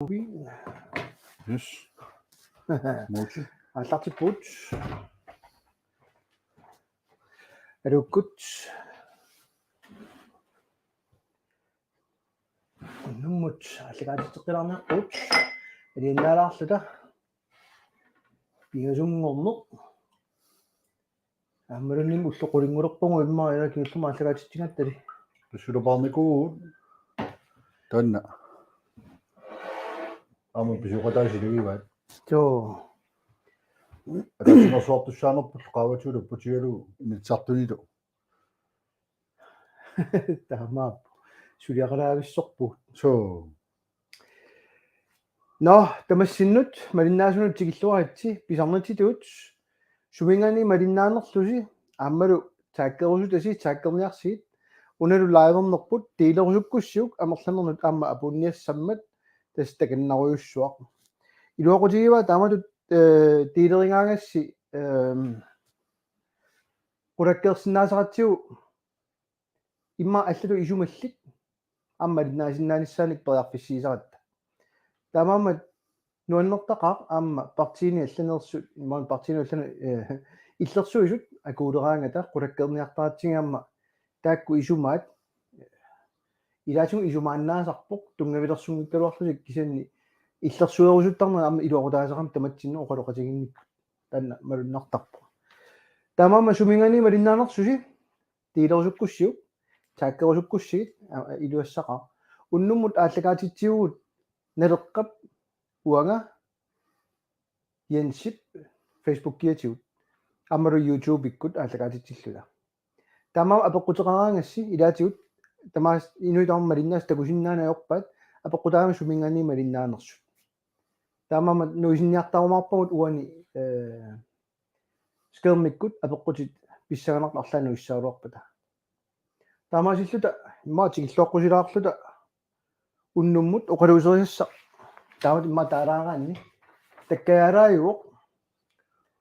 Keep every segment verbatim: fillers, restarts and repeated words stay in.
Yes. Muut. Aallartippugut. Aluukkut. Unnummut aallakaatitseqqilaarniarpugut. Aliannaalaarluta. Pingasunngorneq. Aammalunnim ulloq qulinngulerpugut immaqa ila kingullermik aallakaatitsigattali. Tussulapaarnikuuvugut. Taanna. Aamma pisoqataasiluivaat. Joo. Ataatsimeersuartussaanerput qaavatigut upputigalugu Inatsisartunilu. Taamaappoq. Suliaqalaavissorpugut. Suu. Nå, tamassinnut malinnaasunut tikilluaritsi, pisarnitsitut. Suminngaanniit malinnaanerlusi aammalu taggerusutasi taggerniarsigit. Unalu livernerput delerusukkussiuk amerlanernut aamma apuunniassammat tassa takannerujussuaq. Iluaqutigivaa taamatut, eh, delerigaangassi, ehm, qulakkeersinnaasaratsigu immaqa allatut isumallit aamma malinnaasinnaanissaannik periarfissiisaratta. Taamaammat nuannertaqaaq aamma partiini allaneersut, immaqa partiini allanut, eh, illersuisut akuuleraangata qulakkeerniartaratsigu aamma taakku isumaat ilaatigut isumaannaasarpoq tunngavilersunngikkaluarlutik kisianni illersuerusuttarneq aamma iluaqutaasaqarami tamatsinnut oqaloqatigiinnikkut taanna malunnartarpoq. Taamaammat suminngaanniit malinnaanersusi delerusukkussiuk, taggerusukkussigit, a, a, iluassaqaaq. Unnummut aallakaatitsivugut Naleqqap uanga Jensip Facebook-kiatigut. Aammalu YouTube-ikkut aallakaatitsilluta. Taamaammat apeqquteqaraangassi ilaatigut tamaasa inuit aamma malinnaasut takusinnaanajorpaat apeqqutaammat suminngaanniit malinnaanersut. Taamaammat nuisinniartarumaarpagut uani, eh, skærmikkut apeqqutit pissanganartut arlaannik nuissagaluarpata. Taamaasilluta immaqa tikilluaqqusilaarluta unnummut oqaluuserisassaq. Taamatut immaqa taalaaraanni. Takkajaalaajuvoq.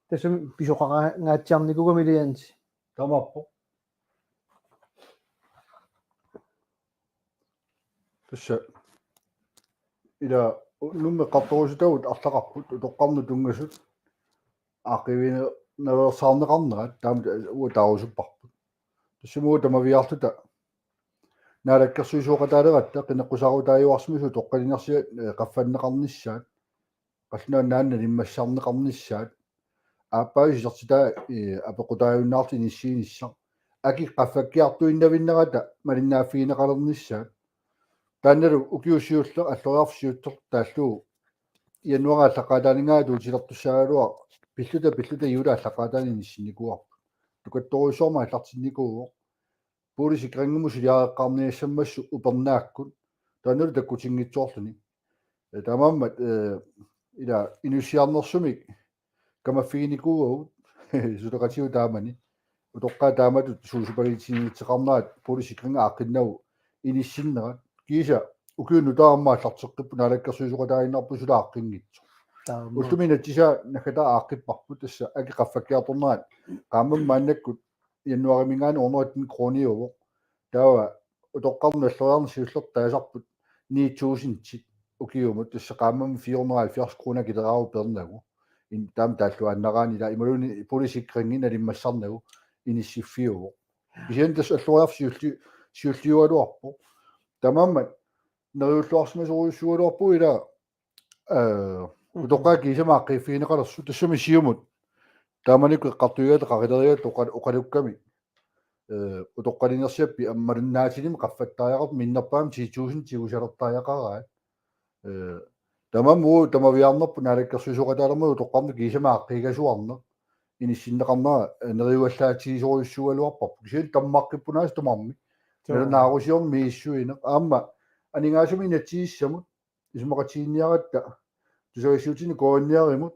Tassami pisoqaraangaatsiarnikuugami iliansi. Taamaappoq. Tassa. Ila unnummi eqqartorusutagut arlaqarput utoqqarnut tunngasut aaqqiivigineersaarneqarnerat taamatut uagut taarusupparput. Tassami uagut tamaviaarluta naalakkersuisooqataaleratta qineqqusaarutaajuarsimasut utoqqalinersiat, eh, qaffanneqarnissaat. Qallunaat naanna nalimmassarneqarnissaat. Aappaagu sisertitaa, eh, apeqqutaajunnaarluta inissiinissaq. Akit qaffakkiartuinnavinnerata malinnaaffigineqalernissaat. Taannalu ukiut siulleq alloriarfik siuttoq taallugu januaarip aallaqqaataaninngaanniit atuutilertussaagaluaq pilluta pilluta juulip aallaqqaataani inissinnikuuarput. Tukattorujussuarmik aallartinnikuuvoq. Boligsikringimut suliareqqaarniassammassuk upernaakkut. Taannalu takkutinngitsoorluni. Eh, taamaammat, eh, ila inussiarnersumik kamaffiginikuuagut suleqatigut taamani. Utoqqaat taamatut suusupalitsiniitseqarnerat boligsikring aaqqinnagu inissinnerat. Kiisa ukiunut taama aallarteqqipput naalakkersuisooqataaginnarpoq suli aaqqinngitsoq. Taama. Ullumi inatsisaa naggataa aaqqipparput tassa akit qaffakkiartornerat. Qaammammut maannakkut januaariminngaanniit hundrede kroner uvoq. Taava utoqqarnut alloriarneq siullertut taasarput ni tusind ukiumut tassa qaammammut fire hundrede og halvfjerds kroner kileraavoq peernagu. In taama taalluaannaraanni ila imaluunniit boligsikringi nalimmassarnagu inissiffiuvoq. Kisianni tassa alloriarfik siulli-, siulliugaluarpoq. Taamaammat neriulluarsimasorujussuugaluarpugut ila, eh, utoqqaat kiisami aaqqiiffigineqalersut tassami siumut. Taamanikkut eqqartuigatta qaqilerigatta oqa-, oqalukkami. Eh, utoqqalinersiappit aamma malinnaatilimmik qaffattariaqarpoq minnerpaamik ti tusind tigusalertariaqaraat. Eh, tamanna tamaviaarnerput naalakkersuisooqataalermat utoqqarnut kiisami aaqqiigasuarneq inissinneqarnera, eh, neriuallaatigisorujussuugaluarparput. Kisianni tammaqqippunaasut tamarmik. Joo. Nalunaarusiorneq misissuineq. Aamma aningaasanik inatsisissamut isumaqatigiinniaratta tusagassiuutini K N R-imut,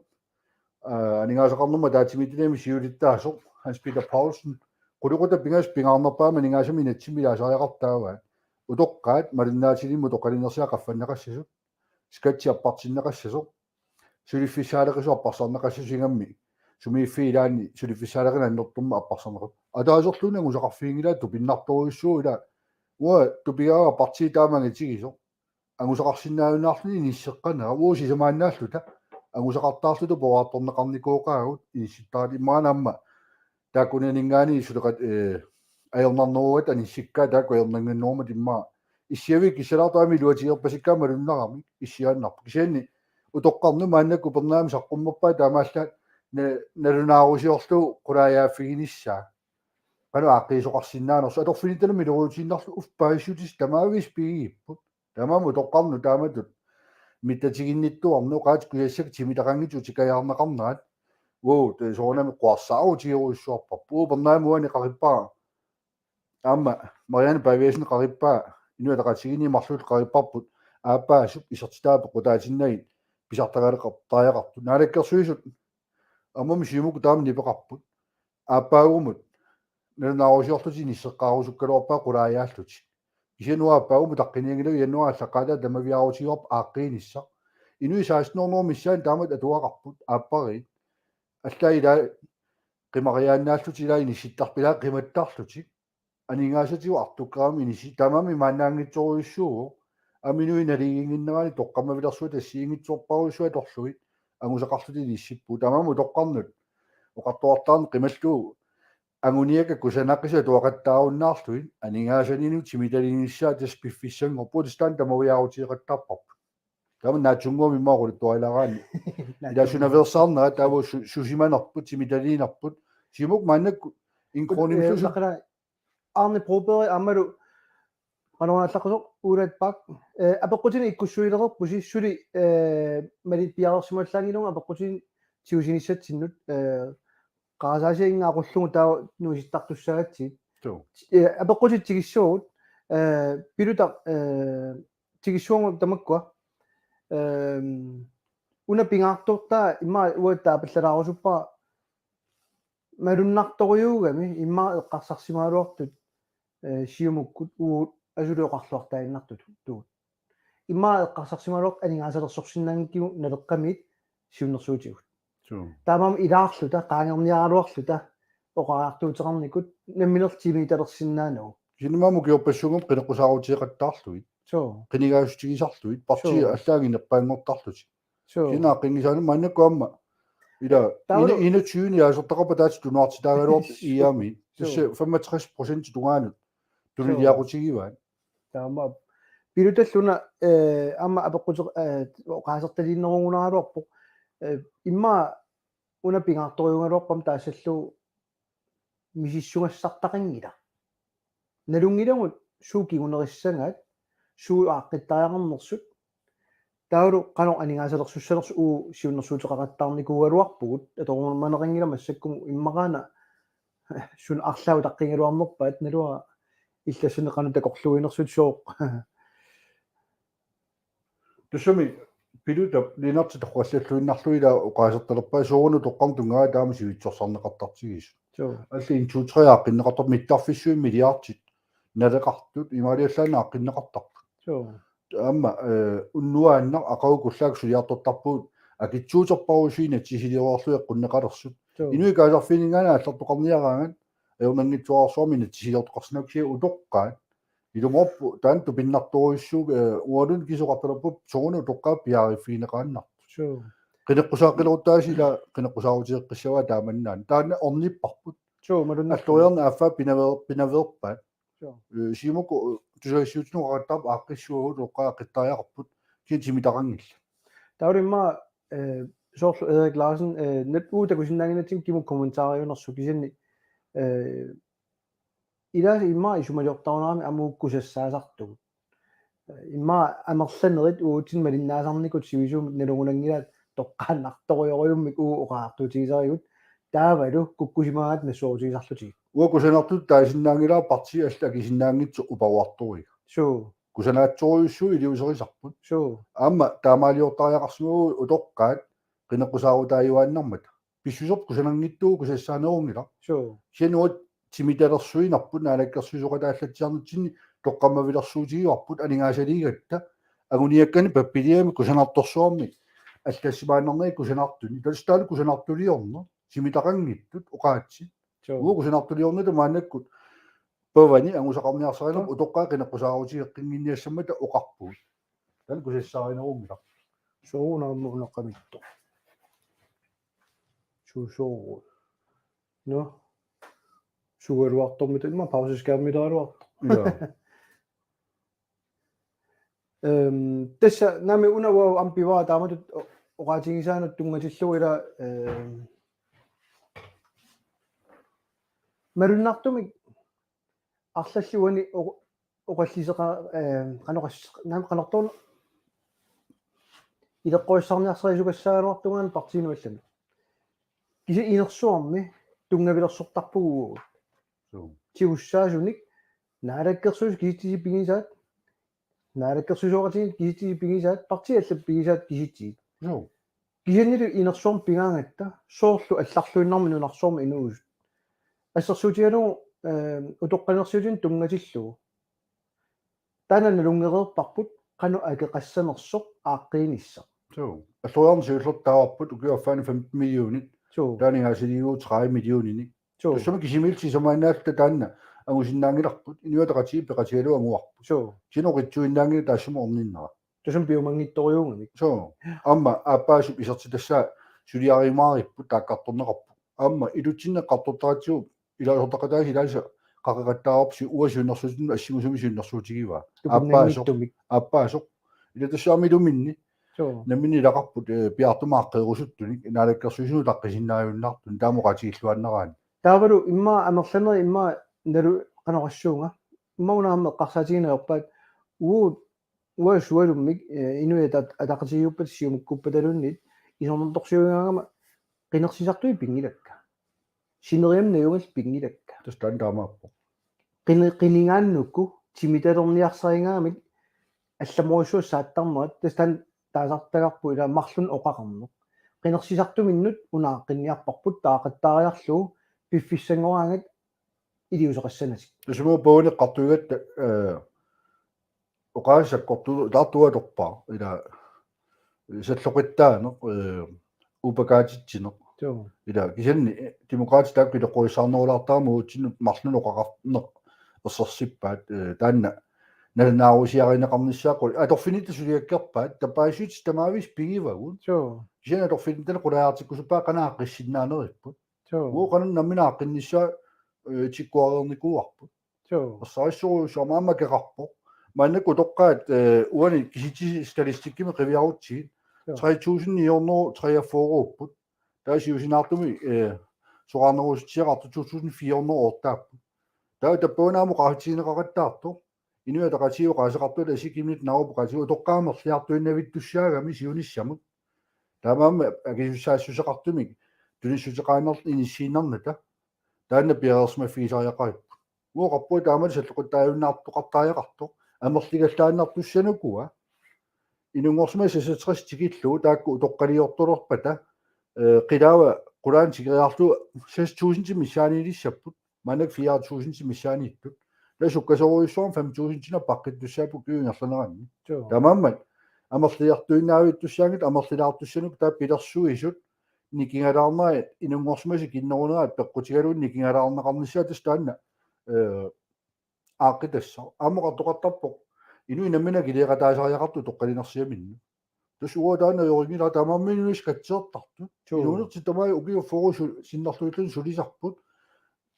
aa, aningaasaqarnermut ataatsimiititaliami siulittaasoq Hans Peter Poulsen, qulequtaq pingasut pingaarnerpaamik aningaasanik inatsimmik ilaasariaqartoq taavaat. Utoqqaat malinnaatilimmik utoqqalinersiat qaffanneqassasut, skatsi appartinneqassasoq, suliffissaaleqisut apparsarneqassasut ingammik sumiiffiit ilaanni suliffissaaleqineq annertuumik apparsarneqassasoq. Ataaserluunniit angusaqarfiginngilaat tupinnartorujussuuvoq ila. Uanga tupigaara partiit taama angitigisoq. angusaqarsinnaajunnaarluni inisseqqanera, uagut sisamaannaalluta angusaqartaarluta poraartorneqarnikooqaagut inissittaarluta. Immaqa aamma taakkunaninngaanniit suleqat-, eh, ajornarnerugatta anissikkaat taakku ajornannginnerummat immaqa issiavik kissalaartoq aamma iluatigerpasikkaat malunnarami issiaannarpoq. Kisianni utoqqarnut maannakkut upernaamik saqqummerpaat taamaallaat na-, nalunaarusiorlugu qulaajaaffiginissaa. Qanoq aaqqiisoqarsinnaanersoq atorfinittanut miloriutiinnarlugu uffa paasissutissat tamaviisa pigigipput. Taamaammat utoqqarnut taamatut mittatiginnittuarnut oqaatsit kusassakka timitaqanngitsut utikajaarneqarnerat. Uagut, eh, soorunami quassaarutigerujussuarparput. Upernaamik uani qarippara. Aamma Marianne Paviasen qarippaa, Inuit Ataqatigiinni marluk qarippaapput, aappaasup isertitaat peqqutaatinnagit pisartagaleqartariaqartut. Naalakkersuisut aamma Siumukkut taama nipeqarput. Aappaagumut nalunaarusiorlutik inisseqqaarusukkaluarpaat qulaajaallutik. Kisianni uanga aappaagumut utaqqinianngilagut januaarip aallaqqaataani tamaviaarutigaarput aaqqiinissaq. Inuit seksten hundrede missaanni taamatut atugaqarput aappariit. Allaat ilaa qimariaannaallutik ilaa inissittarput ilaa qimattarlutik. Aningaasatigut artukkaramik inissi-, taamaammat maannaanngitsorujussuuvoq. Aamma inuit naligiinnginneranni toqqammavilersuut assigiinngitsorpassuit atorlugit angusaqarlutik inissippugut. Taamaammat utoqqarnut oqartuartaarneq qimallugu anguniakkat kusanaqisut atuaqattaarunnaarlugit aningaasaninut timitalinissaa tassa piffissanngorpoq, tassa taanna tamaviaaruteqattaarparput. Taama naatsunnguamik immaqa oqaluttuarilaaraanni. Ila sunaveersaarnera taava su-, susimanerput, timitaliinerput. Siumukku maannakkut en krone-, eh, missusu-, taqala Arne Broberg aammalu qanoq aallaqqasoq Uulaat Bak, eh, apeqqutinik ikkussuilereerpusi suli, eh, malittuarsimallaanngilagut apeqqutinik tigusinissatsinnut, eh, qarasaasiannga aqullugu taava nuisittartussaagatsigit. Suu. Eh, apeqqutit tigissavagut, eh, Pilutaq, eh, tigissavagut tamakkua. Ehm, una pingaartortaa immaqa uagut taapallalaarusuppara malunnartorujuugami immaqa eqqarsarsimagaluartut, eh, Siumukkut uagut asuli oqarluartaaginnartutut. Immaqa eqqarsarsimagaluartut aningaasalersorsinnaanngikkigut Naleqqamiit siunnersuutigut. Suu. Taamaammat ilaarluta, qaangerniaraluarluta, oqariartuuteqarnikut, nammineq timitalersinnaanagu. Kisianni aamma ukiorpassuugamik qineqqusaarutigeqattaarlugit. Suu. Qinigaasutigisarlugit, partiit Suu. Allaat anginerpaanngortarlutik. Suu. Kisianni aaqqinnissaanut maannakkut aamma. Ila, taavalu ina-, enogtyve-ni aasortaqarpat ataaseq tunuartitaagaluarpoq I A M-i. Suu. Tassa femogtres procent tungaanut. Suu. Tuniliaqutigivaat. Taamaappoq. Pilutallu una, eh, aamma apeqquteq, eh, oqaasertaliinnerugunaraluarpoq. Eh, immaqa una pingaartorujugaluarpara taassallugu misissugassartaqanngilaq. Nalunngilagut suut kingunerissagaat, suut aaqqittariaqarnersut, taavalu qanoq aningaasalersussanersut uagut siunnersuuteqaqattaarnikuugaluarpugut, atorumaneqanngilaq massakkumut immaqaana suna arlaat utaqqigaluarnerpaat, naluara illassanik qanoq takorluuinersut sooq. Tassami Pilutap Lennert torrallalluinnarlugu ila oqaasertalerpaa soorunami utoqqarnut tunngavigaat taama sivitsorsarneqartartigisoq. Suu. Allat en to tre aaqqinneqartarput mittarfissuit milliardit naleqartut imaaliallaannaq aaqqinneqartarput. Suu. Aamma, eh, unnuaannaq aqagu kullaakka suliartortarpugut akitsuuterparusuit inatsisiliorlugit eqqunneqalersut. Suu. Inuit kaasarfiininngaanniit aallartoqarniaraangat ajornanngitsuararsuarmik inatsisiliortoqarsinnaavoq kisianni utoqqaat. Ilumoorpoq taanna tupinnartorujussuuvoq, eh, ualuunniit kiisa oqartalerpugut soorunami utoqqaat piareerfigineqaannartut. Suu. Qineqqusaaqqilluartaasi ila qineqqusaarutigeqqissavaa taamannaana. Taanna ornipparput. Suu, malunnarpoq. Alloriarneq affaa pinaveer-, pinaveerpaat. Suu. Eh, Siumukkut, eh, tusagassiuutitigut oqaqqaartarput aaqqissuugut utoqqaat aaqqittuariaqarput. Kisianni timitaqanngillat. Taava immaqa, eh, soorlu Erik Larsen, eh, nat-, uagut takusinnaannginnatsigit kimukkut kommentaariunersoq kisianni, eh, ilaasa immaqa isumaliortarunarami aamma uagut kusassaasartugut. Immaqa amerlanerit uagutsinnut malinnaasarnikut sivisuumik nalugunanngilaat toqqaannartorujorujummik uagut oqariartuutigisarigut taavalu kukkusimagaat nassuerutigisarlutigit. Uagut kusanartutut taasinnaanngilara partiit allat akisinnaanngitsut uparuartoriga. Suu. Kusanaatsorujussuit iliuuserisarput. Suu. Aamma taamaaliortariaqarsimavugut utoqqaat qineqqusaarutaajuaannarmata. Pissuserput kusananngitsugut kusassaanerunngilaq. Suu. Kisianni uagut timitalersuinerput naalakkersuisooqataallatsiarnitsinni toqqammavilersuutigivarput aningaasaliigatta anguniakkanik pappiliamik kusanartorsuarmik allassimaannarnagit kusanartunik. Tassa taanna kusanartuliorneq timitaqanngitsut oqaatsit. Suu. Uagut kusanartuliornata maannakkut pavani angusaqarniarsarinerput utoqqaat qineqqusaarutigeqqinnginniassammata oqarpugut. Taanna kusassarinerunngilarput. Soorunami unaqqamittoq. Suu, soorlu. Nå. Sugaluartormita immaqa pauseskærmileraluartoq. Joo. Øhm, tassa naamik una uagut aamma pivara taamatut o-, oqaatigisaanut tunngatillugu ila, øhm, malunnartumik arlallit uani o-, oqalliseqa-, øhm, qanoq as-, naamik qanortoq ileqqorissarniarsarisugassaagaluartunga partiinut allanut. Kisianni inersuarmi tunngavilersortarpugut uagut. Suu. Tigussaasunik, naalakkersuisut kisitsisit pigisaat, naalakkersuisooqatigiit kisitsisit pigisaat, partiit allat pigisaat kisitsisit. Suu. Kisiannili inersuarmi pigaangatta, soorlu allarluinnarmi nunarsuarmi inuusut. Assersuutigalugu, øhm, utoqqalinersiutinut tunngatillugu. Taanna nalunngereerparput qanoq akeqassanersoq aaqqiinissaq. Suu. Alloriarneq siullertut taavarput ukiup affaani femten millionit. Suu. Taanna ingaasaliivugut tredive millioninik. Suu. Tassami kisimiilluta sisamaannaalluta taanna angusinnaanngilarput. Inuit Ataqatigiit peqatigalugu anguarput. Suu. Kisianni oqitsuinnaanngilaq taassuma orninnera. Tassami piumanngitsorujuugamik. Suu. Aamma aappaasup isertitassaa suliariumaaripput taakkartorneqarpoq. Aamma ilutsinni eqqartortaratsigu ilaasortaqataasa ilaasa qaqeqattaavarput uanga siunnersuutinnut assingusumik siunnersuutigivaa. Aappaasoq. Tupinnanngitsumik. Aappaasoq. Ila tassa aamma iluminni. Suu. Namminneq ilaqarput, eh, piaartumik aaqqeerusuttunik, naalakkersuisunut utaqqisinnaajunnaartunik, taama oqaatigilluinnaraanni. Taavalu immaqa amerlanerit immaqa nalu qanoq oqassuunga. Immaqa una aamma eqqarsaatigineq ajorpaat uagut uanga sualummik, eh, Inuit Ata-, Ataqatigiiuppata Siumukkuuppataluunniit isornartorsiuigaangama qinersisartui pinngilakka. Sineriammi najugit pinngilakka. Tassa taanna taamaappoq. Qini-, qinigaannuku timitalerniarsarigaangamik allamorujussuaq saattarnerat, tassa taanna taasartagarput ila marlunnik oqaqarneq. Qinersisartuminnut una aaqqinniarparput taaqattaariarlugu piffissanngoraangat iliuuseqassanatik. Tassami uagut eqqartuigatta, eh, oqaaseq sakkortuutaartoq atorpaa, ila salloqittaaneq, eh, upakaatitsineq. Joo. Ila kisianni, eh, Demokraatit taakku ileqqorissaarnerulaartarami uatsinnut marlunnik oqaqarneq ersersippaat, eh, taanna nalunaarusiarineqarnissaa qul-, atorfinitta suliakkerpaat, tapaassuit tamaavisa pigivagut. Joo. Kisianni atorfinitta qulaajartikkusuppaat qanoq aaqqissinnaanerippput. Joo. Uagut qanoq namminneq aaqqinnissaa, eh, tikkuareernikuuarput. Joo. Ersarissorujussuarmik aamma akeqarpoq. Maannakkut utoqqaat, eh, uani kisitsisit statistikkimi qiviarutsigit. Joo. Tre tusind ni hundrede treogfyrreupput. Taava siusinaartumik, eh, soraarnerusutsiaqartut to tusind fire hundrede otteupput. Taava tappavani aamma oqaatigineqaqattaartoq. Inuit Ataqatigiit oqaaseqartut asikimit naarup oqaatigiit utoqqaat amerliartuinnavittussaagami siunissamut. Taamaammat akisussaassuseqartumik tunissuteqaannarluta inissiinnarnata. Taanna piareersimaffigisariaqaripput. Uagut oqarpunga taamaallaat salloqittaajunnaartoqartariaqartoq. Amerligallaannartussanukua. Inunngorsimasut seksogtres tikillugu taakku utoqqaliortulerpata. Eh, qilaava qulaani tikeriarlugu seks tusind missaaniilissapput. Maannakkut fire tusind missaaniittut. Taava sukkasoorujussuarmik fem tusind apeqqittussaapput ukiup ingerlaneranni. Joo. Taamaammat amerliartuinnavittussaanngitsut amerlilaartussanut taava pilersuisut nikingalaarnerat inunngorsimasut kinnerunerat peqqutigalugu nikingalaarneqarnissaa tassa taanna, eh, aaqqitassaq. Aamma oqartoqartarpoq inuit namminneq akileeqataasariaqartut utoqqalinersiaminnut. Tassa uanga taanna ajorinngilara taamaammat inuit skatteertartut. Joo. Inuunertik tamaat ukiut fyrre su-, sinnerlugilluunniit sulisarput.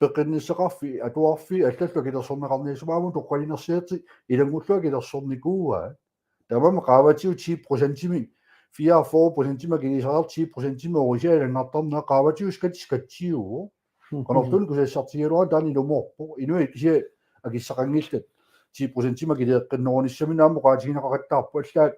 Peqqinnissaqarfiit, atuarfiit, allallu akilersorneqarniassammata utoqqalinersiatik ilanngullugu akilersornikuuaat. Taamaammat qaavatigut ti procentimik, fireogfyrre procentimik akiliisariarlugu ti procentimik orisiat ilanngartarnerat qaavatigut skat-, skattiuvoq. Mhm. Qanorluunniit kusassartigigaluarutta taanna ilumoorpoq. Inuit kisianni akissaqanngillat ti procentimik akileeqqinnerunissaminnik aamma oqaatigineqaqattaarpoq allaat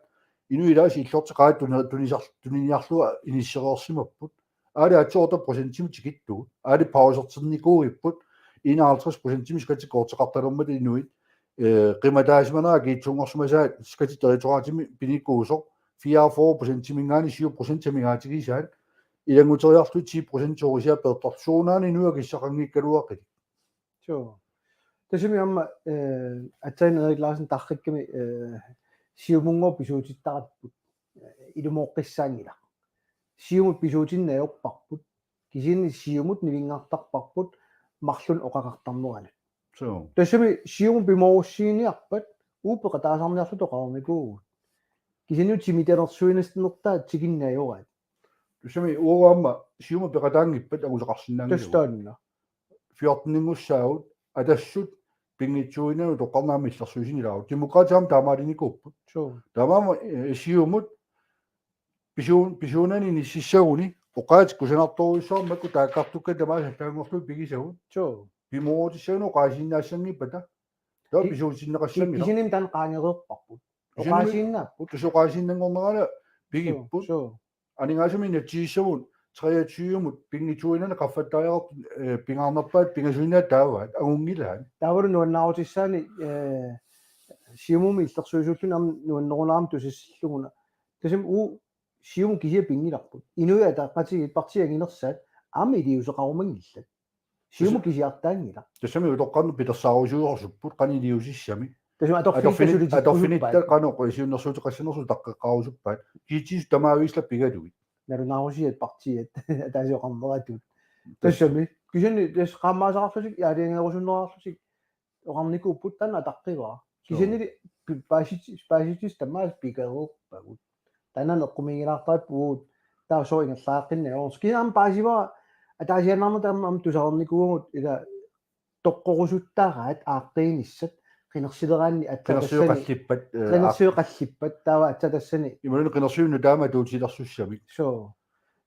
inuit ilaasa illoqarfiit qaat tuni-, tunisar-, tuniniarlugit inissereersimapput. Aali aatsaat otte procentimik tikittugut. Aali pausertinnikuuipput. Enoghalvtreds procentimik skattikkoorteqartalermata inuit. Eh, qimataasimanerat akiitsunngorsimasaat Skattedirektoratimit pinikuusoq. Fireogfyrre procentiminngaanniit syv procent amigaatigisaat. Ilannguteriarlugu ti procent orisiat peertarlugu. Soorunami inuit akissaqanngikkaluaqaat. Joo. Tassami aamma, eh, aatsaat Erik Larsen tarrikkami, eh, Siumunngooq pisuutittarapput. Eh, ilumooqqissaanngilaq. Siumut pisuutinneq ajorparput. Kisianni Siumut nivinngartarparput marlunnik oqaqartarneranut. Joo. Tassami Siumut pimoorussiiniarpat uagut peqataasarniarluta oqarnikuuvugut. Kisianni timitalersuinertaa tikinnajoraat. Tassami uagut aamma Siumut peqataanngippat anguseqarsinnaanngillat. Tassa taanna. Fjorteninngussaagut Atassut pinngitsuuinnarmut toqqarnera illersuisinilaarput. Demokraatit aamma taamaalinikuupput. Suu. Taamaammat, eh, Siumut pisuun-, pisuunani inississaguni oqaatsit kusanartorujussuarmik makku taakkartukkat tamaasa allaanngorlugit pigisagut. Suu. Pimoorutissaguni oqaasiinnaassanngippat. Taava Ki-, pisuutinneqassanngilaq. Kisianni taanna qaangereerparput. Kisianni Oqaasiinnaapput. Tassa oqaasiinnanngornerani pigipput. Suu. Aningaasat inatsisissagutta treogtyvemut pinngitsuuinnarnik qaffattariaqartut, eh, pingaarnerpaat pingasuinnaat taavaat angunngilaat. Taavalu nuannaarutissaani, eh, Siumumi illersuisuulluni aamma nuannerunarami tusassillugu una. Tassami uagut Siumut kisiat pinngilarput. Inuit Ataqatigiit partiit anginersaat aamma iliuuseqarumanngillat. Siumut Tassa- kisiartaanngilaq. Tassami utoqqarnut pilersaarusiorsuupput qanoq iliuusissami. Tassami atorfinni Atorfinit-, kasulitikkusuppaat. atorfinitta qanoq siunnersuuteqassanersut taqqeqqaarusuppaat. Kiitsis tamaviisa pigalugit. Nalunaarusiat partiit ataaseq oqarneratut. Tassami. Kisianni tassa qaammaasaqarlutik, aalajangerusunnerarlutik oqarnikuupput taanna ataqqivara. Kisianni pi-, paasit-, paasitsit tamaasa pigereerpagut. Taanna eqqumiigilaartarput taava sooq ingerlaqqinnarneq. Kisianni aamma paasivara ataasiaannarnata aamma, aamma tusarnikuuvugut ila toqqorusuttaraat aaqqiinissat qinersileraanni aatsaat tassani. Qinersisoqallippat, eh, Qinersisoqallippat taava aatsaat tassani. Imaluunniit qinersivinnut taama atuutilersussamik. Suu.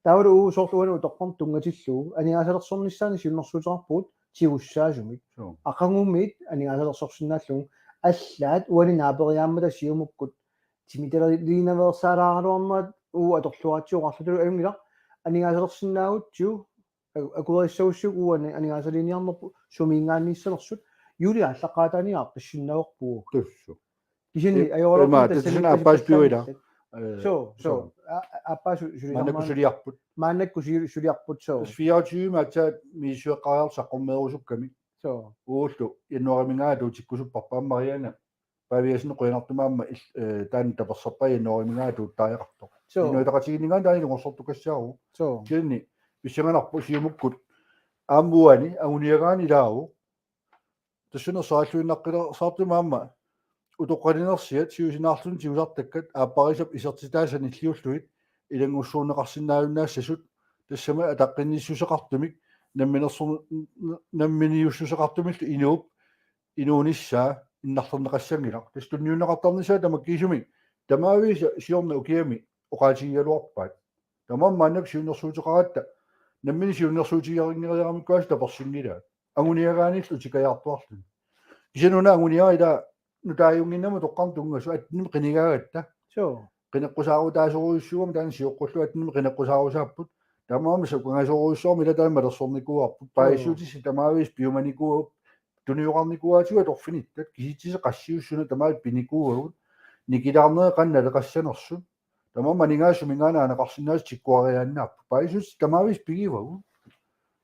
Taavalu uagut soorlu uani utoqqarnut tunngatillugu aningaasalersornissaannik siunnersuuteqarpugut tigussaasumik. Suu. Aqagumiit aningaasalersorsinnaallugu allaat uani naaperiaammata Siumukkut timitalerliinaveersaalaaraluarnerat uagut atorluaratsigu oqarlutigu ajunngilaq aningaasalersinnaagutsigu a-, akuerissagussiuk uani aningaasaliiniarnerput sumiinngaanniissanersut juulip aallaqqaataani aaqqissinnaavoq. Tassa. Kisianni Eh, ajoraluartumik ima, tassani aappaas piuila. Eh, Suu, suu. suu. A-, a-, aappaas su-, suliarmaan-, Maannakkut suliarput. Maannakkut su-, suliarput, suu. Tassa fireogtyve aatsaat misissueqqaariarluta saqqummeerusukkami. Suu. Uullu januaarimiinngaanniit atuutikkusupparput aamma Marianne Paviasen qujanartumik aamma il-, eh, taanna tapersersorpai januaarimiinngaanniit atuuttariaqartoq. Suu. Inuiaqatigiinninngaanniit taanna ilungersortukassaaruvoq. Suu. Kisianni pissanganarpoq Siumukkut aamma uani anguniagaanni ilaavoq. Tassuuna saallunnaqqilaasaartumik aamma utoqqalinersiat siusinaarluni tigusartakkat aapparisap isertitaa sanilliullugit ilanngussuunneqarsinnaajunnaassasut tassami ataqqinnissuseqartumik namminersor-, namminiussuseqartumillu inuup inuunissaa innarlerneqassanngilaq. Tassa tunniunneqartarnissaa tamakkiisumik tamaviisa siorna ukiami oqaatigigaluarpaat. Tamanna maannakkut siunnersuuteqaratta nammineq siunnersuutiginngeriaramikku aasiit tapersinngilaat. Anguniagaanillu utikajaartuarluni. Kisianni una anguniagaq ila nutaajunnginnama utoqqarnut tunngasut attenimik qinigaagatta. Suu. Qineqqusaarutaasorujussuugami taanna sioqqullugu attenimik qineqqusaarusaapput. Taamaammat sukangasorujussuarmik ila taanna malersornikuuarput. Paasissutissat tamaviisa piumanikuupput. Tuniukarnikuuaatigut atorfinittat kisitsisit qassiussuna tamaat pinikuuagut. Nikilaarnerit qanoq naleqassanersut. Tamanna aningaasat suminngaanniit aaneqarsinnaasut tikkuariaannaapput. Paasissutissat tamaviisa pigivagut.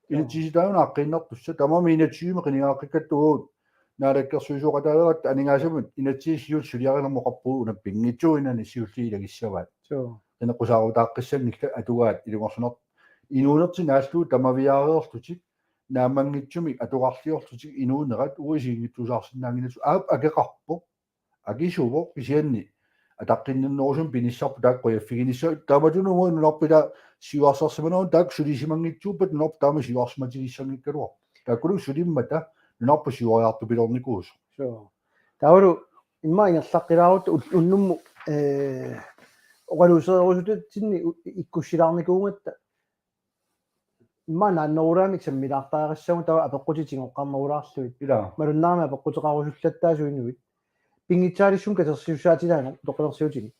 Inatsisitaanut aaqqiinnartussat tamanna inatsisimi qinigaaqqikkatta uagut naalakkersuisooqataaleqatta aningaasanik inatsisip siulleq suliarinermut oqarpugut una pinngitsuuinnarni siulliit ilagissavaat. Suu. Qineqqusaarutaaqqisanngillat atugaat ilungersunartut. Inuunertik naallugu tamaviaareerlutik naammanngitsumik atugarliorlutik inuunerat uagut isiginngitsuusaarsinnaannginnasut aap akeqarpoq. Akisuuvoq kisianni ataqqinninnerusumik pinissarput taakku qujaffiginissaat taamatut uagut nunarput ila siuarsarsimaneruvoq taakku sulisimanngitsuuppat nunarput taama siuarsimatigissanngikkaluarpoq. Taakkulu sulimmata nunarput siuariartupiloornikuusoq. Suu. Taavalu immaqa ingerlaqqilaarutta ul-, unnummut, eh, oqaluusereerusutatsinni u-, ikkussilaarnikuugatta immaqa naannerulaamik sammilaartariaqassagut taava apeqqutit tigoqqaarnerulaarlugit. Ila. Malunnarami apeqquteqarusullattaasut inuit. Pinngitsaaliissummik katersisussaatitaaneq utoqqalinersiutinik.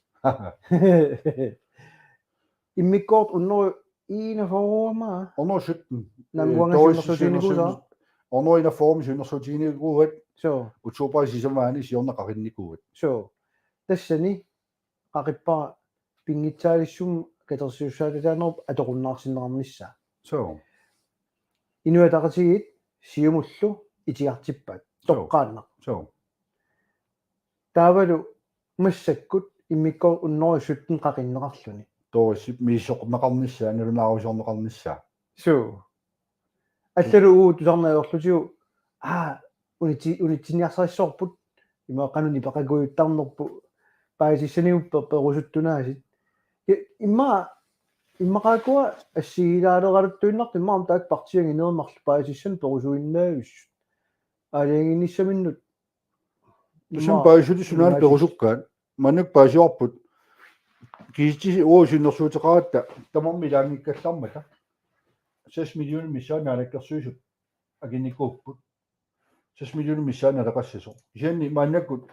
Immikkoortut hundrede enogfyrre. Hundrede sytten. Naamik Øh, uanga Doris siunnersuutiginikuusaa. siunnersuut-, hundrede enogfyrre siunnersuutiginikuuat. Suu. Oktober sisamani siorna qaqinikuuat. Suu. Tassani qaqippara pinngitsaaliissummik katersisussaatitaanerup atoqqunnaarsinneqarnissaa. Suu. Inuit Ataqatigiit Siumullu itigartippaat. Suu. Toqqaannaq. Suu. Taavalu massakkut immikkoortut hundrede sytten qaqinneqarluni. Dorisip misissoqarneqarnissaa, nalunaarusiorneqarnissaa. Suu. Allalu uagut tusarnaarlutigu, aa, unitsi-, unitsinniarsarissavarput, ima qanoq nipeqakkujuttarnerput, paasissaniupput perusuttunaasut. Immaqa immaqaakkua assigiilaaleraluttuinnartut immaqa taakku partiit anginerit marluk paasissanik perusuinnaavissut. Aalajangiinissaminnut. Tusind paasissutit sunaana perusukkaat. Maannakkut paasivarput. Kiisitisi uagut siunnersuuteqaratta tamarmik ilaanngikkallarmata. Seks millioner missaat naalakkersuisut akinikuupput. Seks millioner missaat naleqassasoq. Kisianni maannakkut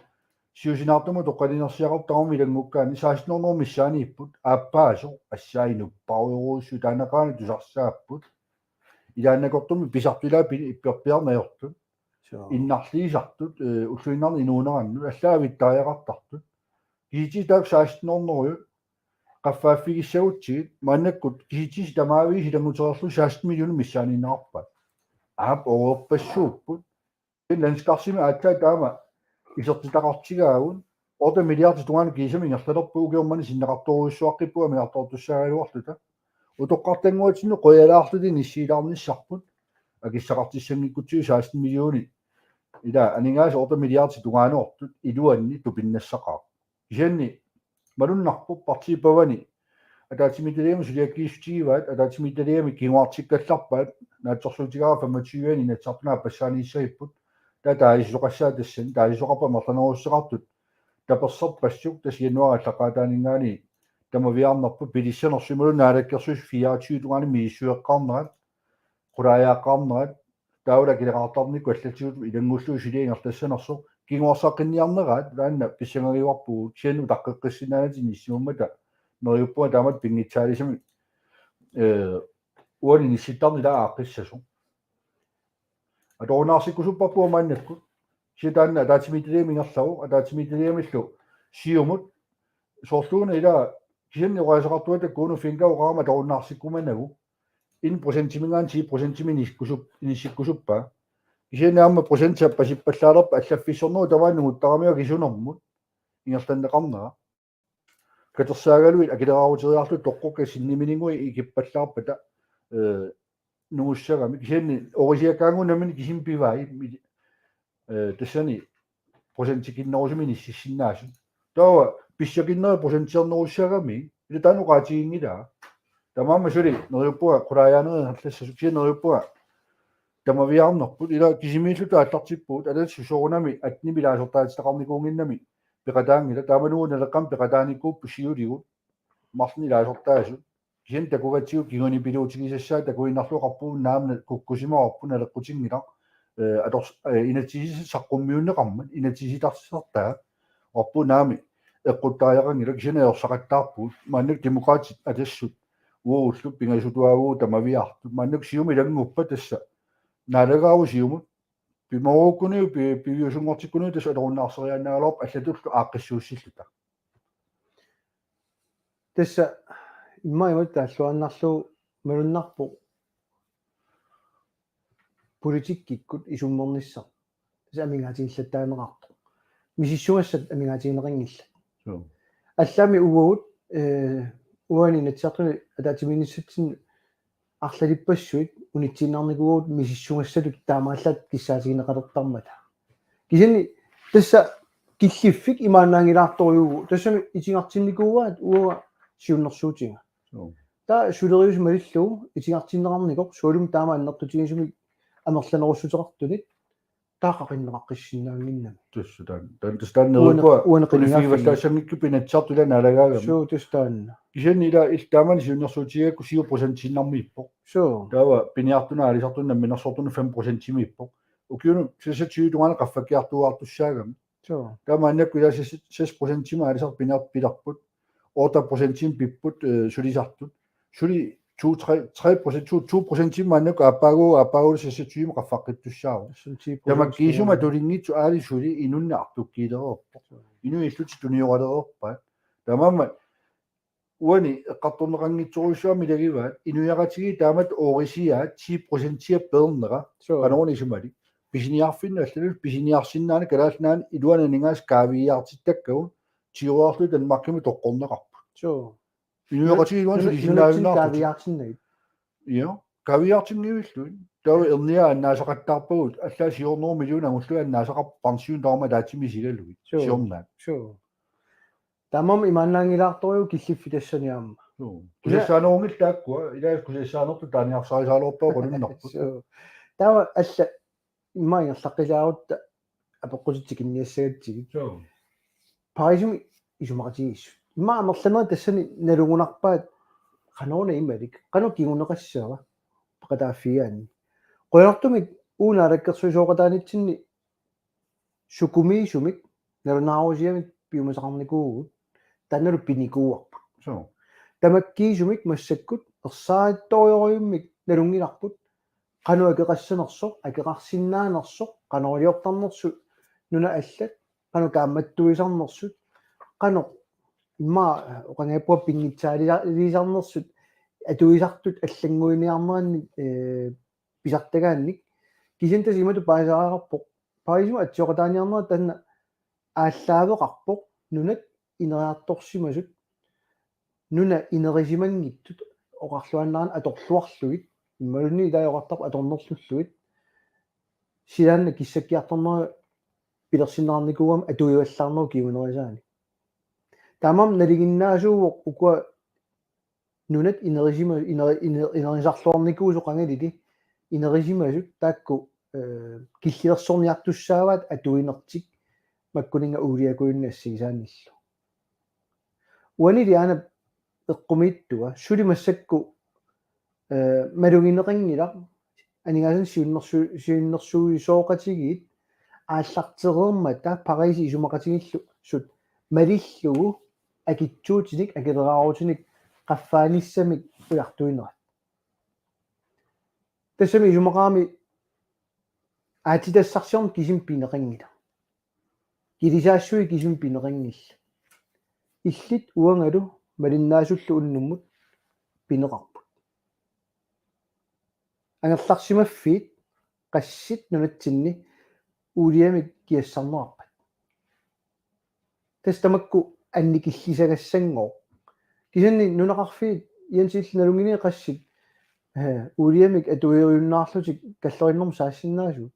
siusinaartumut toqqalinersiaqartarami ilanngukkaani seksten hundrede missaaniipput aappaasoq assainupparujuruussu taanaqaani tusarsaapput. Ilaannakortumik pisartulaa ipperpiarneertut. Innarliisartut ulluinnarni inuunerannut allaavittariaqartartut. Kiitit taak seksten hundrede qaffaaffigissagutsigu maannakkut kiitit tamaviisa ilanngutereerlugu seksten millioner missaaniinneqarpaat. Aap oorpassuupput. Landskarsimik aatsaat taama isertitaqartigaagut. Otte milliardit tungaanut kiisami ingerlalerput ukioq manna sinneqartorujussuaqqippugut amigartoortussaagaluarluta. Utoqqartannguatsinnut qujalaarluta inissiilaarnissarput. Akissaqartissanngikkutsigit seksten millioner. Ila aningaasat otte milliardit tungaanoortut iluanni tupinnassaqaaq. Kisianni malunnarpoq partiit pavani ataatsimiititaliami suliakkiissutigivaat ataatsimiititaliami kinguartikkallarpaat naatsorsuutigaara femogtyve Inatsisartuni aappassaaniissagipput taava taasisoqassaaq tassani taasisoqarpat amerlanerussuteqartut taperserpassuk tassa januaarip aallaqqaataaninngaanniit tamaviaarnerput pilissanersoq imaluunniit naalakkersuisut fireogtyve tungaanut misissueqqaarnerat qulaajaaqqaarnerat taavalu akileraartarnikkut allatigullu ilanngullugu suliaq ingerlassanersoq kinguarsaqqinniarneraat taanna pissangagivarpugut kisianni utaqqeqqissinnaanatik inissimammata neriuppunga taamatut pinngitsaalisamik ee uani inissittarneq ilaa aaqqissasoq. Atorunnaarsikkusupparput maannakkut. Kisianni taanna ataatsimiititaliami ingerlavoq, ataatsimiititaliamillu Siumut soorluuna ilaa kisianni oqaaseqartuata Kuno Fink oqarami atorunnaarsikkumanagu en procentiminngaanniit ti procentimik inissikkusup-, inissikkusuppaa. Kisianni aamma procentia pasippallaalerpat allaffissornerup tamaani nunguttaramiuk akisunermut ingerlanneqarnera. Katersaagaluit akileraaruteriarluta toqqoqqat sinnimininnguit ikippallaarpata ee nungussagami kisianni orisiakkaannguit nammineq kisimi pivai ee tassani procentikinnerusumik inississinnaasut. Taava pissakinnerit procentiornerussagami ila taanna oqaatiginngilaa. Taamaammat suli neriuppunga qulaajaanerit ingerlassasoq kisianni neriuppunga tamaviaarnerput ila kisimiillutalu aallartippugut ataatsip soorunami attenimik ilaasortaatitaqarnikuunnginnami peqataanngilaq taamanuuneq naleqqamik peqataanikuupput siuligut marlunnik ilaasortaasut. Kisianni takugatsigu kingunipiluutigisassaat takuinnarlugu oqarpugut naamik kukkusimavarput naleqqutinngilaq ee ators ee inatsisissaq saqqummiunneqarmat inatsisitarsisartaa oqarpugut naamik eqquttariaqanngilaq kisianni ajorsaqattaarpugut maannakkut Demokraatit Atassut uagullu pingasutuaavugut tamaviaartut maannakkut Siumut ilannguppat tassa naalagaavoq Siumut pimoorukkuniuk pi-, piviusunngortikkuniuk tassa atorunnaarseriaannaagaluarpoq allatullu aaqqissuussilluta. Tassa immaqa imatut taalluaannarlugu malunnarpoq politikkikkut isummernissaq. Tassa amigaatigilaattaaneqartoq. Misissugassat amigaatigineqanngillat. Suu. Allaammi uagut ee uani Inatsisartuni ataatsimiinnissatsinnut arlalippassuit unitsiinnarnikuuagut misissugassatut taamaallaat kissaatigineqalertarmata. Kisianni tassa killiffik imaannaanngilaartorujuuvoq. Tassami itigartinnikuuaat uanga siunnersuutiga. Suu. Taava suleriuseq malillugu itigartinneqarnikoq soorlumi taama annertutigisumik amerlanerussuteqartunit taava qaqinneqaqqissinnaannginnami. Tassa taanna. Taanna tassa taanna uani, neriuppunga uani qinigaaffigiga. Unifigivallaassanngikkupput Inatsisartut ilaa naalagaagami. Suu tassa taanna. Kisianni ilaa illit taamani siunnersuutigigakku syv procentiinnarmiippoq. Suu. Taava piniartunut aalisartunut namminersortunut fem procentimiippoq. Ukiunut seksogtyve tungaanut qaffakkiartuaartussaagami. Suu. Taava maannakkut ilaa seks, seks procentimik aalisartut piniartut pilerput. Otte procentimik pipput ee sulisartut. Suli to, tre, tre procent, to, to procentimik maannakkut aappaagu, aappaagu seksogtyvemut qaffaqqittussaavoq. Tamakkiisumik atulinngitsoq aali suli inunnik artukkiilereerpoq. Inuit illutik tunioralereerpaat. Taamaammat uani eqqartorneqanngitsorujussuarmik ilagivaat inuiaqatigiit taamatut oorisiaat ti procentia peernera. Suu. Qanoruna isumali. Pisiniarfinnut allanut pisiniarsinnaaneq Kalaallit Nunaanni iluani aningaasat kaaviiaartittakkagut tigoorlutik Danmarkimut toqqorneqarput. Suu. Inuiaqatigiit iluani sulisinnaajunnaartut. Kaaviiaartinnagit. Ja, kaaviiaartinngivillugit. Taava erniaat annaasaqattaarpagut, allaat syv hundrede millioner angullugit annaasaqarput pension tamarmik ataatsimik isigalugit. Suu. Siornaat. Suu. Taamaammat imaannaanngilaartorujuk killiffik tassani aamma. Suu. Kusassaanerunngillat taakkua, ilaa kusassaanertut taaniarsarisaalerpaa qulunnerput. Suu. Taava alla immaqa ingerlaqqilaarutta apeqqutitsinniassagatsigit. Suu. Parisimik isumaqatigiissut. Immaqa amerlanerit tassani nalugunarpaat qanoruna imalik. Qanoq kinguneqassava peqataaffigaanni. Qujanartumik uunga naalakkersuisooqataanitsinni sukumiisumik nalunaarusiamik piumasaqarnikuuvugut taannalu pinikuuarput. Suu. Tamakkiisumik massakkut ersaarittorujummik nalunngilarput qanoq akeqassanersoq, akeqarsinnaanersoq, qanoq iliortarnersut nunat allat, qanoq kaammattuisarnersut, qanoq immaqa oqanngippunga pinngitsaaliisarnersut atuisartut allannguiniarnerannik, ee, pisartagaannik. Kisianni tassa imatut paasisariaqarpoq. Parisimut atsioqataaniarnera taanna aallaaveqarpoq nunat ineriartorsimasut, nunat inerisimanngitsut oqarluaannarani atorluarlugit, imaluunniit ilaa oqartarput atornerlullugit, silaanna kissakkiartornerat pilersinneqarnikuugami atuivallaarnerup kingunerisaanik. Taamaammat nalinginnaasuuvoq ukua nunat inerisima-, ineri-, ine-, inerisarluarnikuusut qangalili inerisimasut taakku, ee, killilersorniartussaavaat atuinertik makkuninnga uuliakujunnit assigisaannillu. Uanili aana eqqumiitsuat suli massakkut, ee, malugineqanngilaq aningaasanik siunnersu-, siunnersuisooqatigiit aallartereermata Pariisi isumaqatigiillusut malillugu akitsuutinik akileraarutinik qaffaanissamik ujartuinerat. Tassami isumaqarami aatsitassarsiorneq kisimi pineqanngilaq. Kilisaassui kisimi pineqanngillat. Illit uangalu malinnaasullu unnummut pineqarput. Angerlarsimaffiit qassit nunatsinni uuliamik kiassarnerarpat. Tassa tamakku annikillisagassanngooq. Kisianni nunaqarfiit Jensi illit nalunnginnakku qassit, ee, uuliamik atuiujunnaarlutik kallorinnarmut saassinnaasugut.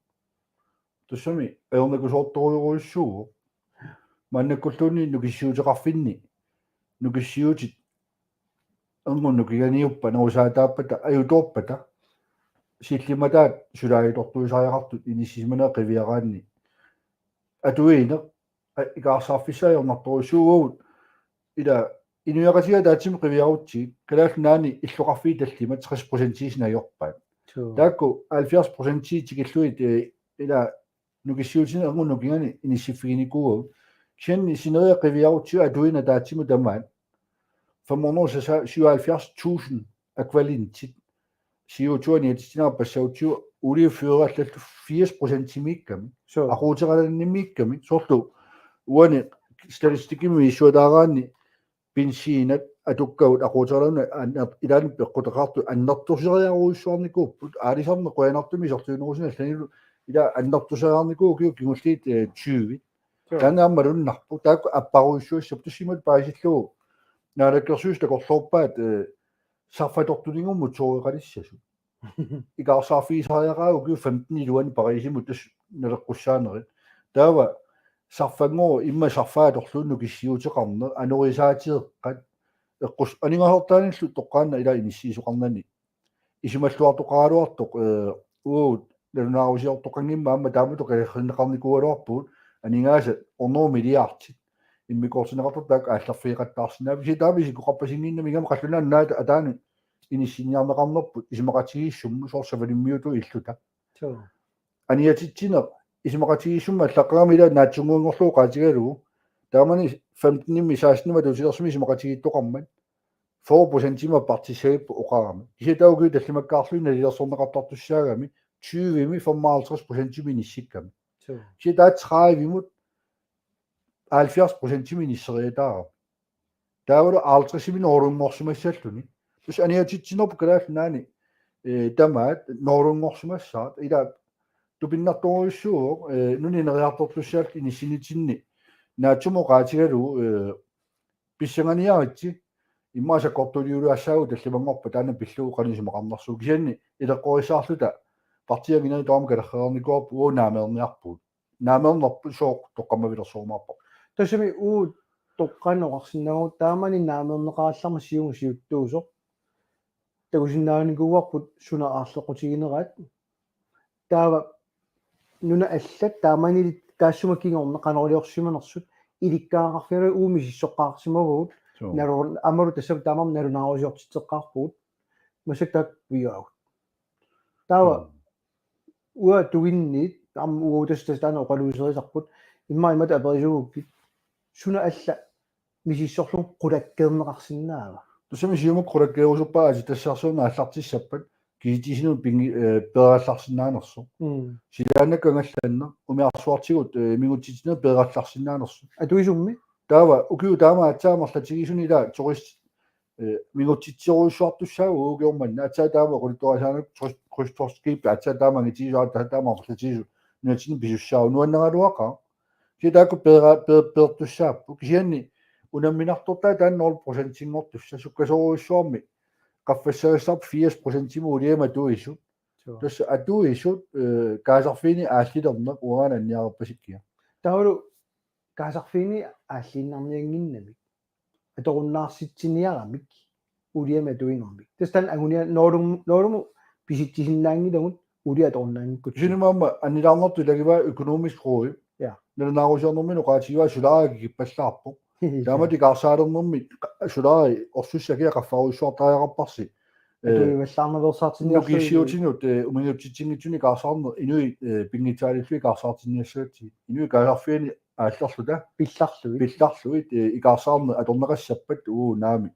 Tassami ajornakusoortorujorujussuuvoq. Maannakkulluunniit nukissiuuteqarfinni nukissiuutit erngup nukinganiuppat, narusaataappata, ajutoorpata, sillimataat sulaagitortuisariaqartut inissisimanerat qiviaraanni. Atuineq, a-, ikaarsaarfissaq ajornartorujussuuvugut, ilaa inuiaqatigiit ataatsimut qiviarutsigit, Kalaallit Nunaanni illoqarfiit tallimat tres procentii sinaagiorpaat. Suu. Taakku halvfjerds procentii tikillugit, ee, ilaa nukissiuutini erngup nukingani inissiffiginikuuagut. Kisianni sineriak qiviarutsigu atuineq ataatsimut tamaat femhundrede og syvoghalvfjerds tusind ekvivalentit C O to-ani aniatitsinera passagutsigu oliefyret allallu firs procentimiikkami. Suu. Aquuteqalannimiikkami. Soorlu uani statistikkimi misissuataaraanni benzinat atukkagut aquuteqalannut anner-, ilaanni peqquteqartut annertuseriarujussuarnikuupput, aalisarneq qujanartumik isertuinerusunik allanilu ilaa annertuseriarnikuuvoq ukiut kingulliit, ee, tyve. Suu. Taanna aamma malunnarpoq, taakku apparujussuassapput, tassa imatut paasillugu Naalakkersuisut takorloorpaat, ee, sarfatortunigumut soorlu eqalissasut. Ikaarsaarfigisariaqarput ukiut femten iluani Pariisimut tassa naleqqussaanerit. Taava sarfanngooq immaqa sarfaa atorlugu nukissiuuteqarneq, anorisaatieqqat, eqqus-, aningaasartaanillu toqqaannaq ilaa inissiisoqarnani. Isumalluartoqaraluartoq, ee, uagut nalunaarusiortoqanngimmat aamma taamatut qilerrinneqarnikuugaluarpugut aningaasat hundrede milliardit. Immikkoortinneqartartut taakku aallerfigeqattaarsinnaavisi, taava isikkoqarpasinnginnamigit aamma qallunaat nunaat ataanut inissinniarneqarnerput isumaqatigiissummut soorlu savalimmiutut illuta. Suu. Aniatitsineq isumaqatigiissummut allaqqagami ilaa naatsunnguanngorlugu oqaatigalugu. Taamani femtenimit sekstenimut atuutilersumik isumaqatigiittoqarmat fyrre procentimik appartissagipput oqarami. Kisianni taava ukiut tallimakkaarlugit nalilersorneqartartussaagami tyvemi femoghalvtreds procentimik inissikkami. Suu. Kisianni taava tredivemut halvfjerds procentimik inisseriataarami. Taavalu halvtredsimik noorunngorsimassalluni. Tassa aniatitsinerput Kalaallit Nunaanni, ee, tamaat noorunngorsimassaat. Ilaa tupinnartorujussuuvoq, ee, nunap ineriartortussaalluta inissinnitsinni naatsumik oqaatigalugu, ee, pissanganiaritsi immaqa sakkortuliulassaagut tallimanngorpat taanna pillugu qanoq isumaqarnersugut. Kisianni ileqqorissaarluta partiit anguniagit tamarmik kalerreernikuuarput uagut naameerniarpugut. Naameernerput sooq toqqammavilersorumaarparput. Tassami uagut toqqaannaq oqarsinnaavugut taamani naammagineqarallarmat siumut siuttuusoq. Takusinnaanikuuarput suna aarleqqutigineraat. Taava nunat allat taamanilit taassuma kingorna qanoq iliorsimanersut ilikkagaqarfigalugu uagut misissoqqaarsimavagut. Suu. Nalu-, aammalu tassa taamaammat nalunaarusiortitseqqaarpugut. Massakkut taakku pigaagut. Taava Suu. Uanga tuinniit aamma uagut tassa taanna oqaluuserisarput immaqa imatut aperisuugukkit suna alla misissorlugu qulakkeerneqarsinnaava? Tassami Siumukkut qulakkeerusuppara aatsitassarsiorneq aallartissappat kisitsisinut pingi-, eh, peerallarsinnaanersoq. Mm. Silaannakkut angallanneq umiarsuartigut, eh, mingutsitsineq peerallarsinnaanersoq. Atuisummi? Taava ukiut taama aatsaat amerlatigisuni ila turist, eh, mingutsitserujussuartussaavugut ukioq manna aatsaat taama qulittuarisaanut turist-, krydstogtskib aatsaat taama angitigisoq aatsaat taama amerlatigisut nunatsinni pisussaavoq nuanneraluaqaaq. Kisianni taakku peera-, peer-, peertussaapput. Kisianni unamminartortaa taanna nul procentinngortussaq sukkasoorujussuarmi qaffassagassaarput firs procentimut uuliamut atuisut. Suu. Tassa atuisut, eh, kaasarfiini aallilerneq uangaana anniareerpasikkiga. Taavalu kaasarfiini aalliinnarniannginnamik. Atorunnaarsitsiniaramik uuliamut atuinermik. Tassa taanna anguniagaq nulum-, nulumut pisitsisinnaanngilagut uulia atorunnaanngikkutsigit. Kisianni aamma annilaarnartut ilagivaa økonomisk råd. Ja. Nalunaarusiornermini oqaatigivaa solaria kikippallaarpoq. Taama ikaarsaarnermi qa-, solaria orsussakia qaffarujussuartariaqarparsi. Eh, atuivallaarnaveersaartinniarlugu. Nukissiutinut, eh, umingutsitsinngitsunik ikaarsaarneq inuit, eh, pinngitsaalillutik ikaarsaartinniassagatsigit. Inuit kaasarfianni aallerluta. Pillarlugit. Pillarlugit, eh, ikaarsaarneq atorneqassappat uu naamik.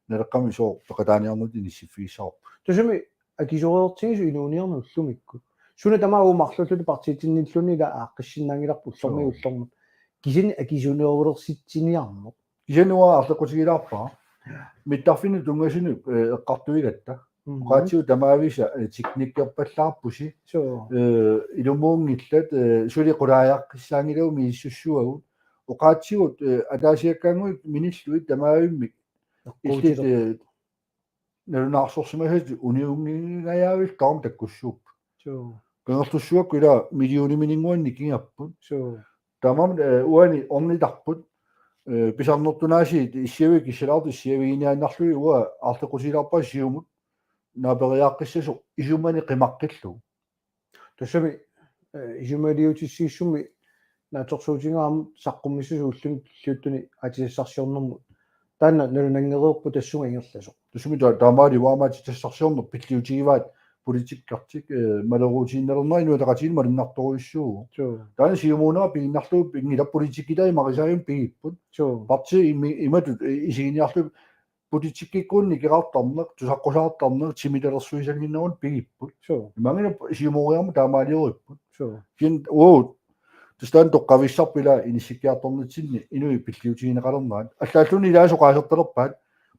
Naleqqami sooq peqataaniarnerit inissiffigissavara. Tassami akisuureertigisut inuuniarneq ullumikkut. Suna tamaat uagut marluulluta partiitsinnilluunniit ila aaqqissinnaanngilarput ullormiit Suu. ullormut. Kisianni akisuunerulersitsiniarneq. Kisianni uanga aarleqqutigilaarpara. Mittarfinnut tunngasunut, eh, eqqartuigatta. Mhm. Oqaatsigut tamaavisa, eh, teknikkerpallaarpusi. Suu. Eh, ilumuunngillat, eh, suli qulaajaqqissaanngilagut misissussaagut. Oqaatsigut, eh, ataasiakkaannguit minillugit tamaavimmik Eqquutileq. Illit, eh, nalunaarsorsimasatit uniunngingajavilluta taama takkussuupput. Suu. Kangerlussuakkut ila millionimininnguanni nikingapput. Suu. Taamaammat, eh, uani ornitarput, eh, pisarnertunaasiit issiavi kissalaartut issiaviginiaannarlugit uanga aarleqqutigilaarpara Siumut naaperiaaqqissasoq isumani qimaqqillugu. Tassami, eh, isumaliutissiissummi naatsorsuutigaara saqqummissuseq ulluni tulliuttuni aatsitassarsiornermut. Taanna nalunanngereerpoq tassunga ingerlasoq. Tassami ta-, taamaali uanga aatsitassarsiorneq pilliutigivaat politikkertik, eh, maleruutiinnarnermut Inuit Ataqatigiinni malunnartorujussuuvoq. Suu. Taanna Siumuunera piginnarlugu pinngilaq politikkitai maqisaajun pigipput. Suu. Partii imi-, imatut, eh, isiginiarlugu politikkikkuunni nikerartarneq, tusaqqusaartarneq, timitalersuisannginnerunik pigipput. Suu. Imaanngilaq Siumuuriarmut taamaalioripput. Suu. Kisianni uagut, tassa taanna toqqavissarput ila inissikkiartornitsinni inuit pilliutigineqalernerat. Allaalluunniit ilaasa oqaasertalerpaat,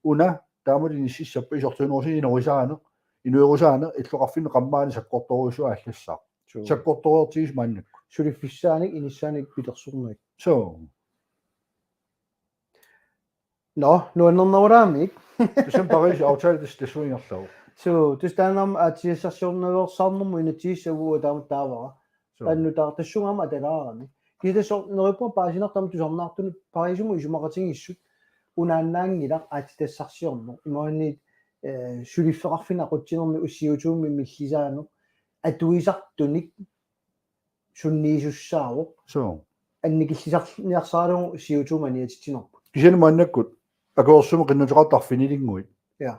una, taamatut inississappat isortuinerusumik inuerisaaneq, inuerisaaneq, illoqarfinni qammaani sakkortoorujussuaq aallassaaq. Suu. Sakkortooreertigisoq maannakkut. Suliffissaanik, inissaanik pilersorneq. Suu. Nå, nuannernerulaamik. Tassami Paris aftale tassa tassunga ingerlavoq. Suu, tassa taanna aamma aatsitassarsiornaveersaarnermut inatsisissaq uagut taamatut taavara. Suu. Taanna taava tassunga aamma atalaarami. Kisianni tassa neriuppunga paasinartoq aamma tusarnaartunut Parisimut isumaqatigiissut unaannaanngilaq aatsitassarsiorneq. Imaluunniit, eh, suliffeqarfinnut aqutsinermi ussiutuummi millisaanut atuisartunik sunniisussaavoq. Suu. Annikillisarniarsaralugu C O two aniatitsinerput. Kisianni maannakkut akuersissummik qinnuteqartarfinilinguit. Ja.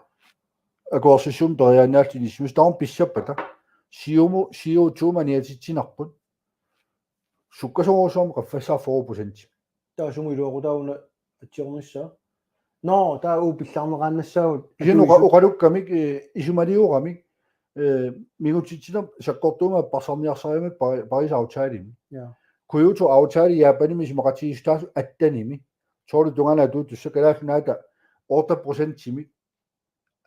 Akuersissummik periaannaallutik inissisimavoq taama pissappata. Siumut C O two aniatitsinerput. Sukkasoorujussuarmik qaffassaaq fyrre procent. Taava sumut iluaqutaavoq una atsiornissaa. Nå, taava uagut pillaarneqaannassaagut. Kisianni oqa-, atuisut. Oqalukkamik, eh, isumalioramik, eh, mingutsitsineq sakkortuumik apparsarniarsarigamikku Pari-, Paris aftalemi. Ja. Kyoto aftale Japanimi isumaqatigiissutaasut attenimi. Tolvip tungaanut atuuttussaq Kalaallit Nunaata otte procentimik,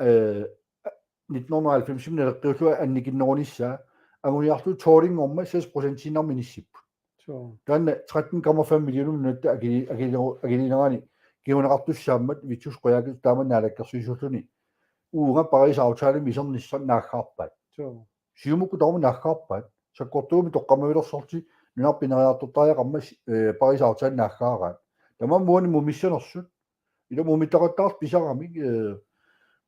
eh, nitten hundrede og halvfemsimi naleqqiullunga annikinnerunissaa. Anguniarlugu tolvinngormat seks procentiinnarmik inissipput. Suu. Taanna tretten komma fem millioner nunatta akili-, akili-, akiliinerani kinguneqartussaammat Vittus Qujaukitsoq taama naalakkersuisuulluni. Uunga Paris aftalemi isernissaq naaggaarpaat. Suu. Siumukkut tamarmik naaggaarpaat. Sakkortuumik toqqammavilersorlutik nunarput ineriartortariaqarmat, eh, Paris aftale naaggaaraat. Tamanna uani mumissanersut. Ila mumittaqattaartut pisaramik, eh,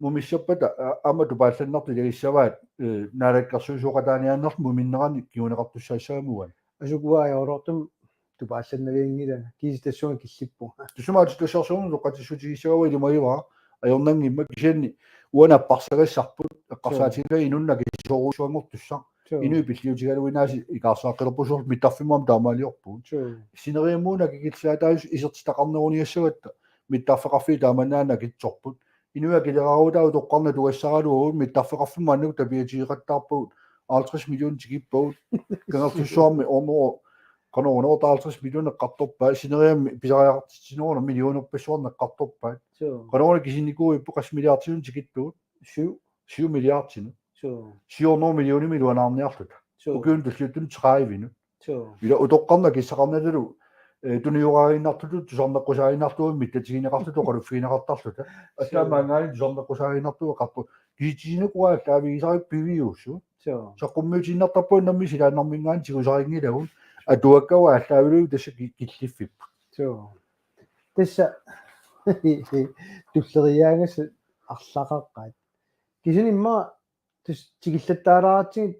mumissappata, a-, aamma tupaallannartut ilagissavaat, eh, naalakkersuisooqataaniaannarlutik muminnerani kinguneqartussaassagami uani. Asukua ajoraluartumik tupaallannavianngilanga, kiisa tassunga killippunga. Tussumaatitassarsuarmut utoqqatsissutigissagavara, ilumagivara ajornanngimmat, kisianni uani apparsagassarput eqqarsaatigilaat inunnut akisoorujussuanngortussaq. Suu. Inuit pilliutigaluinaasi ikaarsaaqqilerput, soorlu mittarfimmut aamma taamaaliorpugut. Suu. Sineriammuuna akikillisaataasut isertitaqarneruniassagatta mittarfeqarfiit taamannaana akitsorput. Inuit akileraarutaat utoqqarnat tugassaraluagut, mittarfeqarfimmut maannakkut tapiatigeqattaarpagut, halvtreds millioner tikippagut. Kangerlussuarmi ornero, qanoruna, halvtreds millioner eqqartorpaat, sineriammi pisariaqartitsinerulluni millionerpassuarnik eqqartorpaat. Suu. Qanoruna kisinnikuuippoq, qassit milliardinut tikittugut? Syv. Syv milliardinut. Suu. Syv hundrede millionimik iluanaarniarluta. Suu. Ukiunut tulliuttunut tredivenut. Suu. Ila utoqqarnut akissaqarnatalu, eh, tunioraaginnartutut tusarneqqusaaginnartugut mittatigineqartutut oqaluffigineqartarluta. Suu. Allaat maanngaanniit tusarneqqusaaginnartugut eqqarpoq. Kisitsisinikuuaat aallaavigisarput piviusut. Suu. Saqqummiutiinnartarpagut nammineq silaannarminngaanniit tigusarinngilagut. Atuakkavut aallaavigalugit tassa ki-, killiffipput. Suu. Tassa tulleriiaagassat arlaqaqqaat. Kisianni immaqa tassa tikillattaalaaratsigu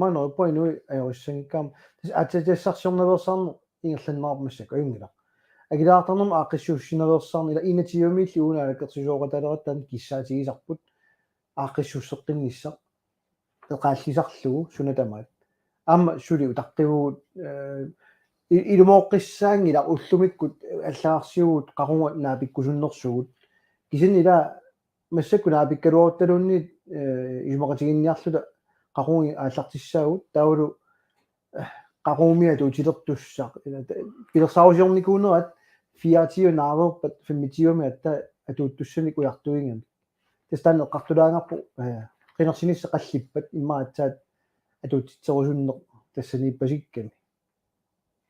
maanna uanga inuit ajorissanngikkama. Tassa aatsitassarsiornaveersaarneq ingerlanneqarpoq massakkut, ajunngilaq. Akileraartarnermut aaqqissuussinaveersaarneq, ila enogtyvemiilli uagut naalakkersuisooqataaleratta taanna kissaatigisarput aaqqissuusseqqinnissaq eqaallisarlugu suna tamaat. Aamma suli utaqqivugut, eh, i-, ilumooqqissaanngilaq, ullumikkut allagarsivugut, qaqugumut naapikkusunnersugut. Kisianni ila massakkut naapikkaluaruttaluunniit, eh, isumaqatiginninniarluta qaqugu aallartissaagut, taavalu, eh, qaqugumik atuutilertussaq, ila ta-, pilersaarusiornikuunerat fireogtyve naareerpat femogtyvemi aatsaat atuuttussanik ujartuigamik. Tassa taanna eqqartulaagarput, eh, qinersinissaq qallippat immaqa aatsaat atuutitserusunneq tassaniippasikkami.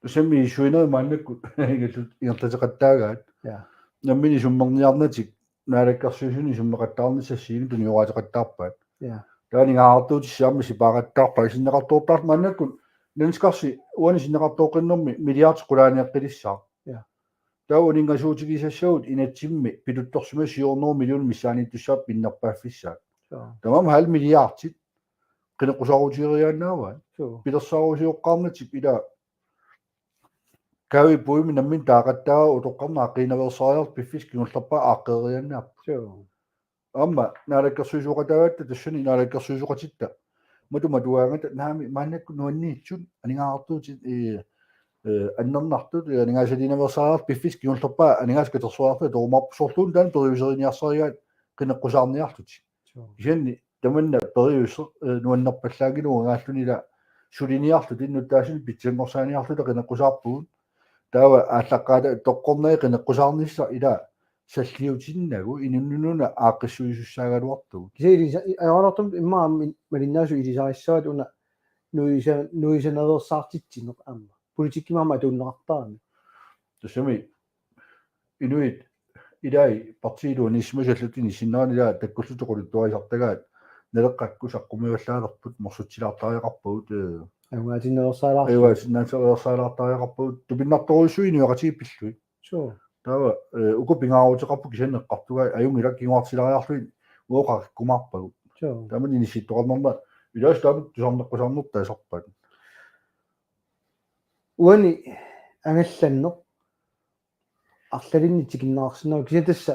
Tassami issuinerit maannakkut ingerlut-, ingerlateqattaagaat. Ja. Nammineq isummerniarnatik naalakkersuisuni isummeqattaarnissaq assigiinngitsunik tunioraateqattaarpaat. Ja. Taava aningaasartuutissaq aamma sipaaqattaarpaat, sinneqartoortarluta maannakkut. Danskersi uani sinneqartooqqinnermi milliard qulaaneqqilissaaq. Ja. Taava uninngasuutigisassagut inatsimmi pituttorsimasut syv hundrede millioner missaaniittussaapput pinnerpaaffissaat. Ja. Tamanna halv milliardit qineqqusaarutigereeriaannaavaat. Suu. Pilersaarusioqqaarnatik ila Kaavi puimi nammineq taaqattaavoq, utoqqarnut aaqqiinaveersaariarluta piffissaq kingullerpaaq aaqqeeriaannaapput. Suu. Aamma naalakkersuisooqataagatta tassani naalakkersuisooqatitta matuma tuaangata naamik maannakkut nuanniitsut aningaasartuutit, eh, eh, annernartut, eh, aningaasaliinaveersaariarluta piffissaq kingullerpaaq aningaasat katersugaarluta torumaarput, soorluuna taanna periuseriniarsarigaat qineqqusaarniarlutik. Suu. Kisianni tamanna periuseq, eh, nuannerpallaanngilagut aalluni ila suliniarluta innuttaasunik pitsanngorsaanerulerluta qineqqusaarpugut. Taava aallaqqaataani toqqornagit qineqqusaarnissaq ila salliutinnagu inunnut una aaqqissuisussaagaluartugut. Kisianni ilisa-, i-, ajoraluartumik immaqa aamma in-, malinnaasut ilisarissavaat una nuisa-, nuisanaveersaartitsineq aamma. Politikkimi aamma atuunneqartarami. Tassami inuit ilai partiit iluaniissimasut allatut inissinneranni ila takkullutik quluttuarisartagaat Naleqqakkut saqqummiuallaalerput, morsutsilaartariaqarpagut, eh, ajugaatinnaveersaalaarlutik. Ajugaatinnaveersaalaartariaqarpagut, tupinnartorujussuit inuiaqatigiit pillugit. Suu. Taava, eh, uku pingaaruteqarput kisianni eqqartugaat, ajunngilaq, kinguartilaariarlugit uagut qaqikkumaarpagut. Suu. Taamani inissittoqarnerma ilaasa taama tusarneqqusaarnertut taasarpaat. Uani angallanneq arlalinnik tikinneqarsinnaavoq, kisianni tassa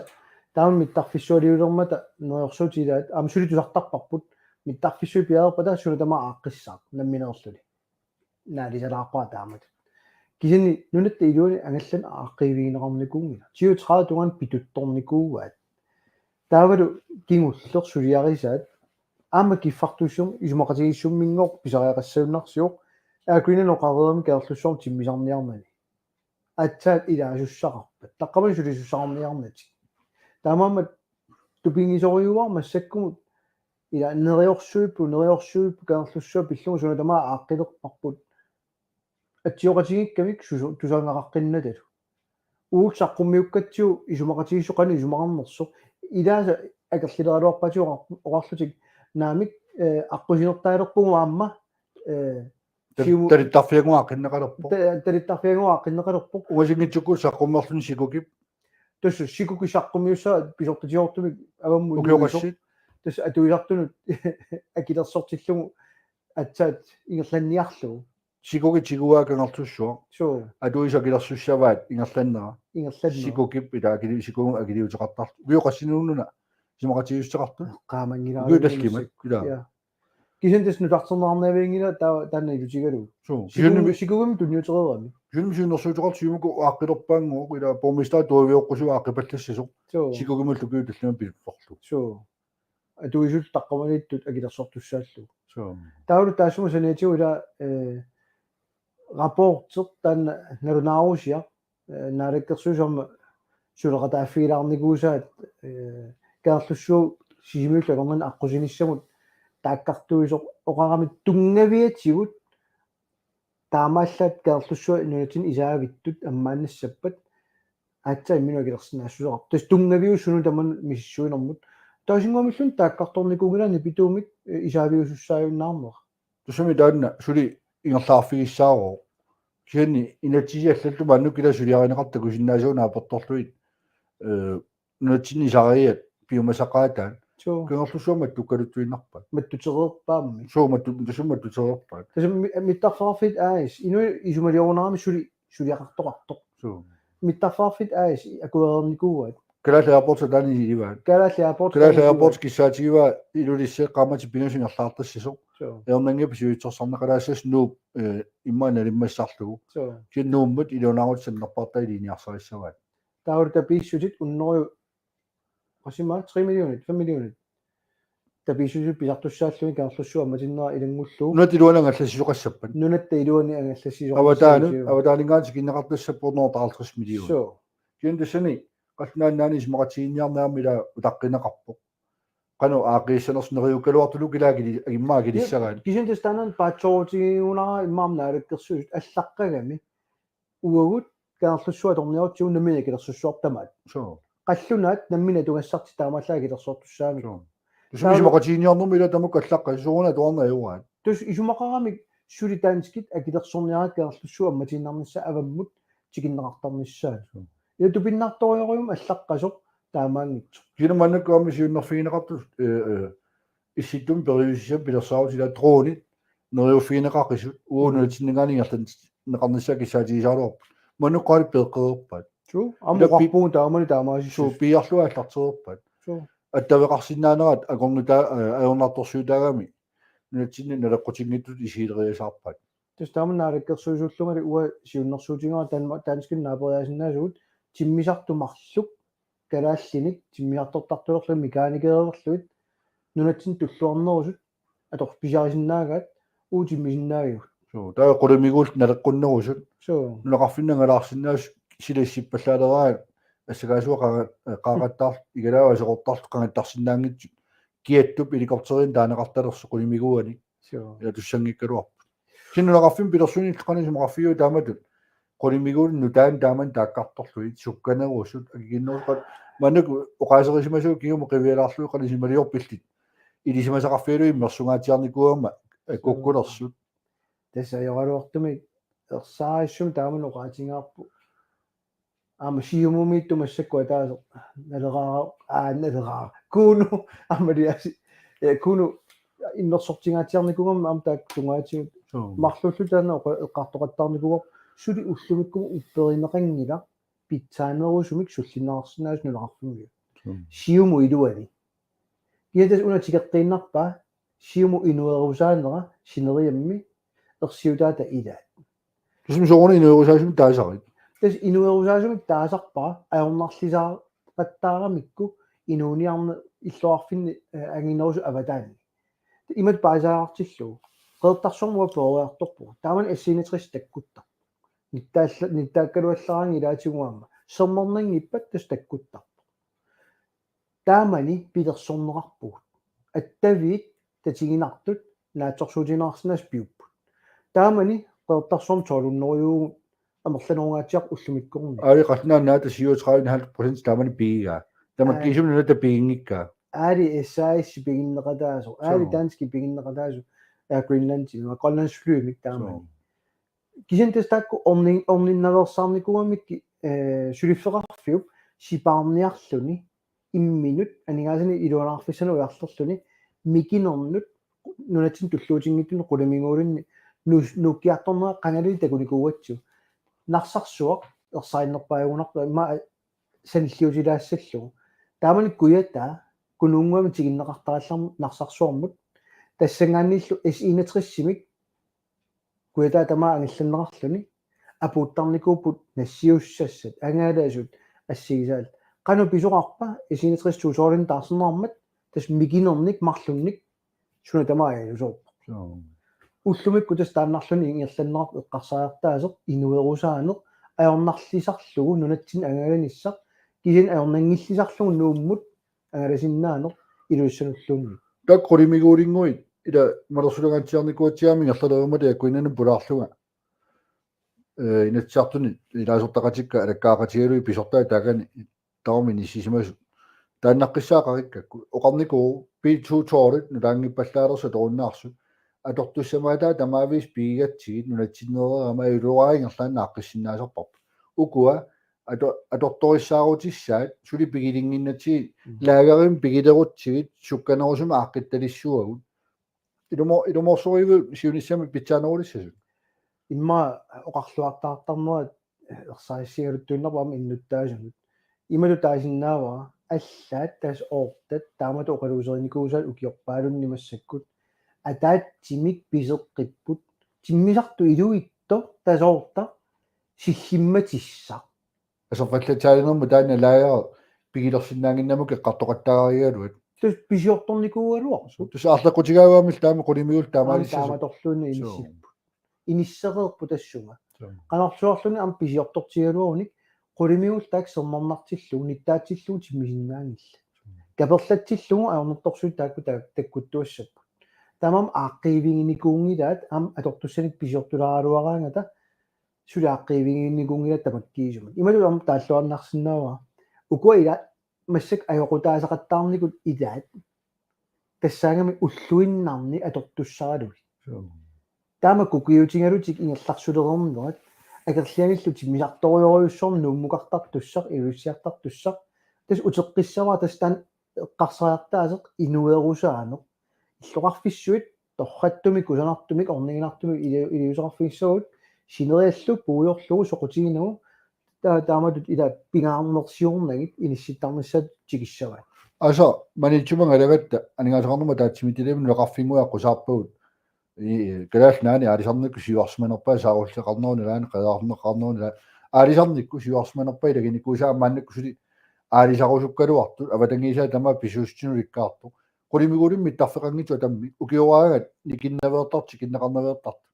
taama mittarfissualiulermata neriorsuutit ilaat aamma suli tusartarparput, mittarfissuit piareerpata suna tamaat aaqqissaaq nammineerluni. Naalisalaarpara taamatut. Kisianni nunatta iluani angallanneq aaqqiivigineqarnikuunngilaq. Tyve tredive tungaanut pituttornikuuaat. Taavalu kingulleq suliarisaat aamma kiffartuussinermut isumaqatigiissummigooq pisariaqassagunarsivoq, Air Greenland oqareerami Kangerlussuarmi timmisarniarnani. Aatsaat ilaasussaqarpat. Taqqamani sulisussaarniarnatik. Taamaammat tupinngisorujuuara massakkumut ila neriorsuipput, neriorsuipput Kangerlussuaq pillugu suna tamaat aaqqilerparput. Atsioqatigiikkamik susu-, tusagaqaqqinnatalu. Uagut saqqummiukkatsigu isumaqatigiissut qanoq isumaqarnersoq. Ilaasa akerlileraluarpaatigut oqar-, oqarlutik naamik, eh, aqqusinertaalerpugut aamma, eh, Siumu- Talittarfianngua aaqqinneqalerpoq. Ta- talittarfianngua aaqqinneqalerpoq. Ungasinngitsukkut saqqummerluni Sikukip. Tassa Sikukip saqqummiussaq pisortatigoortumik avammut Ukioqassit. Tassa atuisartunut akilersortillugu aatsaat ingerlanniarlugu. Sikukip tiguaa Kangerlussuaq. Suu. Atuisut akilersussavaat ingerlannera. Ingerlannera. Sikukip ila akili-, Sikukip akiliuteqartarlugu. Ukioqassinuununa isumaqatigiissuteqartut. Qaamanngilaarlugu. Ukiut tallimat, ila. Ja. Kisianni tassa nutarterneqarnavianngilaq taa-, taanna ilutigalugu. Suu. Sikugumi, Sikugumi tunniutereerami. Kisianni siunnersuuteqartut Siumukkut aaqqilerpaannguaq ila borgmesteri tuavioqqusuuvoq aaqqipallassasoq. Suu. Sikukimullu ukiut tallimat piluttorlugu. Suu. Atuisut taqqamaniittut akilersortussaallugu. Suu. Taavalu taassuma saniatigut ila, eh, rapporti taanna nalunaarusiaq, eh, naalakkersuisut aamma suleqataaffigilaarnikuusaat, eh, Kangerlussuup Sisimiullu akornanni aqqusinissamut taakkartuisoq oqarami tunngaviatigut taamaallaat Kangerlussuaq nunatsinni isaavittut ammaannassappat aatsaat imminut akilersinnaassuseqarpoq. Tassa tunngaviusunut tamanut misissuinermut. Taasinnguamilluunniit taakkartornikuunngilaq nipituumik, eh, isaaviusussaajunnaarnera. Tassami taanna suli ingerlaarfigissaarooq. Kisianni inatsisit allallu maannakkut ila suliarineqartut takusinnaasavut naapertorlugit. Eh, nunatsinni isariat piumasaqaataat. Suu. Kangerlussuaq mattukkaluttuinnarpaat. Mattutereerpaammi. Suu, mattu-, tassami mattutereerpaat. Tassa mi-, Mittarfeqarfiit A/S, inuit isumaliorunarami suli suliaqartoqartoq. Suu. Mittarfeqarfiit A/S akuereernikuuaat. Kalaallit Airports taanna ilivaat. Kalaallit Airports Kalaallit taanna Airports ilivaat. Kissaatigivaa Ilulissat qaammatit pingasut ingerlaartassasoq. Suu. Ajornanngippat siulittassarneqalaassasoq Nuup, eh, immaqa nalimmassarlugu. Suu. Kisianni Nuummut iluanaarutip sannerpartai ilinniarsarissavaat. Taavalu tapiissutit hundrede, qasima, tre millionit, fem millionit. Tapiissutit pisartussaallugit Kangerlussuup ammatinnera ilanngullugu. Nunatta iluani angallassisoqassappat. Nunatta iluani angallassisoqassappat. Avataanut, avataaninngaanniit tikinneqartassappat hundrede og halvtreds millioner. Suu. Kisianni tassani Qallunaat Nunaanni isumaqatigiinniarneq aamma ila utaqqineqarpoq. Qanoq aaqqiissanersoq neriukkaluartullu ila akili-, immaqa akilissagaat. Kisianni tassa taanna paatsoorutigigunarpara immaqa aamma naalakkersuisut allaqqagami. Uagut Kangerlussuaq atorniarutsigu nammineq akilersussaavoq tamaat. Suu. Qallunaat nammineq atugassartik taamaallaat akilersortussaammat. Suu. Tassa taava isumaqatigiinniarnermi ila tamakku allaqqasut soorunami atuarneq ajoraat. Tassa isumaqaramik suli danskit akilersorniaraat Kangerlussuup ammatiinnarnissaa avammut tikinneqartarnissaat. Suu. Ila tupinnartorujorujummik allaqqasoq taamaanngitsoq. Kisianni maannakkut aamma siunnerfigineqartut, eh, eh, Issittumi periusissami pilersaarutit ila dronit neriuffigineqaqisut uagut nunatsinninngaanniit ingerlanneqarnissaat kissaatigisaraluarput. Maannakkut qaalit peeqqereerpaat. Suu, aamma ila pi-, oqarpugut taamani taamaasissuusoq. Suu, piiarlugit aallartereerpaat. Suu. Attaveqarsinnaanerat akornutaa, eh, ajornartorsiutaagami nunatsinni naleqqutinngitsutut isigiiaarpaat. Tassa taama naalakkersuisuullungali uanga siunnersuutigaara Danmark, danskit naaperiaasinnaasugut timmisartut marluk kalaallinik timmisartortartulerlugit mekaanikeererlugit nunatsinni tulluarnerusut atorfigisinnaasaat uagut timmisinnaavigut. Suu, taava qulimiguullit naleqqunnerusut. Suu. Nunaqarfinni angalaarsinnaasut sila issippallaaleraa assakaasua qaa-, qaaqattaarlugu igalaava aserortarlugu qangattarsinnaanngitsut kiattup helikopterinik taaneqartalersoq qulimiguuanik. Suu. Ila tussanngikkaluarput. Kisianni nunaqarfimmi pilersuinillu qanoq isumaqarfigiuk taamatut. Qulimiguunik nutaanik taamani taakkartorlugit sukkanerusut akikinnerusut qanoq maannakkut oqaaserisimasut kingumut qivialaarlugit qanoq isumaliorpillit. Ilisimasaqarfigalugit immersungaatsiarnikuugama, eh, kukkulersut. Tassa ajoraluartumik ersarissummik taamani oqaatigaarput. Aamma Siumumiittut massakkut ataaseq Naleraq, aa, Naleraq. Kuno, aamma Elias. Eh, Kuno immersortingaatsiarnikuugama aamma taakku tungaatigut. Suu. Marluulluta taanna oqa-, eqqartoqattaarnikuuarput suli ullumikkut upperineqanngilaq pitsaanerusumik sullinneqarsinnaasut nunaqarfimmiut. Suu. Siumup iluani. Kisianni tassa una tikeqqiinnarpaa Siumup inuerusaanera sineriammi ersiutaata ilaat. Tassami soorunami inuerusaasumik taasarit. Tassa inuerusaasumik taasarpara ajornarlisaaqattaaramikku inuuniarneq illoqarfinni, eh, anginerusut avataanni. Imatut paasisaqartillugu. Qeqertarsuarmi uanga peroriartorpugut. Taamani S enogtres takkuttarpoq. Nittaalla-, nittaakkaluallaraangat ilaatigut aamma. Sermerneqanngippat tassa takkuttarpoq. Taamani pilersorneqarpugut. Attaviit tatiginartut naatsorsuutigineqarsinnaasut piupput. Taamani Qeqertarsuarmi tolv hundrede amerlanerungaatsiaq ullumikkornit. Aali qallunaat Nunaata syvogtredive en halv procent taamani pigigaa. Tamakkiisumik Nunatta piginngikkaa. Aali S A S piginneqataasoq, aali Suu. Danskit piginneqataasoq. Air Greenlandimi, Grønlandsflymik taamani. Kisianni tassa taakku ornin-, orninnaveersaarnikuugamik, eh, suliffeqarfiup sipaarniarluni imminut aningaasanik iluanaarfissanut ujarlerluni mikinernut nunatsinni tulluutinngitsunut qulimiguulinni nu-, nuukkiartornera qangali takunikuugatsigu. Narsarsuaq ersarinnerpaajugunarpoq immaqa sanilliutilaassallugu. Taamani Kujataa Kunuunnguamik tikinneqartarallarmat Narsarsuarmut tassanngaanniillu S enogtresimik Kujataa tamaat angallanneqarluni apuuttarnikuupput nassiussassat, angalasut, assigisaat. Qanoq pisoqarpa S enogtres to tolvimik taarserneqarmat, tassa mikinernik marlunnik suna tamaat ajuusoorpoq. Suu. Ullumikkut tassa taannarluni ingerlanneqarpoq eqqarsariartaaseq, inuerusaaneq, ajornarlisarlugu nunatsinni angalanissaq, kisianni ajornanngillisarlugu Nuummut angalasinnaaneq Ilulissanulluunniit. Taakku qulimiguulinnguit ila malersulangatsiarnikuugatsigu ingerlalerummata Air Greenlandimut pulaarlunga. Eh, Inatsisartuni ilaasortaqatikka alakkaaqatigalugit pisortaat taakani tamarmik inissisimasut. Taannaqqissaaqarikkakku. Oqarnikuuvoq B to tolvit nutaanngippallaalersut atorunnaartut. Atortussamaataa tamaaviisa pigigatsigit nunatsinnereerama ajuloorama ingerlaannaq aaqqissinnaasarparput. Ukua ato-, atortorissaarutissaat suli pigilinnginnatsigit Mm. laagerimi pigilerutsigit sukkanerusumik aaqqittalissuagut. Ilumo-, ilumoorsorivit siunissami pitsaanerulissasut. Immaqa oqarluartaartarnerat ersarissigaluttuinnarpoq aamma innuttaasunut. Imatut taasinnaavara allaat tassa oortat taamatut oqaluuserinikuusaat ukiorpaalunni massakkut. Ataatsimik piseqqipput. Timmisartut iluitsoq tassa oortaq sillimmatissaq. Aserfallatsaalinermut taanna laager pigilersinnaannginnamikku eqqartoqattaarigaluat. Tassa pisiortornikuugaluarput. Tassa aarleqqutigaagami taama qulimiguullu taamaalissasut. Taamatorluunniit Suu. Inissipput. Inissereerput tassunga. Suu. Qanorluarluni aamma pisiortortigaluarunik qulimiguullu taakku sermernartillugu nittaatsillugu timmisinnaanngillat. Kaperlatsillugu ajornartorsiut taakku ta-, takkuttuassapput. Taamaammat aaqqiiviginikuunngilaat aamma atortussanik pisiortulaaraluaraangata suli aaqqiiviginikuunngilaat tamakkiisumik. Imatut aamma taalluarnarsinnaavara. Ukua ila massakkut ajoqutaasaqattaarnikut ilaat. Tassaagami ulluinnarni atortussaralugit. Suu. Taama kukiutigalutik ingerlarsulereernerat akerlianillu timmisartorujorujussuarmik Nuummukartartussaq, Ilulissartartussaq. Tassa uteqqissavara tassa taanna eqqarsariartaaseq inuerusaaneq. Illoqarfissuit torrattumik, kusanartumik, orniginartumik ili-, iliuuseqarfigissavagut sineriallu puigorlugu soqutiginagu ta-, taamatut ila pingaarnersiornagit inissittarnissaat tikissavaat. Aasa, Maniitsumi angalagatta aningaasaqarnermut ataatsimiititaliami nunaqarfinnguit aqqusaarpagut. I, Kalaallit Nunaanni aalisarnikkut siuarsimanerpaat saarulleqarnerup nalaani qeqarneqarnerup nalaani aalisarnikkut siuarsimanerpaat ilaginikuusaat maannakkut suli aalisarusukkaluartut avatangiisaat tamaat pisuussutinik ulikkaartoq. Qulimiguulimmik mittarfeqanngitsut atammik ukioraangat nikinnaveertartut tikinneqarnaveertartut.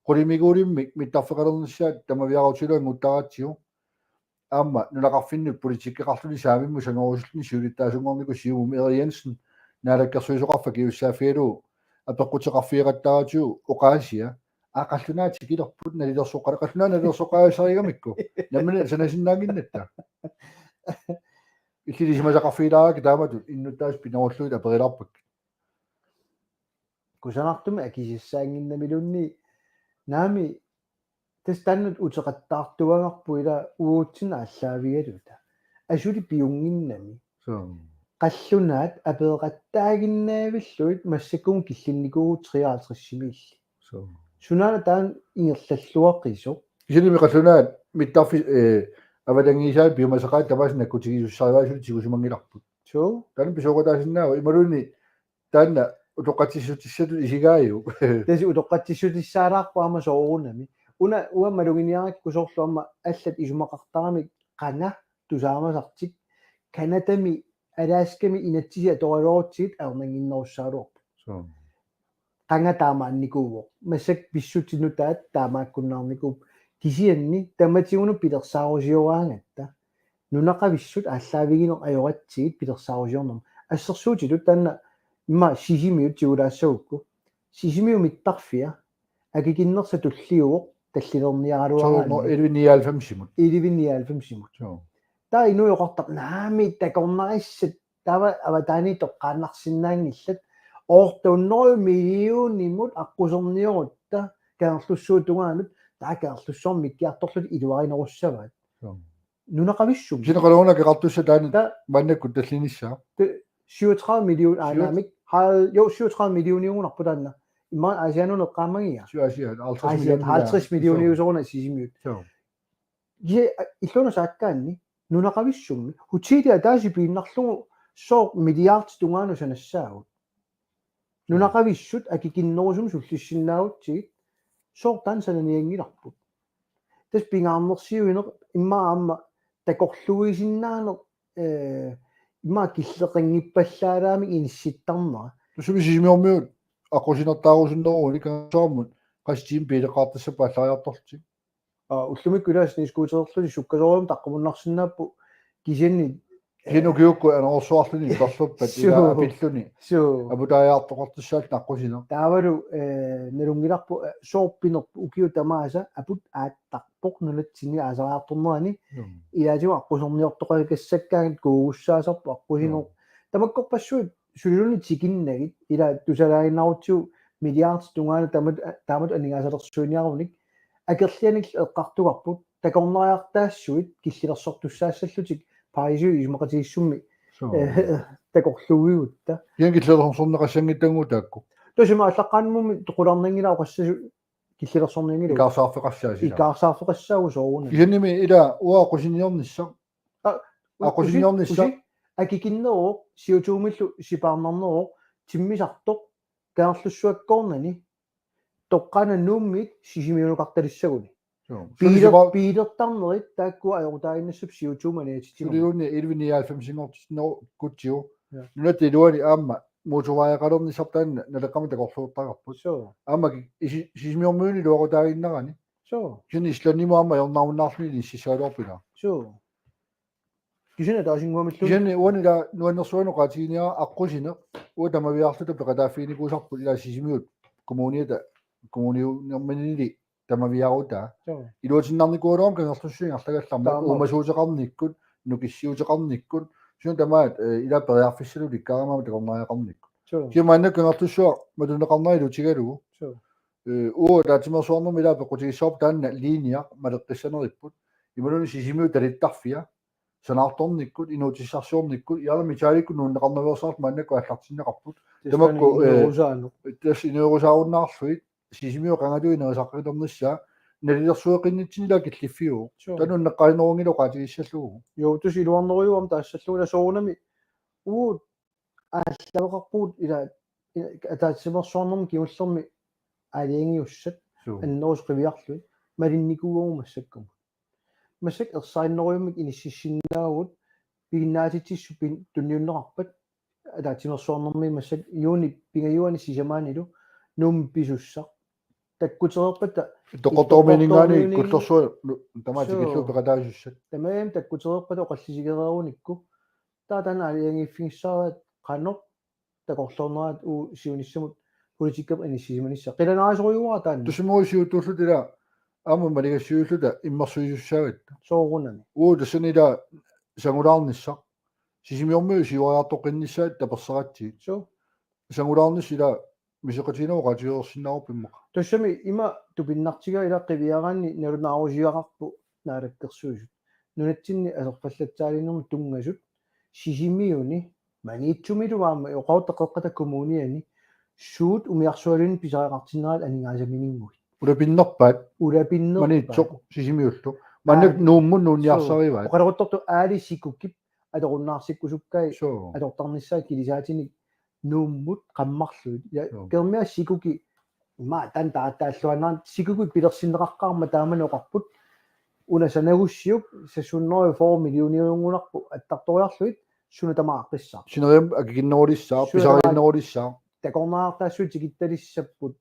Qulimiguulimmik mittarfeqalernissaat tamaviaarutigalugu anguttaratsigu. Aamma nunaqarfinnut politikkeqarluni saamimmut sangorusulluni siulittaasunngornikkut Siumumi Erik Jensen naalakkersuisoqarfik akisussaaffigalugu apeqquteqarfigeqattaaratsigu oqaasia aa qallunaat tikilerput nalilersoqqa-, qallunaat nalilersoqqaasarigamikku. Nammineq sanasinnaannginnatta. Illilisimaqarfigilaaraki taamatut innuttaasut pinerullugit aperilaarpakkit. Kusanartumik akisassaannginnamiluunniit naamik tassa taanna uteqattaartuagarput ila uatsinnut aallaavigaluta. Asuli piunnginnami. Suu. Qallunaat apeqattaaginnaavillugit massakkut killinnikuuvugut treoghalvtredsimiilli. Suu. Sunaana taanna ingerlalluaqisoq. Kisiannimi qallunaat mittarfi-, eh, avatangiisaat piumasaqaat tamaasa nakkutigisussarivaat suli tigusimanngilarput. Suu. Taanna pisooqataasinnaavoq imaluunniit taanna utoqqatsissutissatut isigaajuk. Tassa utoqqatsissutissaalaarpoq aamma soorunami. Una uanga maluginiarakku soorlu aamma allat isumaqartaramik qanga tusaamasartik. Canadami, Alaskami inatsisit atoraluarutsigit ajornannginnerussagaluarput. Suu. Qanga taamaannikuuvoq. Massakkut pissutsit nutaat taamaakkunnaarnikuupput. Kisianni tamatigut pilersaarusioraangatta. Nunaqavissut aallaavigineq ajoratsigit pilersaarusiornermi. Assersuutitut taanna immaqa Sisimiut tigulaassagukku. Sisimiut mittarfia akikinnersaq tulliuvoq tallilerniaraluaraanni. Suu, no, elleve nioghalvfemsimut. Elleve nioghalvfemsimut. Suu. Taava inuit oqartarput naamik takornarissat taava avataaniit toqqaannarsinnaanngillat. otte hundrede millionimut aqquserniarutta Kangerlussuup tungaanut, taava Kangerlussuarmi mikkiartorlutik iluarinerussavaat. Joo. Nunaqavissummi. Sinaqqaluuna Kangerlussuaq taanna. Taava maannakkut tallinissaa. Syvogtredive million Syv- aanaamik. Hal-, jo, syvogtredive millioniugunarpoq taanna. Immaqa Aasiannut eqqaamagiga. Syv-, Aasiat, halvtreds Aasiat, million halvtreds million millionit. Joo. Usooruna Sisimiut. Joo. Ja illuuna saakkaanni, nunaqavissummi, hotelli ataaseq piinnarlugu sooq milliardit tungaanut sanassaagut. Nunaqavissut akikinnerusumik sullissinnaagutsigit, sooq taanna sananianngilarput. Tassa pingaarnersiuineq immaqa aamma takorluuisinnaaneq, eh, immaqa killeqanngippallaalaamik inissittarnera. Tassami Sisimiormiut aqqusinertaarusunnerugunik Kangerlussuarmut qassit tiimit biileqqaartassappat allariartorlutik. Aa, ullumikkut ilaa snescootererlutik sukkasoorujussuarmik taqqamunnarsinnaapput kisianni. Kisianni ukiukkut anorersuarluni torluppat ilaa. Suu. Apilluni. Suu. Aputaajaartoqartussaalluni aqqusineq. Taavalu, eh, nalunngilarput, eh, soorpinerput ukiut tamaasa aput aattarpoq nunatsinni aasariartornerani. Joo. Ilaatigut aqquserniortoqakassakkaangat kuugussaasarpoq aqqusineq. Joo. Tamakkorpassuit suliluunniit tikinnagit ilaa tusalaaginnarutsigu milliardit tungaanut taamat, taamatut aningaasalersuiniarunik akerlianik eqqartugarput takornariartaassuit killilersortussaassallutik paarisiuk isumaqatigiissummi. Suu. Eh, takorluuigutta. Kisianni killilersorneqassanngitsugut taakku. Tassami aallaqqaammut qularnanngilaq oqassasoq killilersornianngilagut. Ikaarsaarfeqassaaq sila. Ikaarsaarfeqassaagut soorunami. Kisiannimi ilaa uanga aqqusinniornissaq. Aa, u-, aqqusinniornissaq. Usi, usi, akikinneruvoq, C O two-millu sipaarnarneruvoq, timmisartoq, Kangerlussuakkoornani, toqqaannaq Nuummiit Sisimiunukartalissaguni. Joo. Biiler-, suli sipa- biilertarnerit taakku ajoqutaaginnassapput C O two maniatitsimagu. Suliluunniit elleve nioghalvfemsinngortinnerugutsigu. Ja. Nunatta iluani aamma motorvejeqalernissarput taanna Naleqqami takorluuittaqarput. Joo. Aamma ki-, isi-, Sisimiormiunit iluaqutaaginnarani. Joo. Kisianni Islandimut aamma ajornarunnaarluni inississagaluarput ilaa. Joo. Kisianni ataasinnguamilluunniit. Kisianni uani ilaa nuannersuineq oqaatiginiarpara aqqusineq. Uanga tamaviaarluta peqataaffiginikuusarput ilaa Sisimiut kommuniata, kommuniunerminili tamaviaarutaa. Joo. Iluatinnarnikuugaluarami Kangerlussuaq ingerlagallarmat. Taamaappoq. Uumasuuteqarnikkut, nukissiuteqarnikkut. Suna tamaat, eh, ilaa periarfissalulikkaarama takornariaqarnikkut. Joo. Kisianni maannakkut Kangerlussuaq matuneqarnera ilutigalugu. Joo. Eh, uagut ataatsimeersuarnermi ilaa peqqutigissavarput taanna linjaq maleqqissaneripput. Imaluunniit Sisimiut talittarfia sanaartornikkut, inuutissarsiornikkut, iarla mitaalikkut nuunneqarnaveersaarluta maannakkut aallartinneqarput. Tassa tamakku, eh, inuerusaaneq. Tassa inuerusaarunnaarlugit, Sisimiut qangatut inerisaqqilernissaa, nalilersueqqinnitsinni ilaa killiffiuvoq. Suu. Taanna unneqqarinnerunngilaq oqaatigissallugu. Joo, tassa iluarnerujuugami taassallugu ilaa soorunami uagut aallaveqarpugut ilaa, i-, ataatsimeersuarnermi kingullermi aalajangiussat. Suu. Annerusumik qiviarlugit malinnikuuagut massakkumut. Massakkut ersarinnerujummik inississinnaavugut piginnaatitsissut pin-, tunniunneqarpat ataatsimeersuarnermi massakkut juunip pingajuani sisamaanilu Nuummi pisussaq. Takkutereerpata Ittoqqortoormiininngaanniit Ittoqqortoormiininngaanniit Kullersua tamaat. Suu. Tikillugu peqataasussat. Tamarmik takkutereerpata oqallisigereerunikku. Taava taanna aalajangiiffigissavaat qanoq takorloornerat uagut siunissamut politikkerput inissisimanissaq. Qilanaarisorujussuuara taanna. Tusumuisiutulluta ilaa aamma maligassiuilluta immersuisussaagatta. Soorunami. Uagut tassani ilaa sangulaarnissaq. Sisimiormiut siuariartoqqinnissaat taperseratsigit. Suu. Sangulaarnissaq ilaa misoqatigiinnagu oqaatigereersinnaavarput immaqa. Tassami ima tupinnartigaa ilaa qiviaraanni nalunaarusiorarput Naalakkersuisut. Nunatsinni aserfallatsaaliinermut tunngasut Sisimiuni Maniitsumilu aamma oqarutta Qeqqata Kommuniani suut umiarsualinnut pisariaqartinnerat aningaasamininnguit. Ulapinnerpaat. Ulapinnerpaat. Maniitsoq Sisimiullu. Maanna Aali. Nuummut nuunniarsarivaat. Suu. Oqaluttortoq aali Sikukip atorunnaarsikkusukkai. Suu. Atortarnissaat kilisaatinik Nuummut qammarlugit. Ja, suu. Kermia Sikuki, ima taanna taataalluanaan Sikuki pilersinneqaqqaarmat taamani oqarput. Una sanagussiuk seks hundrede og fyrre millioniunngunarpoq attartoriarlugit suna tamaat aaqqissaaq. Sineriammi akikinnerulissaaq, suna tamaat pisariinnerulissaaq. Takornariartaassuit tikittalissapput.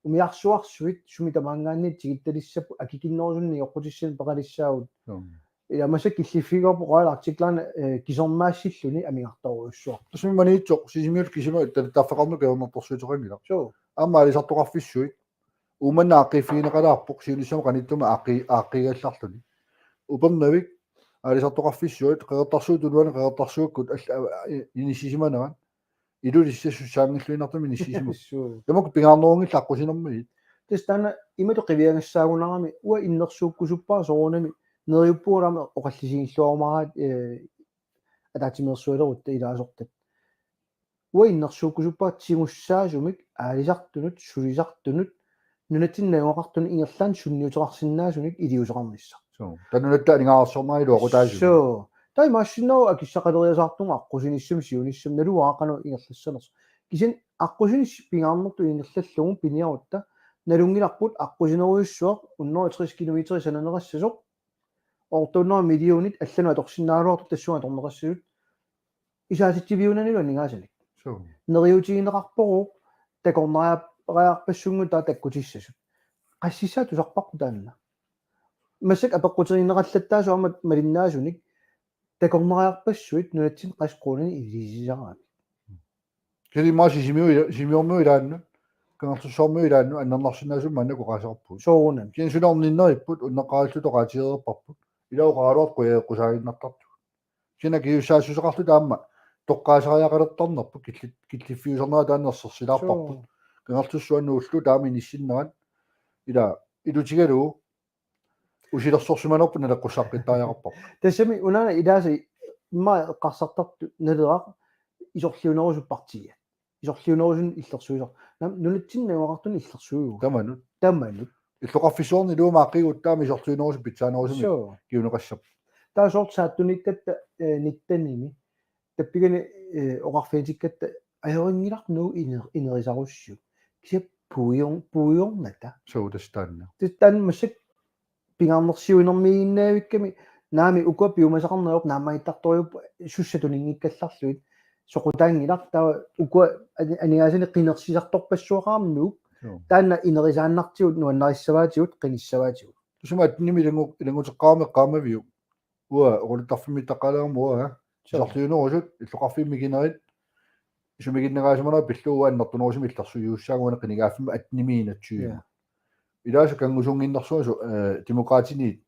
Umiarsuarsuit sumi tamaanngaanniit tikittalissapput akikinnerusunik nioqqutissanik peqalissaagut. Joo. Ilaa massakkut killiffigaarput Royal Arctic Line, eh, kisermaassilluni amigartorujussuaq. Tassami Maniitsoq Sisimiut kisima talittarfeqarneq ajornartorsiuteqanngilaq. Suu. Aamma aalisartoqarfissuit. Uumanna aaqqiiffigineqalaarpoq siunissami qanittumi aaqqi-, aaqqiigallarluni. Upernavik aalisartoqarfissuit Qeqertarsuup Tuluani Qeqertarsuakkut all-, a-, a-, inissisimanerat. Ilulissasussaanngilluinnartumik inissisimavoq. Suu. Tamakku pingaarnerunngillat aqqusinermiit. Tassa taanna imatut qiviagassaagunarami uanga innersuukkusuppaat soorunami neriuppunga aamma oqallisigilluarumaaraat, eh, ataatsimeersualerutta ilaasortat. Uanga innersuukkusuppaat tigussaasumik aalisartunut, sulisartunut, nunatsinni najugaqartunut ingerlaannaq sunniuteqarsinnaasunik iliuuseqarnissaq. Suu. Taava nunatta aningaasarsiorneq iluaqutaasunik. Suu. Taava imaassinnaavoq akissaqaleriasaartunga aqqusinissamik siunissami naluara qanoq ingerlassanersoq. Kisianni aqqusinissaq pingaarnertut ingerlallugu piniarutta nalunngilarput aqqusinerujussuaq hundrede og tres kilometer sananeqassasoq. Otte hundrede millionit allanut atorsinnaagaluartut tassunga atorneqassasut. Isaatitsiviunanilu aningaasanik. Suu. Neriuutigineqarpoq takornariarpassunnguit taava takkutissasut. Qassissaa tusarparput taanna. Massakkut apeqquterineqallattaasut aamma malinnaasunik takornariarpassuit nunatsinni qassit koruuninik iliuusisarami. Kisianni imaassi Sisimiu ila-, Sisimiormiut ilaannut, Kangerlussuarmiut ilaannut annernarsinnaasut maannakkut oqaaseqarpugut. Soorunami. Kisianni suna orninneripput, unneqqarilluta oqaatigereerparput. Ila oqaraluartoq qujaqqusaaginnartartugut. Kisianni akisuussaassuseqarluta aamma toqqaasariaqalertarnerput killi-, killiffiusarnera taanna ersersilaarparput. Suu. Kangerlussuanut ulloq taama inissinnerat ila ilutigalugu usilersorsimanerput naleqqussaqqittariaqarparput. Tassami unaana ilaasa immaqa eqqarsartartut Naleraq isorliunerusoq partiia. Isorliunerusoq illersuisoq. Nam nunatsinni najugaqartunik illersuivoq. Tamanut. Tamanut. Illoqarfissuarni iluamik aaqqigutta aamma isorliunerusumik pitsaanerusumik. Suu. Kiuneqassap. Taava soorlu saattunikkatta, eh, nittenimi. Tappikani, eh, oqarfigitikkatta ajorinngilarput Nuuk iner-, inerisarussiuk. Kisianni puior-, puiornata. Suu tassa taanna. Tassa taanna massakkut pingaarnersiuinermiiginnaavikkami naamik ukua piumasaqarneq ajorput naammagiittartorujuupput sussat tuninngikkallarlugit soqutaanngilaq taava ukua ani-, aningaasanik qinersisartorpassuaqarami Nuuk. Suu. Taanna inerisaannartigut nuannarissavaatigut qinissavaatigut. Tusuma attenimi ilanngu-, ilannguteqqaarami eqqaamaviuk. Uanga oqaluttarfimmiittaqalaarama uanga. Suu. Isorliunerusut illoqarfiit mikinerit isumaginnagaasimanerat pillugu uanga annertunerusumik illersuisussaanga uani qinigaaffimmi attenimi enogtyve. Ja. Ilaasa kanngusunnginnersunga su-, eh, Demokraatiniit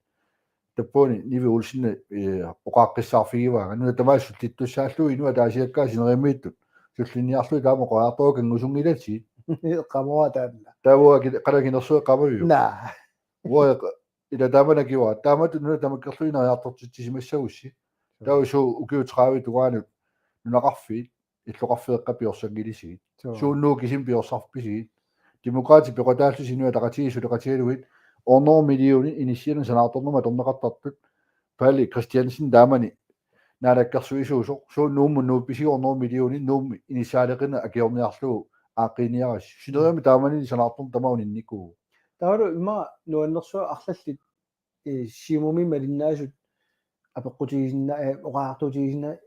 tappaani Nivi Olsen, eh, oqaaqqissaarfigivaanga. Nuna tamaasa sullittussaallugu inuit ataasiakkaat sineriammiittut sullinniarlugit taama oqariartorput kanngusunngilatit. Eqqaamavara taanna. Taava uanga ki-, qanoq akinersuaq eqqaamaviuk? Naa. Uanga ila taamani akivara. Taamatut nuna tamakkerluinnaq ineriartortitsisimassagussi. Suu. Taava suut ukiut tredive tungaanut nunaqarfiit illoqarfeeqqat piorsanngilatigit. Suu. Suut Nuuk kisimi piorsarpisigit. Demokraatit peqataallusi Inuit Ataqatigiit suleqatigalugit hundrede millionit inissianut sanaartornermut atorneqartartut. Palle Christiansen taamani naalakkersuisuusoq. Suut Nuummut nuuppisigut hundrede millionit Nuummi inissaaleqineq akiorniarlugu aaqqiiniarassi. Sineriammi taamani sanaartorneq tamaat uninnikuuvoq. Taavalu immaqa nuannersuaq arlallit, eh, Siumumi malinnaasut apeqqutigisinnaasut, eh, oqariartuutigisinnaasut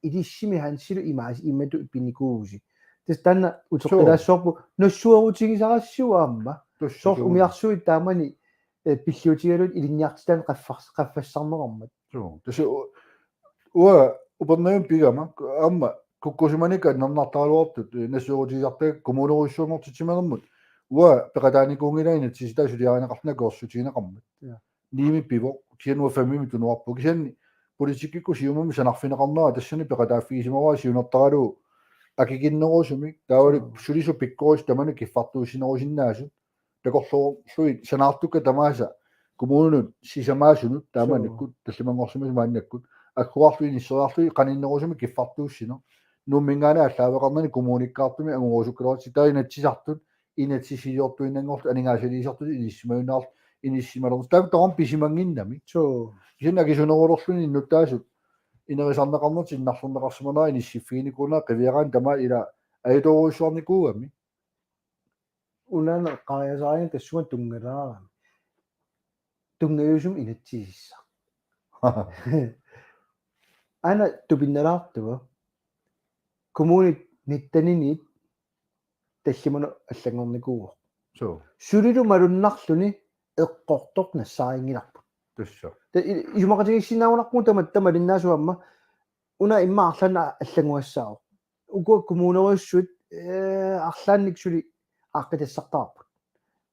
ilissimi Hansilu imaas-, imatut pinikuuvusi. Tassa taanna uteqqilaassavarput nassuerutigisarassiuk aamma. Tassa. Soorlu suu. Umiarsuit taamani, eh, pilliutigalugit ilinniartitaaneq qaffars-, qaffassarneqarmat. Suu. Tassa u-, uanga Upernavimmi pigama, aamma kukkusimanikka annernartaraluartut, eh, nassuerutigisartakkagut kommunerujussuanngortitsimanermut. Uanga peqataanikuunngilara inatsisitaat suliarineqarluni akuersissutigineqarmat. Ja. Niimi pivoq, kisianni uanga femimi tunuarpugut. Kisianni politikkikkut Siumumi sanarfineqarnera tassani peqataaffigisimavara siunertaralugu akikinnerusumik, taavalu suu. Sulisut pikkorisut tamanut kiffartuussinerusinnaasut. Takorloorlugit sanaartukkat tamaasa kommuninut sisamaasunut taamanikkut, suu, tallimanngorsimasut maannakkut agguarlugit inisseriarlugit qaninnerusumik kiffartuussineq. Nuumminngaanniit aallaaveqarnani kommunikkaartumik angorusukkaluartut taava inatsisartut inatsisiliortuinnanngorlutik aningaasaliisartut inissisimajunnaarlutik inissisimalerneq. Taakku tamarmik pisimannginnamik. Suu. Kisianni akisunerulerluni innuttaasut inerisarneqarnertik innarlerneqarsimanerat inissiffiginikuunerat qiviaraanni tamaat ila ajutoorujussuarnikuugami. Unaana eqqariasariga tassunga tunngalaarami. Tunngaviusumik inatsisissaq. Aana tupinnalaartugut. Kommunit nitteniniit tallimanut allanngornikuuvoq. Suu. Sulilu malunnarluni eqqortoq nassaarinngilarput. Tassa. Ta-, i-, isumaqatigiissinnaagunarpugut tama-, tamalinnaasut aamma una immaqa arlaannik allannguassaavoq. Ukua kommunerujussuit, eh, arlaannik suli aaqqitassartagarput.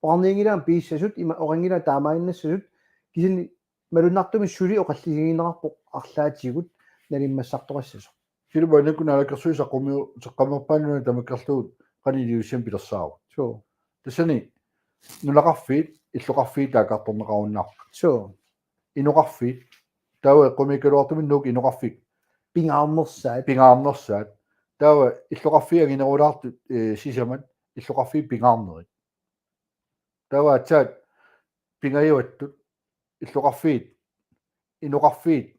Oqarnianngilaat piissasut, ima oqanngilaq taamaaginnassasut, kisianni malunnartumik suli oqallisigineqarpoq arlaatigut nalimmassartoqassasoq. Kisianni maannakkut naalakkersuisut saqqummiu-, saqqummerpaat nunat tamakkerlugu qanoq iliussissanersut pilersaarut. Suu. Tassani nunaqarfiit, illoqarfiit taakkartorneqarunnaarput. Suu. Inoqarfiit, taava eqqumiikkaluartumik Nuuk inoqarfik pingaarnersaat. Pingaarnersaat. Taava illoqarfiit anginerulaartut, eh, sisamat, illoqarfiit pingaarnerit. Taava aatsaat pingajuattut, illoqarfiit, inoqarfiit,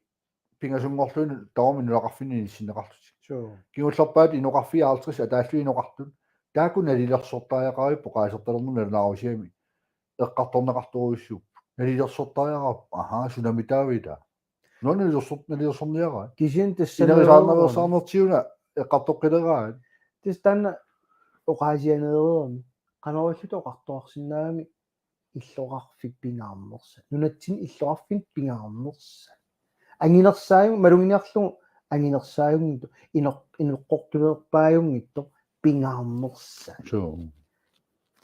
pingasunngorlugit tamarmik nunaqarfinni inissinneqarlutik. Suu. Kingullerpaat inoqarfiit halvtreds ataallugit inoqartut. Taakku nalilersortariaqaripput oqaasertalernermut nalunaarusiami. Eqqartorneqartorujussuupput. Nalilersortariaqarput. Ahaa, sunamitaava ila. Nuna nalilersor-, nalilersorniaraat. Kisianni tassa inerisaarnaveersaarnertiuna eqqartoqqileraat. Tassa taanna oqaasianeereerami. Qanoq ililluta oqartoqarsinnaagami illoqarfik pingaarnersat. Nunatsinni illoqarfinni pingaarnersat. Anginersaajun-, maluginiarlugu anginersaajunngitsoq, inoq-, inoqqortulerpaajunngitsoq pingaarnersat. Suu.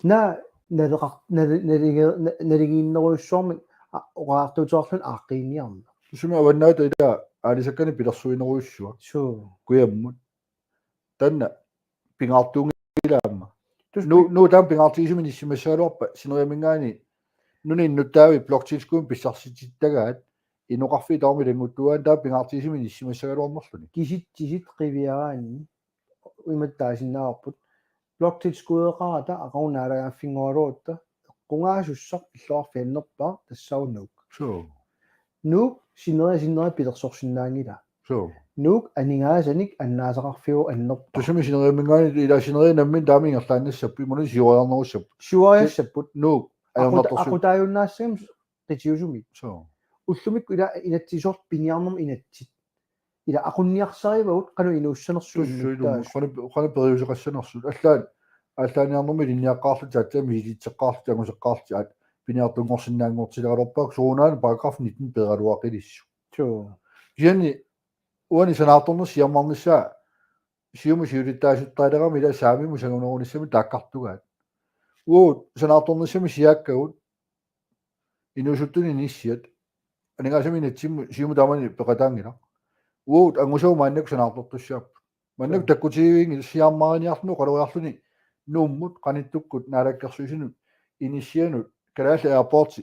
Naa, naleqar-, nale-, nalige-, na-, naligiinnerujussuarmik, a, oqariartuuteqarluni aaqqiiniarneq. Tassami avannaata ila aalisakkanik pilersuinerujussuaq. Suu. Kujammut. Taanna pingaartuunngilaq aamma. Tus- Nuuk, Nuuk taama pingaartigisumik inissimassagaluarpat sineriamminngaanniit nunap innuttaavit bloktilskuddimik pissarsitittagaat inoqarfiit tamarmik ilannguttuaat taama pingaartigisumik inissimassagaluarnerluni. Kisitsisit qiviaraanni imatut taasinnaavarput. Bloktilskuddeqarata aqagu naalagaaffinngualuarutta eqqugaasussaq illoqarfik annerpaaq tassaavoq Nuuk. Suu. Nuuk sineriak sineriak pilersorsinnaanngilaq. Suu. Nuuk aningaasanik annaasaqarfiuvoq annerpaaq. Tassami sineriamminngaanniit ila sineriak nammineq taama ingerlaannassapput imaluunniit siuariarnerussapput. Siuariassapput. Nuuk. Aquta-, ajornartorsiut. Aqutaajunnaassagamik qitiusumik. Suu. Ullumikkut ila inatsisoq piniarnermut inatsit. Ila aqunniarsarivagut qanoq inuussanersut. Tussuilumut. Innuttaasut. Qanoq, qanoq periuseqassanersut. Allaat, allaaniarnermi ilinniaqqaarlutik aatsaat misiliseqqaarlutik anguseqqaarlutik aat piniartunngorsinnaanngortileraluarpaat soorunami paragraf nitten peeraluaqilissut. Suu. Kisianni uani sanaartorneq siammarnissaa Siumut siulittaasuttaalerami ila saamimut sangunerunissamut taakkartugaat. Uagut sanaartornissamik siaakkagut inuusuttunut inissiat. Aningaasanik inatsimmut Siumut taamani peqataanngilaq. Uagut angusavut maannakkut sanaartortussaapput. Maannakkut. Suu. Takkutigiviinngilaq siammariniarluni oqaloriarluni Nuummut qanittukkut naalakkersuisunut inissianut Kalaallit Airportsi.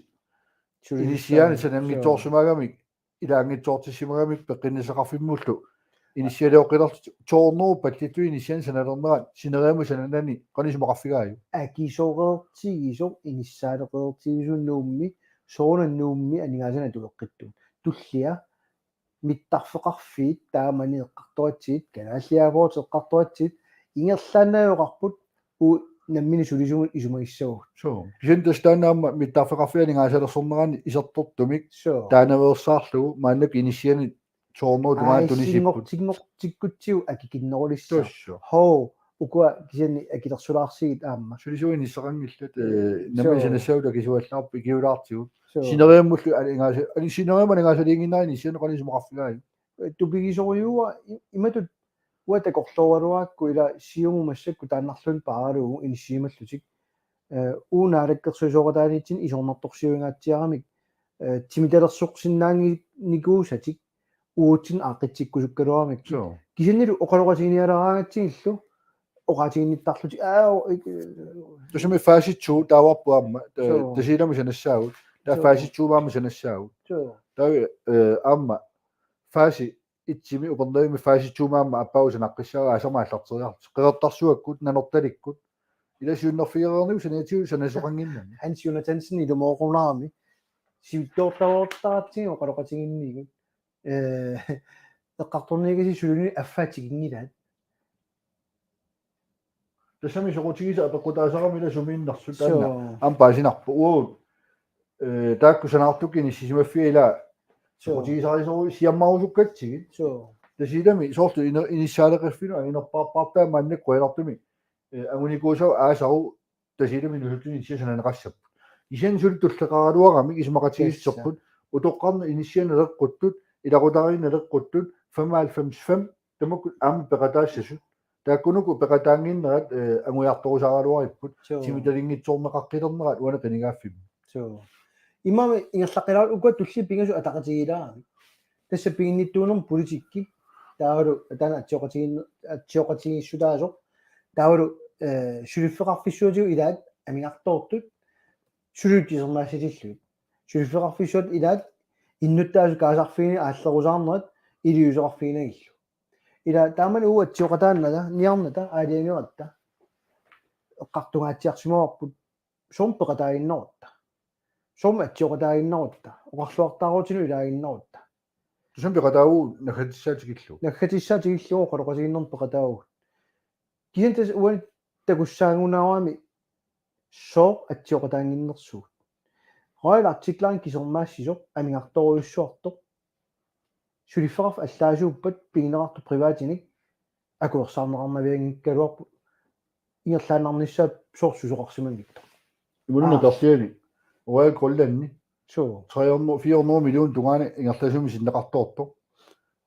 Suu. Inissiaani. Suu. Sananngitsoorsimagami ilaanngitsoortissimagamik peqqinnissaqarfimmullu inissialioqqilerlutik to hundrede pallittunik inissianik sanalernerat sineriammi sananani qanoq isumaqarfigaajuk? Akisoqeertigisoq inissaaleqeertigisoq Nuummi soorunami Nuummi aningaasanik atueqqittugut. Tullia mittarfeqarfiit taamani eqqartoratsigit, Kalaallit Airports eqqartoratsigit, ingerlaannajoqarput uagut nammineq sulisumut isumagissavagut. Suu. Kisianni tassa taanna aamma mittarfeqarfiit aningaasalersornerani isertortumik. Suu. Taanaveersaarlugu maannakkut inissianik to hundrede tungaanut tunisipput. Aasinngortinngortikkutsigu akikinnerulissaaq. Tassa. Hoo, ukua kisianni akilersulaarsigit aamma. Sulisugut inissaqanngillat, eh, nammineq. Suu. Sanassagut akisuallaarput ikiulaartigut. Suu. Sineriammullu aningaasa-, ani sineriammi aningaasaliinnginnera inissianik qanoq isumaqarfigaajuk? Tupigisorujussuuara i-, imatut uanga takorlooraluarakku ila Siumut massakkut taannarluunniit paaralugu inissisimallutik. Eh, uagut naalakkersuisooqataaniitsinni isornartorsiuingaatsiaramik, eh, timitalersorsinnaanngikkuusatik uatsinnut aaqqissikkusukkaluaramik. Suu. Kisiannili oqaloqatiginialeraangatsigillu oqaatiginnittarlutik. Aa, o-, ik-, Tassami fase to taavarput aamma, eh, suu. Tasiilami sanassaagut. Taava. Suu. Fase to aamma sanassaagut. Suu. Taava, eh, aamma fase et-imi Upernavimmi fase to aamma aappaagu sanaqqissaaq aasama aallarteriarlutik. Qeqertarsuakkut, Nanortalikkut. Ila siunnerfigereernikkut saniatigut sanasoqannginnami. Hans Jonathansen ilumoorunaami. Sivitsoortaroortaratsigu oqaloqatiginnikkut. Eh, eqqartorniagasi suliniut affaa tikinngilaat. Tassami soqutigisaq apeqqutaasarami ila sumiinnersut taanna. Suu. Aamma paasinarpoq. Uagut, eh, taakku sanaartukkut inissisimaffiat ila. Suu. Soqutigisarisoru siammarusukkatsigit. Suu. Tasiilami soorlu ino-, inissaaleqiffinut anginerpaarpaartaa maannakkut qujanartumik, eh, angunikuusavut aasaru Tasiilami inuusuttuni inissiat sananeqassapput. Kisianni suli tulleqaraluaramik isumaqatigiissuserput. Tassa. Utoqqarnut inissiat naleqquttut, ilaqutariinnik naleqquttut, femoghalvfems fem, tamakku aamma peqataassasut. Taakkunuku peqataannginnerat, eh, angujartorusaraluaripput, suu. Timitalinngitsoorneqaqqilernerat uani qinigaaffimmi. Suu. Imaammi ingerlaqqilaarlugu ukua tulliit pingasut ataqatigiilaarami. Tassa piginnittuunermut politikki. Taavalu taanna atsioqatigiin-, atsioqatigiissutaasoq. Taavalu, eh, suliffeqarfissuatigut ilaat amigartoortut suliutsisermaassitillugit. Suliffeqarfissuat ilaat innuttaasut kaasarfiini aallerusaarnerat iliuuseqarfiginagillu. Ila taamani uatsiortaannata, niarnata, aalajangeratta. Eqqartungaatsiarsimavarput, soormi peqataaginnarutta. Soormi atsioqataaginnarutta. Oqarluartaarutinut ilaaginnarutta. Tusaami peqataavugut naggatissaa tikillugu. Naggatissaa tikillugu oqaloqatigiinnermi peqataavugut. Kisianni tassa uani takussaagunarami sooq atsioqataannginnersugut. Royal Arctic Line kisermaassisoq amigartorujussuartoq. Suliffeqarfik allaasuuppat pigineqartoq privaatinik akuersaarneqarnavianngikkaluarpoq ingerlaannarnissaa soorlu susoqarsimanngitsoq. Imaluunniit Aa. Atorliani. Royal Greenlandi. Suu. Tre hundrede, fire hundrede millioner tungaanut ingerlasumik sinneqartoortoq.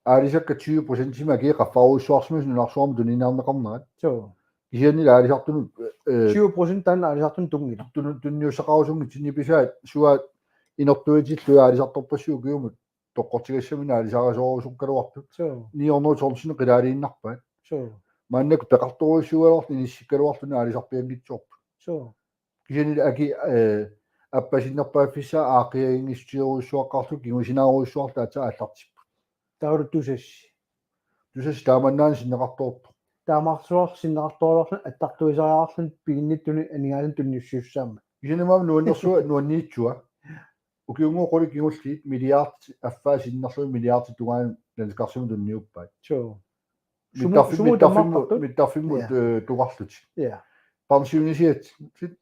Aalisakkat tyve procentimik akii qaffarujussuarsimasut nunarsuarmi tuniniarneqarnerat. Suu. Kisiannili aalisartunut, eh, tyve procent taanna aalisartunut tunngilaq. Tun-, tunniussaqarusunngitsoq nipisaat suaat inertuitillugu aalisartorpassuit ukiumut toqqortigassaminnik aalisarisorusukkaluartut. Suu. Ni hundrede tonsinik qilaaliinnarpaat. Suu. Maannakkut peqartorujussuugaluartut inissikkaluarluni aalisarpianngitsoorput. Suu. Kisiannili akii, eh, appasinnerpaaffissaa aaqqiaginngissutigeriarujussuaqqaarlugu kingusinaaruujussuarlu aatsaat aallartipput. Taavalu Tusassi. Tusassi taamannaana sinneqartoortoq. Taamaarsuarlu sinneqartoorluni attartuisariaqarluni piginnittunik aningaasanik tunniussisussaammat. Kisianni aamma nuannersua, nuanniitsua. Ukiunngooq qulit kingulliit milliard affaa sinnerlugit milliardit tungaanut landekarsimasut tunniuppaat. Suu. Mittarfi-, sumut mittarfimmut, tammartartut? Mittarfimmut, ja, eh, tugarlutik. Ja. Pensionisiat, sit,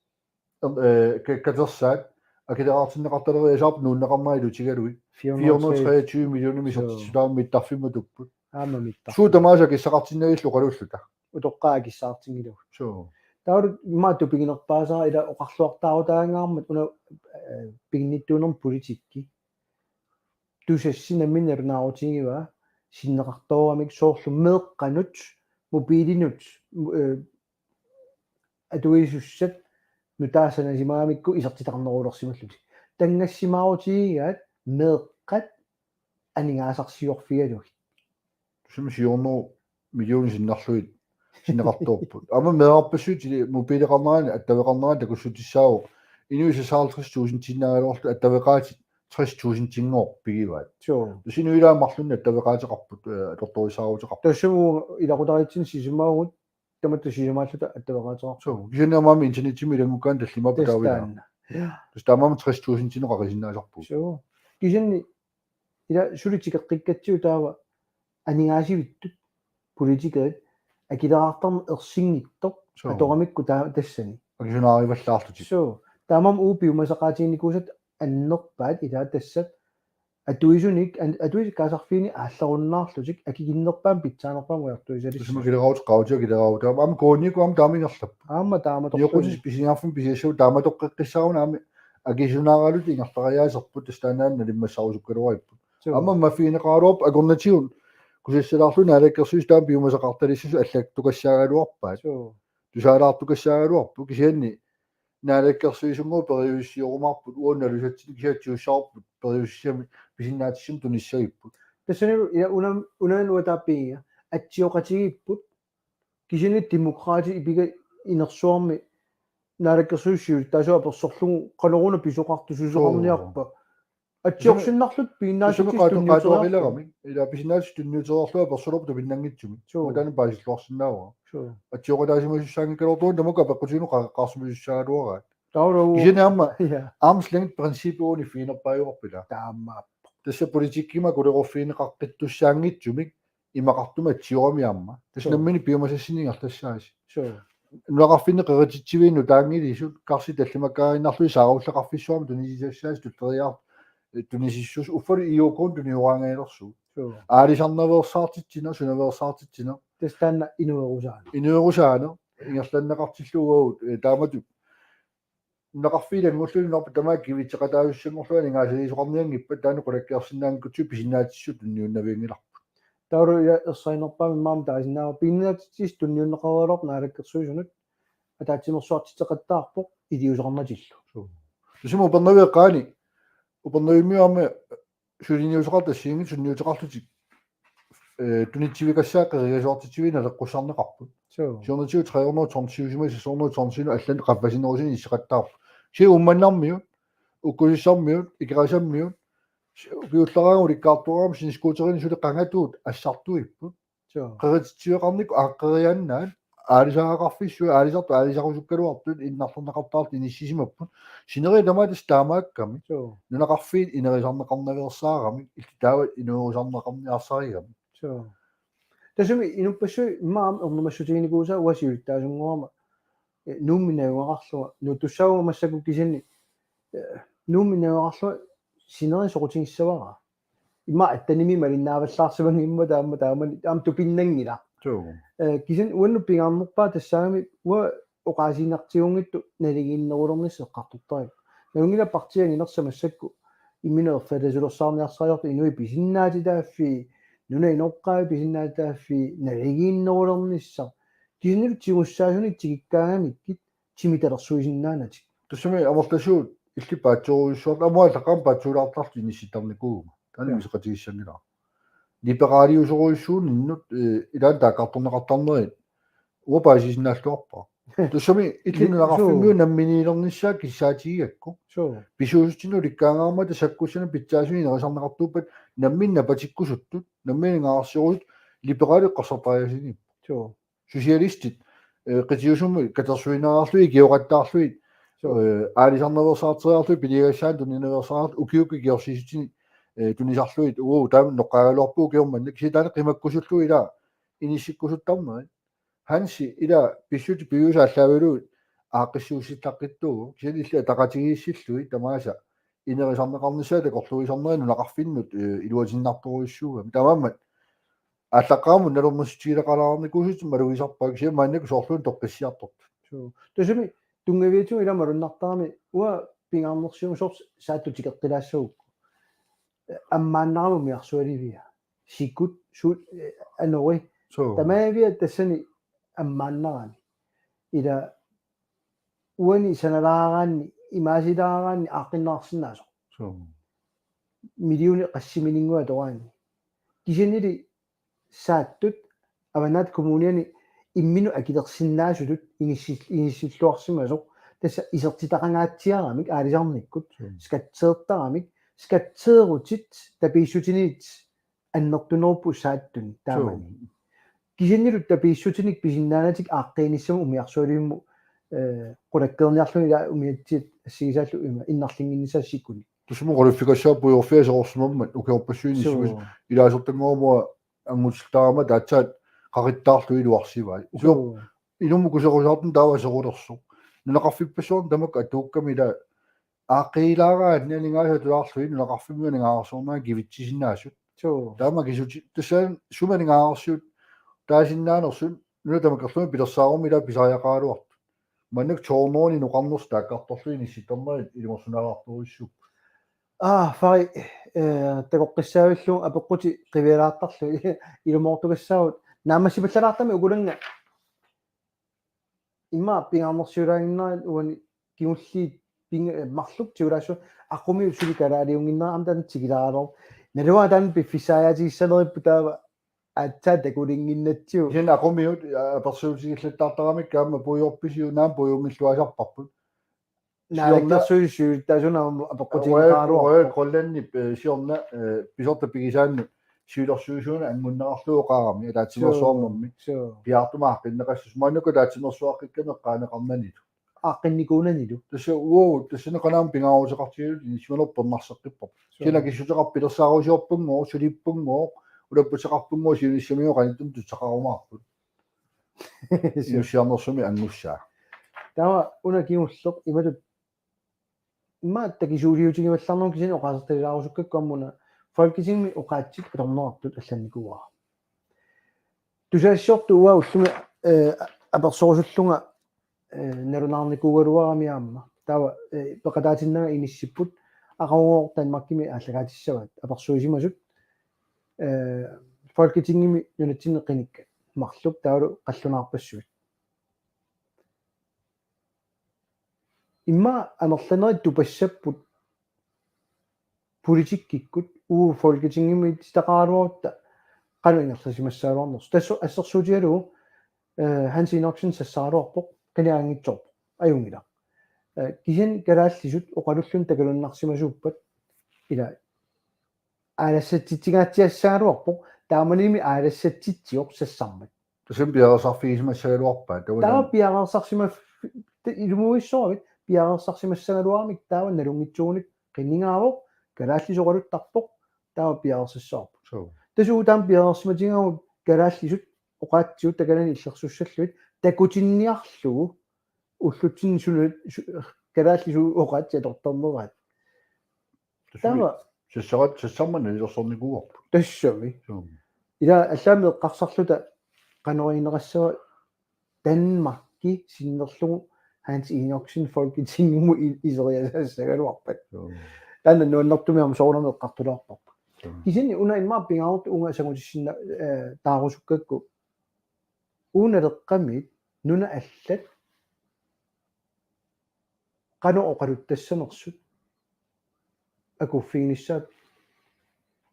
eh, ka-, katersaat, akileraartinneqartaleriasaarput nuunneqarnera ilutigalugit. Fire hundrede treogtyve millioner. Suu. Misertitsisut taama mittarfimmut tupput. Aamma mittarfimmut. Suut tamaasa akissaqartinnavillu oqaluulluta. Utoqqaat akissaqartinngilagut. Suu. Taavalu immaqa tupiginerpaasara ila oqarluartaarutaangaarmat una, eh, piginnittuunermut politikki. Tusassi nammineq nalunaarutigiva sinneqartooramik soorlu meeqqanut, mobilinut, mu-, eh, atuisussat nutaaq sanasimagamikku isertitarnerulersimallutik. Tanngassimaarutigigaat meeqqat aningaasarsiorfigalugit. Tusami fire hundrede millioner sinnerlugit sinneqartoorput. Aamma meerarpassuit mobileqarnerani attaveqarnerani takussutissaavoq. Inuit seksoghalvtreds tusindinnaagaluarlutik attaveqaatit tres tusindinngooq pigivaat. Suu. Tassa inuit ilaat marlunnik attaveqaateqarput, eh, atortorissaaruteqarput. Tassami ilaqutariitsinni sisamaagut tamatta sisamaalluta attaveqaateqarput. Suu, kisianni aamma internetimi ilanngukkaanni tallimaappoq. Tassa taava ila. Taanna. Ja. Tassa taamaammat tres tusindinut qaqisinnaasassarpugut. Suu. Kisianni ila suli tikeqqikkatsigu taava aningaasivittut politikerit akileraartarneq ersinngitsoq. Suu. Atoramikku taa-, tassani. Akisunaarivallaarlutik. Suu. Taamaammat uagut piumasaqaatiginikuusatta annerpaat ila tassa atuisunik, an-, atuisut kaasarfiini aallarunnaarlutik akikinnerpaamik pitsaanerpaamik ujartuisalissasoq. Tusami akileraarut, qaavatigut akileraarut. Aamma K N I-kkut aamma taama ingerlappoq. Aamma taama. Niuerlutik pisiniarfimmi pisiassavut taamatoqqeqqissaaruni aamma akisunaaralutik ingerlariaaserput tassa taannaana nalimmassarusukkaluaripput. Suu. Aamma mafigineqaraluarpoq akornatigut kusassalaarlugu naalakkersuisut taama piumasaqartalissuusut allaktukassaagaluarpaat. Suu. Tusaalaartukassaagaluarput kisianni naalakkersuisunngooq periusissiumaarput uannut alusatsinnut kisianni tigussavarput periusissamik pisinnaatissumik tunissagipput. Tassanilu ila unam-, unaana uataappigia atsioqatigiipput kisianni Demokraatit ipiga inersuarmi naalakkersuisut siulittaasuat apersorlugu qanoruna pisoqartoq susoqarniarpa. Suu. Atsiorsinnarlutik pisinnaatitsinni tunniuteriarput. Tusami qaatu-, qaatuaqilerami. Ila pisinnaatitsinni tunniuteriarlugit apersorluarput tupinnanngitsumik. Suu. Uanga taanna paasilluarsinnaavara. Suu. Atsioqataasimasussaanngikkaluartoq tamakku apeqqutiginnut qa-, qaarsimasussaagaluaraat. Taava. Kisianni aamma, ja, arm's length princip unifiginerpaajuarput ila. Taamaappoq. Tassa politikkimik akuleruffigineqaqqittussaanngitsumik imaqartumik atsiorami aamma. Tassa, suu, nammineq piumasassinnik ingerlassaasi. Suu. Nunaqarfinni qerititsiviit nutaanngilisut karsit tallimakkaaginnarlugit saarulleqarfissuarmik tunisisassaasi tulleriiaartut tunisissuusut uffalu I O K-nut tunioraangajalersugut. Suu. Aalisarnaveersaartitsineq, sunaveersaartitsineq. Tassa taanna inuerusaaneq. Inuerusaaneq ingerlanneqartillugu uagut, eh, taamatut nunaqarfiit ilanngullugit nunarput tamaat kivitseqataasussanngorlugit aningaasaliisoqarnianngippat taanna qulakkeersinnaanngikkutsigu pisinnaatissut tunniunnavianngilarput. Taavalu ila ersarinnerpaamik maani taasinnaavat pisinnaatitsisut tunniunneqaraluarput naalakkersuisunut ataatsimeersuartitseqattaarpoq iliuuseqarnatillu. Suu. Tusami Upernaviup eqqaani, Upernavimmiut aamma suliniuteqartut assigiinngitsut sunniuteqarlutik eh, tunitsivikassaat qerigasuartitsiviit naleqqussarneqarput. Suu. Siornatigut tre hundrede tonsiusimasut, seks hundrede tonsiunut allanut qaffasinnerusunik inisseqattaarput. Kisianni Uummannarmiut, Ukkusissarmiut, Ikerasammiut, ukiullaraangat ulikkaartoraangama snescooterinik suli qangatuut assartuipput. Suu. Qerititsiveqarnikkut aaqqeriaannaat, aalisagaqarfissui, aalisartut aalisarusukkaluartut, innarlerneqartartut inissisimapput. Sineriak tamaasa taamaakkami. Suu. Nunaqarfiit inerisarneqarnaveersaaramik, illit taava inuusarneqarniarsarigamik. Suu. Tassami inuppassuit immaqa aamma ernumassutiginikuusaat uanga siulittaasunngoramik, eh, Nuummi najugaqarlunga, nuuttussaavunga massakkut kisianni, eh, Nuummi najugaqarlunga sineriak soqutigissavara. Immaqa attanimi malinnaavallaarsimanngimmat taama taamani, aamma tupinnanngilaq. Suu. Eh, kisianni uannut pingaarnerpaaq tassaagami uanga oqaasiinnartigunngitsoq naligiinnerulernissaq eqqartortarpara. Nalunngilaq partiit anginersut massakkut imminut erfalasulersaarniarsariartut, inuit pisinnaatitaaffii, nunap inoqqaavi pisinnaatitaaffii, naligiinnerulernissaq. Kisiannili tigussaasunik tikikkaangamikkit timitalersuisinnaanatik. Tassami amerlasuut illit paatsoorujussuartut, aamma aallaqqaammut paatsuulaartartut inissittarnikuugama. Taanna. Ja. Imeqatigiissanngilaq. Liberaaliusorujussuunnginnami, eh, ilaanni taakkartorneqartarnerit uanga paasisinnaalluarpara. Tassami illit nunaqarfimmiut namminiilernissaat kissaatigigakku. Suu. Pisuussutsinni ulikkaangaarmata sakkussanik pitsaasunik inerisarneqartuuppat nammineq napatikkusuttut, nammineq aningaasarsiorusutut, liberaalit eqqarsartariaasiniippoq. Suu. Socialistit, eh, qitiusumik katersuinnariarlugit, ikioqattaarlugit, suu, eh, aalisarnaveersaarteriarlugit, piliagassaanik tuniniaveersaarlugit, ukiukkut ikiorsiissutsinik, eh, tunisarlugit, uu, taama noqqaagaluarpugut ukioq manna, kisianni taanna qimakkusullugu ilaa inissikkusuttarnerit. Hansi, ilaa pissutsit piviusut aallaavigalugit aaqqissuussillaqqittuuvoq, kisianni illit ataqatigiissillugit tamaasa inerisarneqarnissaat takorluuisarnerit nunaqarfinnut, eh, iluatinnartorujussuugami. Taamaammat aallaqqaammut nalornissutigileqalaarnikuusutit malugisarpaat, kisianni maannakkut soorluuna toqqissiartortut. Suu. Tassami tunngaviatigut ilaa malunnartarami uanga pingaarnersiusoq saattut tikeqqilaassagukku. Ammaannarami umiarsualivia. Sikut, su-, eh, anori. Suu. Tamaviat tassani ammaannarami. Ilaa uani sanalaaraanni, imaasilaaraanni aaqqinneqarsinnaasoq. Suu. Millionit qassimininnguat atoraanni. Kisiannili saattut Avannaata Kommuniani imminut akilersinnaasutut inissil-, inissilluarsimasoq, tassa isertitaqangaatsiaramik aalisarnikkut, suu, skatteertaramik, skatteerutit tapiissutinik annertunerupput saattuni taamani. Suu. Kisiannili tapiissutinik pisinnaanatik aaqqiinissamut umiarsualivimmut, eh, qulakkeerniarluni ilaa umiatsiat assigisaallu ima innarlinnginnissaat sikunik. Tassami oqaluffikassaaq puigorfiit aserorsimammat ukiorpassuit inissisimasut. Suu. Ilaasortanngorama angutiltaarama taatsaat qaqittaarlugit iluarsivai. Ukior-, suu, inummut kuserusaartumik taava aserulersoq. Nunaqarfippassuarni tamakku atuukkami ilaa aaqqiilaaraanni aningaasat atulaarlugit nunaqarfimmi aningaasarsiornerat kivitsisinnaasut. Suu. Taama kisuti-, tassani sumi aningaasarsiut taasinnaanersut nunat tamakkerlugit pilersaarummi ilaa pisariaqaraluartut. Maannakkut to hundrede inoqarnersut taakkartorlugit inissittarnerit ilungersunalaartorujussuupput. Aa, Fari, eh, takoqqissaavillugu apeqqutit qivialaartarlugit ilumoortukassaagut. Naammassipallalaartami ukulannga. Immaqa pingaarnersiulaaginnarlugu uani kingulliit ping-, eh, marluk tigulaassuaq Aqumiut suli kalaaliunnginnera aamma taanna tikilaaraluarpoq. Naluara taanna piffissaajaatigissaleripput taava aatsaat takulinnginnatsigu. Kisianni Aqumiut, aa, apersuutigillattaartaramikku aamma puigorpisiuk naamik puigummilluaasarparput. Siorna naalakkersuisut siulittaasunik aamma apeqqutigineqaraluarpoq. Royal, Royal Greenlandip, eh, siorna, eh, pisortap pigisaanut siulersuisuunik anngunneqarlugu oqarami ataatsimeersuarnermi. Suu, suu. Piaartumik aaqqinneqassasoq. Maannakkut ataatsimeersuaqqikkamik eqqaaneqarnanilu. Aaqqinnikuunanilu. Tassa uagut, tassani qanoq aamma pingaaruteqartigalugu inissisimanerput pernarseqqipparput. Suu. Kisianni akissuteqarpoq pilersaarusiorpunngooq, suliippunngooq, ulapputeqarpunngooq siunissaminnut qanittumi tusaqqarumaarput. Suu. Inussiarnersumik angussaa. Taava una kingulleq imatut immaqa takisuuliutigivallarnerup kisianni oqaasertalilaarusukkakku aamma una Folketingimi oqaatsit atorneqartut allannikuuara. Tusagassiortut uanga ullumi, eh, apersorusullunga, eh, nalunaarnikuugaluarami aamma. Taava, eh, peqataatinnanga inissipput aqagugooq Danmarkimi aallakaatissavaat apersuisimasut, eh, Folketingimi nunatsinni qinikkat marluk taavalu qallunaarpassuit. Immaqa amerlanerit tupassapput politikkikkut uagut Folketingimiititaqaraluarutta qanoq ingerlasimassagaluarnersoq. Tassa assersuutigalugu, eh, Hans Enoksen sassaraluarpoq, qinigaanngitsoorpoq. Ajunngilaq. Eh, kisianni kalaallisut oqalulluni takalunnarsimasuuppat ila aalassatsitsigaatsiassagaluarpoq, taamanimi aalassatsitsivoq sassarmat. Tassami piareersarfigisimassagaluarpaat. Taava taava taanna piareersarsimaf-, te-, ilumuissoravit, piareersarsimassagaluaramik taava nalunngitsuunik qinigaavoq, kalaallisut oqaluttarpoq, taava piareersassavarput. Suu. Tassa uagut taanna piareersimatigaagut kalaallisut oqaatsigut takanani illersussallugit, takutinniarlugu ullutsinni suna-, su-, kalaallisut oqaatsit atortarneraat. Tassami taava sassarat-, sassarmat nalilersornikuuarput. Tassami. Suu. Ila allaammi eqqarsarluta qanoq inneqassava Danmarki sinnerlugu Hans Enoksen Folketingimut i-, iseriasassagaluarpat. Suu. Taanna nuannertumik aamma soorunami eqqartulaarparput. Suu. Kisianni una immaqa pingaartoq uunga sangutissinna-, eh, taarusukkakku. Uunga Naleqqami nunat allat qanoq oqaluttassanersut akuuffiginissaat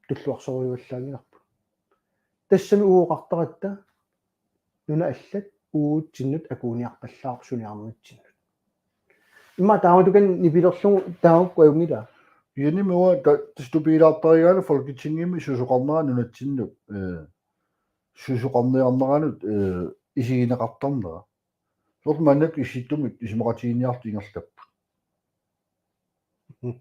tulluarsoriuallaanngilarput. Tassami uagut oqartaratta nunat allat uagutsinnut akuuniarpallaarput suniarnitsinnut. Immaqa taamatukan nipilerlugu taakku ajunngilaa. Ianimi uanga ta-, tassa tupigilaartarigaanni Folketingimi susoqarnera nunatsinnut, eh, susoqarniarneranut, eh, isigineqartarnera. Soorlu maannakkut Issittumik isumaqatigiinniartut ingerlapput. Mhm.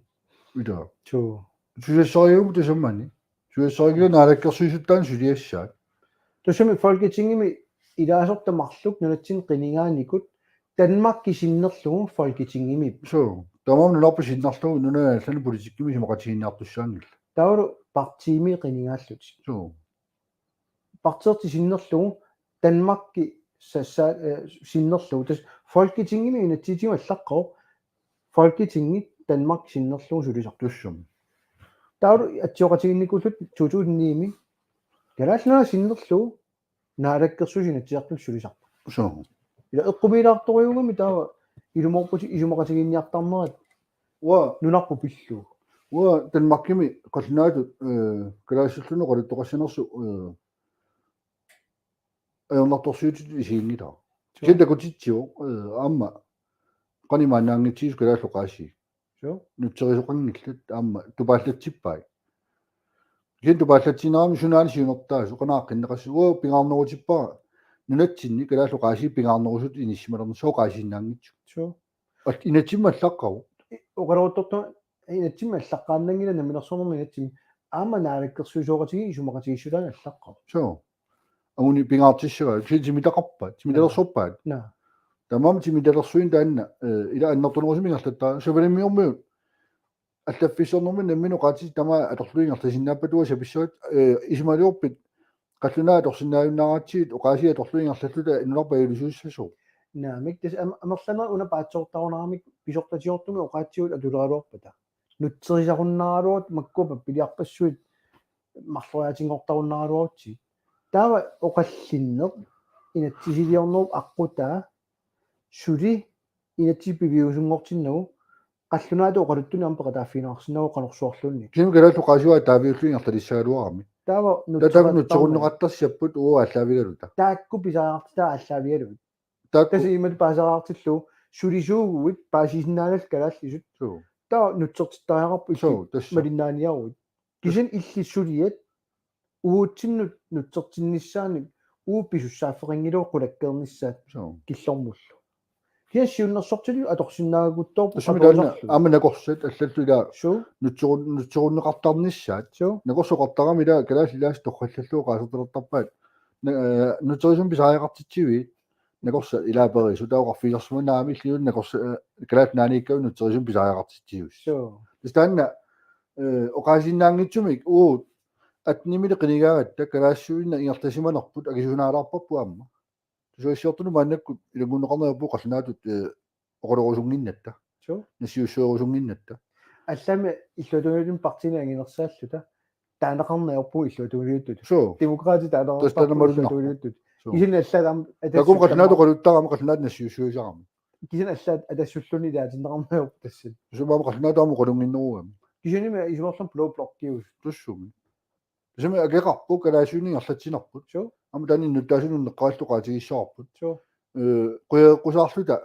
Ila. Suu. Susassariummata tasamani. Susassarigalugu naalakkersuisuttaaq suliassaat. Tassami Folketingimi ilaasortat marluk nunatsinni qinigaanikut Danmarki sinnerlugu Folketingimi. Suu. Taamaammat nunarput sinnerlugu nunani allani politikkimi isumaqatigiinniartussaanngillat. Taavalu partiimi qinigaallutik. Suu. Partiit sinnerlugu Danmarki sassa-, eh, sinnerlugu. Tassa Folketingimi inatsisitigut allaqqavoq. Folketingi Danmarki sinnerlugu sulisarpoq. Tassami. Taavalu atsioqatigiinnikuullutik to tusind ni-mi Kalaallit Nunaat sinnerlugu Naalakkersuisut Inatsisartuni sulisarput. Suu. Ila eqqumiilaartorujuugami taava ilumoorputit isumaqatigiinniartarnerat. Uanga nunarput pillugu. Uanga Danmarkimi qallunaatut, eh, kalaallisut oqaluttoqassanersut, eh, ajornartorsiutitut isiginngilara. Suu. Kisianni takutitsivoq, eh, aamma qanoq imaannaanngitsigit kalaallit oqaasii. Suu. Nutserisoqanngillat aamma tupaallatsippai. Kisianni tupaallatsinerami sunaana siunertaasoq qanoq aaqqinneqassasoq, uanga pingaarnerutippara nunatsinni kalaallit oqaasii pingaarnerusutut inissisimalernissaat oqaasiinnaanngitsunik. Suu. Al-, inatsimmi allaqqavoq. I-, oqaluttortut inatsimmi allaqqaannanngilaq namminersornermi inatsimmi aamma naalakkersuisooqatigiit isumaqatigiissutaanni allaqqavoq. Suu. Anguni pingaartissagaa, kisianni timitaqarpaat, timitalersorpaat. Naa. Taamaammat timitalersuineq taanna, eh, ila annertunerusumik ingerlattaarnera, Savalimmiormiut allaffissornermi nammineq oqaatsit tamaat atorlugit ingerlasinnaappata uanga sapissavat, eh, isumaliorpit qallunaat atorsinnaajunnaaratsigu oqaasii atorlugit ingerlalluta nunarput ajulisuussasoq. Naamik, tassa am-, amerlanerit una paatsoortarunaramik pisortatigoortumik oqaatsigut atuleraluarpata. Nutserisarunnaaraluartut makkua pappiliarpassuit marloriaatinngortarunnaaraluartut. Taava oqallinneq inatsisiliornerup aqqutaa suli inatsisit piviusunngortinnagu qallunaatut oqaluttunik aamma peqataaffigineqarsinnaavoq qanorsuarluunniit. Kisianni kalaallit oqaasii taaviullugit ingerlalissagaluarami. Taava taava nutseqattaarneq. Nutserunneqartarsiapput uagut aallaavigalugit. Taakku pisariaqartitat aallaavigalugit. Taakku. Tassa imatut paasisariaqartillugu sulisuuguit paasisinnaanallu kalaallisut. Suu. Taava nutsertittariaqarpoq. Suu, illit tassa. Malinnaaniaruit. Kisianni illit suliat uagutsinnut nutsertinnissaannik uagut pisussaaffeqanngilagut qulakkeernissaat. Suu. Killormullu. Kisianni siunnersortitut atorsinnaagakutsoorput. Tassami taanna qatuusarlugu. Aamma nakorsat allallu ila. Suu. Nutserun-, nutserunneqartarnissaat. Suu. Nakorsat oqartarami ila kalaallit ilaasa torrallallugu oqaasertalertarpaat. Na-, eh, nutserisumik pisariaqartitsiviit. Nakorsat ila perisut taava oqarfigisarsimanagit aamma illit nakorsat, eh, Kalaallit Nunaanniikkagut nutserisumik pisariaqartitsivusi. Suu. Tassa taanna, eh, oqaasiinnaanngitsumik uagut attenimili qinigaagatta kalaallisuinnaq ingerlasimanerput akisunaalaarparput aamma. Tusagassiortunut maannakkut ilanngunneqarneq ajorput qallunaatut, eh, oqalorusunnginnatta. Suu. Nassiussuerusunnginnatta. Allaammi illuatungiliuttut partiinit anginersaalluta taaneqarneq ajorpugut illuatungiliuttut. Suu. Demokraatit taaneqartarput. Tassa taanna malunnarpoq. Illuatungiliuttut. Suu. Kisianni allaat aamma taakku qallunaatut oqaluttaraat aamma qallunaatut nassiussuisarami. Kisianni allaat Atassulluunniit ilaatinneqarneq ajorput tassani. Suu, aamma qallunaatut aamma oqalunnginnerugami. Kisiannimi isumaarlunga blå blokkiusut. Tassami. Tassami akeqarpoq kalaallisuinnut ingerlatsinerput. Suu. Aamma taanna innuttaasunut neqqaalluttoqaatigissavarput. Suu. Eh, quja-, qujaqusaarluta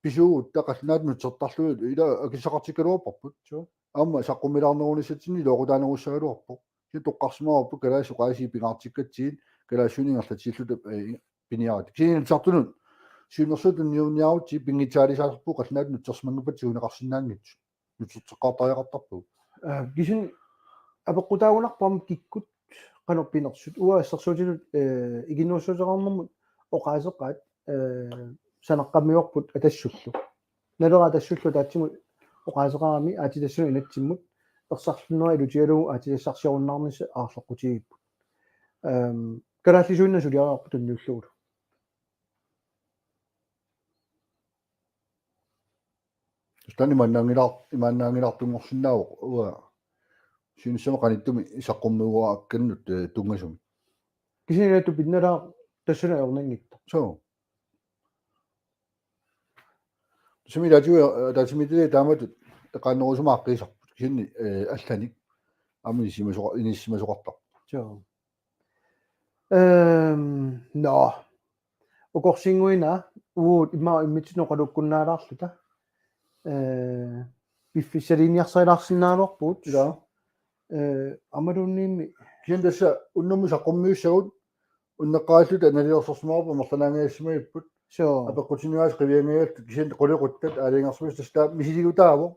pisuugutta qallunaatut nutsertarlugit ila akissaqartikkaluarparput. Suu. Aamma saqqummilaarnerunissatsinni iluaqutaanerussagaluarpoq. Kisianni toqqarsimavarput kalaallisut oqaasii pingaartikkatsigit kalaallisuinnut ingerlatsiilluta, eh, piniartut. Kisianni Inatsisartunut siunnersuut tunniunniarutsigit pinngitsaalisaasarpugut qallunaatut nutsersimanngippat tiguneqarsinnaanngitsut. Nutserteqqaartariaqartarpugut. Eh, kisianni apeqqutaagunarpoq aamma kikkut qanoq pinersut. Uanga assersuutinut, eh, ikinnerussuteqarnermut oqaaseqaat, eh, sanaqqammivarput Atassullu. Naleraq Atassullu ataatsimut oqaaseqarami aatsitassanut inatsimmut ersarlunnerat ilutigalugu aatsitassarsiorunnaarnissaq aarleqqutigipput. Ehm, kalaallisuinnaq suliariarput tunniullugulu. Taanna imaannaanngilar-, imaannaanngilartunngorsinnaavoq uanga. Siunissami qanittumi saqqummiuakkannut, eh, tunngasumik. Kisianni ilaatigut pinnalaaq tassani ajornanngitsoq. Suu. Tassami ilaatigut, eh, ataatsimiititaliat taamatut eqaannerusumik aaqqiisarput. Kisianni, eh, allanik. Aamma inissisimasoqa-, inissisimasoqartarput. Suu. Ehm, nå. Ukorsiinnguit una, uagut immaqa immitsinnut oqalukkunnaalaarluta. Eh, piffissaliiniarsarilaarsinnaagaluarpugut. Ila. Eh, aammaluunniimmi. Kisianni tassa unnummut saqqummiussagut unneqqaralluta nalilersorsimavarput amerlanaanngisassimagipput. Suu. Apeqqutiniaas qiviangajalluta kisianni qulequttat aalajangersimasut tassa taava misiligutaavoq.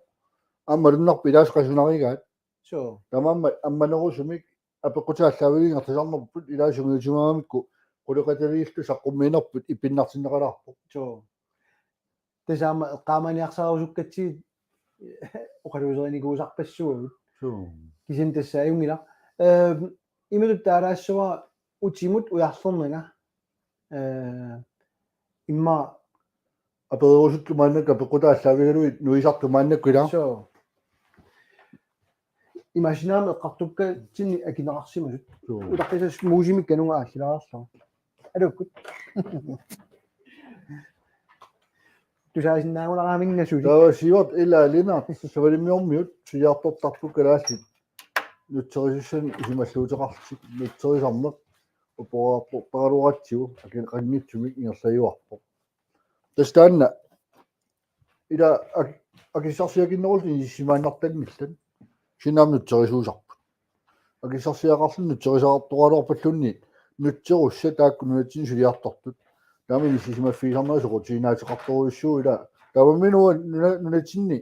Aamma malunnarpoq ilaasa qasunarigaat. Suu. Tamanna ammanerusumik apeqqutit aallaavigalugit ingerlasarnerput ilaasa sungiusimagamikkit qulequtaliilluta saqqummiinerput ippinnartinneqalaarpoq. Suu. Tassa aamma eqqaamaniarsariusukkatsigit oqaluuserinikuusarpassuagut. Suu. Kisianni tassa ajunngilaq. Ehm, imatut taalaassavara utimut ujarlerninga. Eh, immaqa Apererusutut maannakkut apeqqutit aallaavigalugit nuisartut maannakkut ila. Suu. Imaassinnaagama eqqartukkatsinni akineqarsimasut. Suu. Utaqqisasut muusimik kanunga aallilaarlugu. Aluukkut. Tusaasinnaagunaraaminnga suli. Taava Sivert Ila Lennert, Savalimmiormiut suliartortarput kalaallit nutserisussat isumalluuteqarlutik, nutserisarneq uporaartortaraluaratsigu akeqanngitsumik ingerlajuarpoq. Tassa taanna ila ak-, akissarsiakinnerullutik inissisimaannartanngillat. Kisianni aamma nutserisuusarput. Akissarsiaqarluni nutserisartoraluarpalluunniit nutserussat taakku nunatsinni suliartortut. Taama inissisimaffigisarnerat soqutiginaateqartorujussuuvoq ila. Taavami nuna-, nuna-, nunatsinni,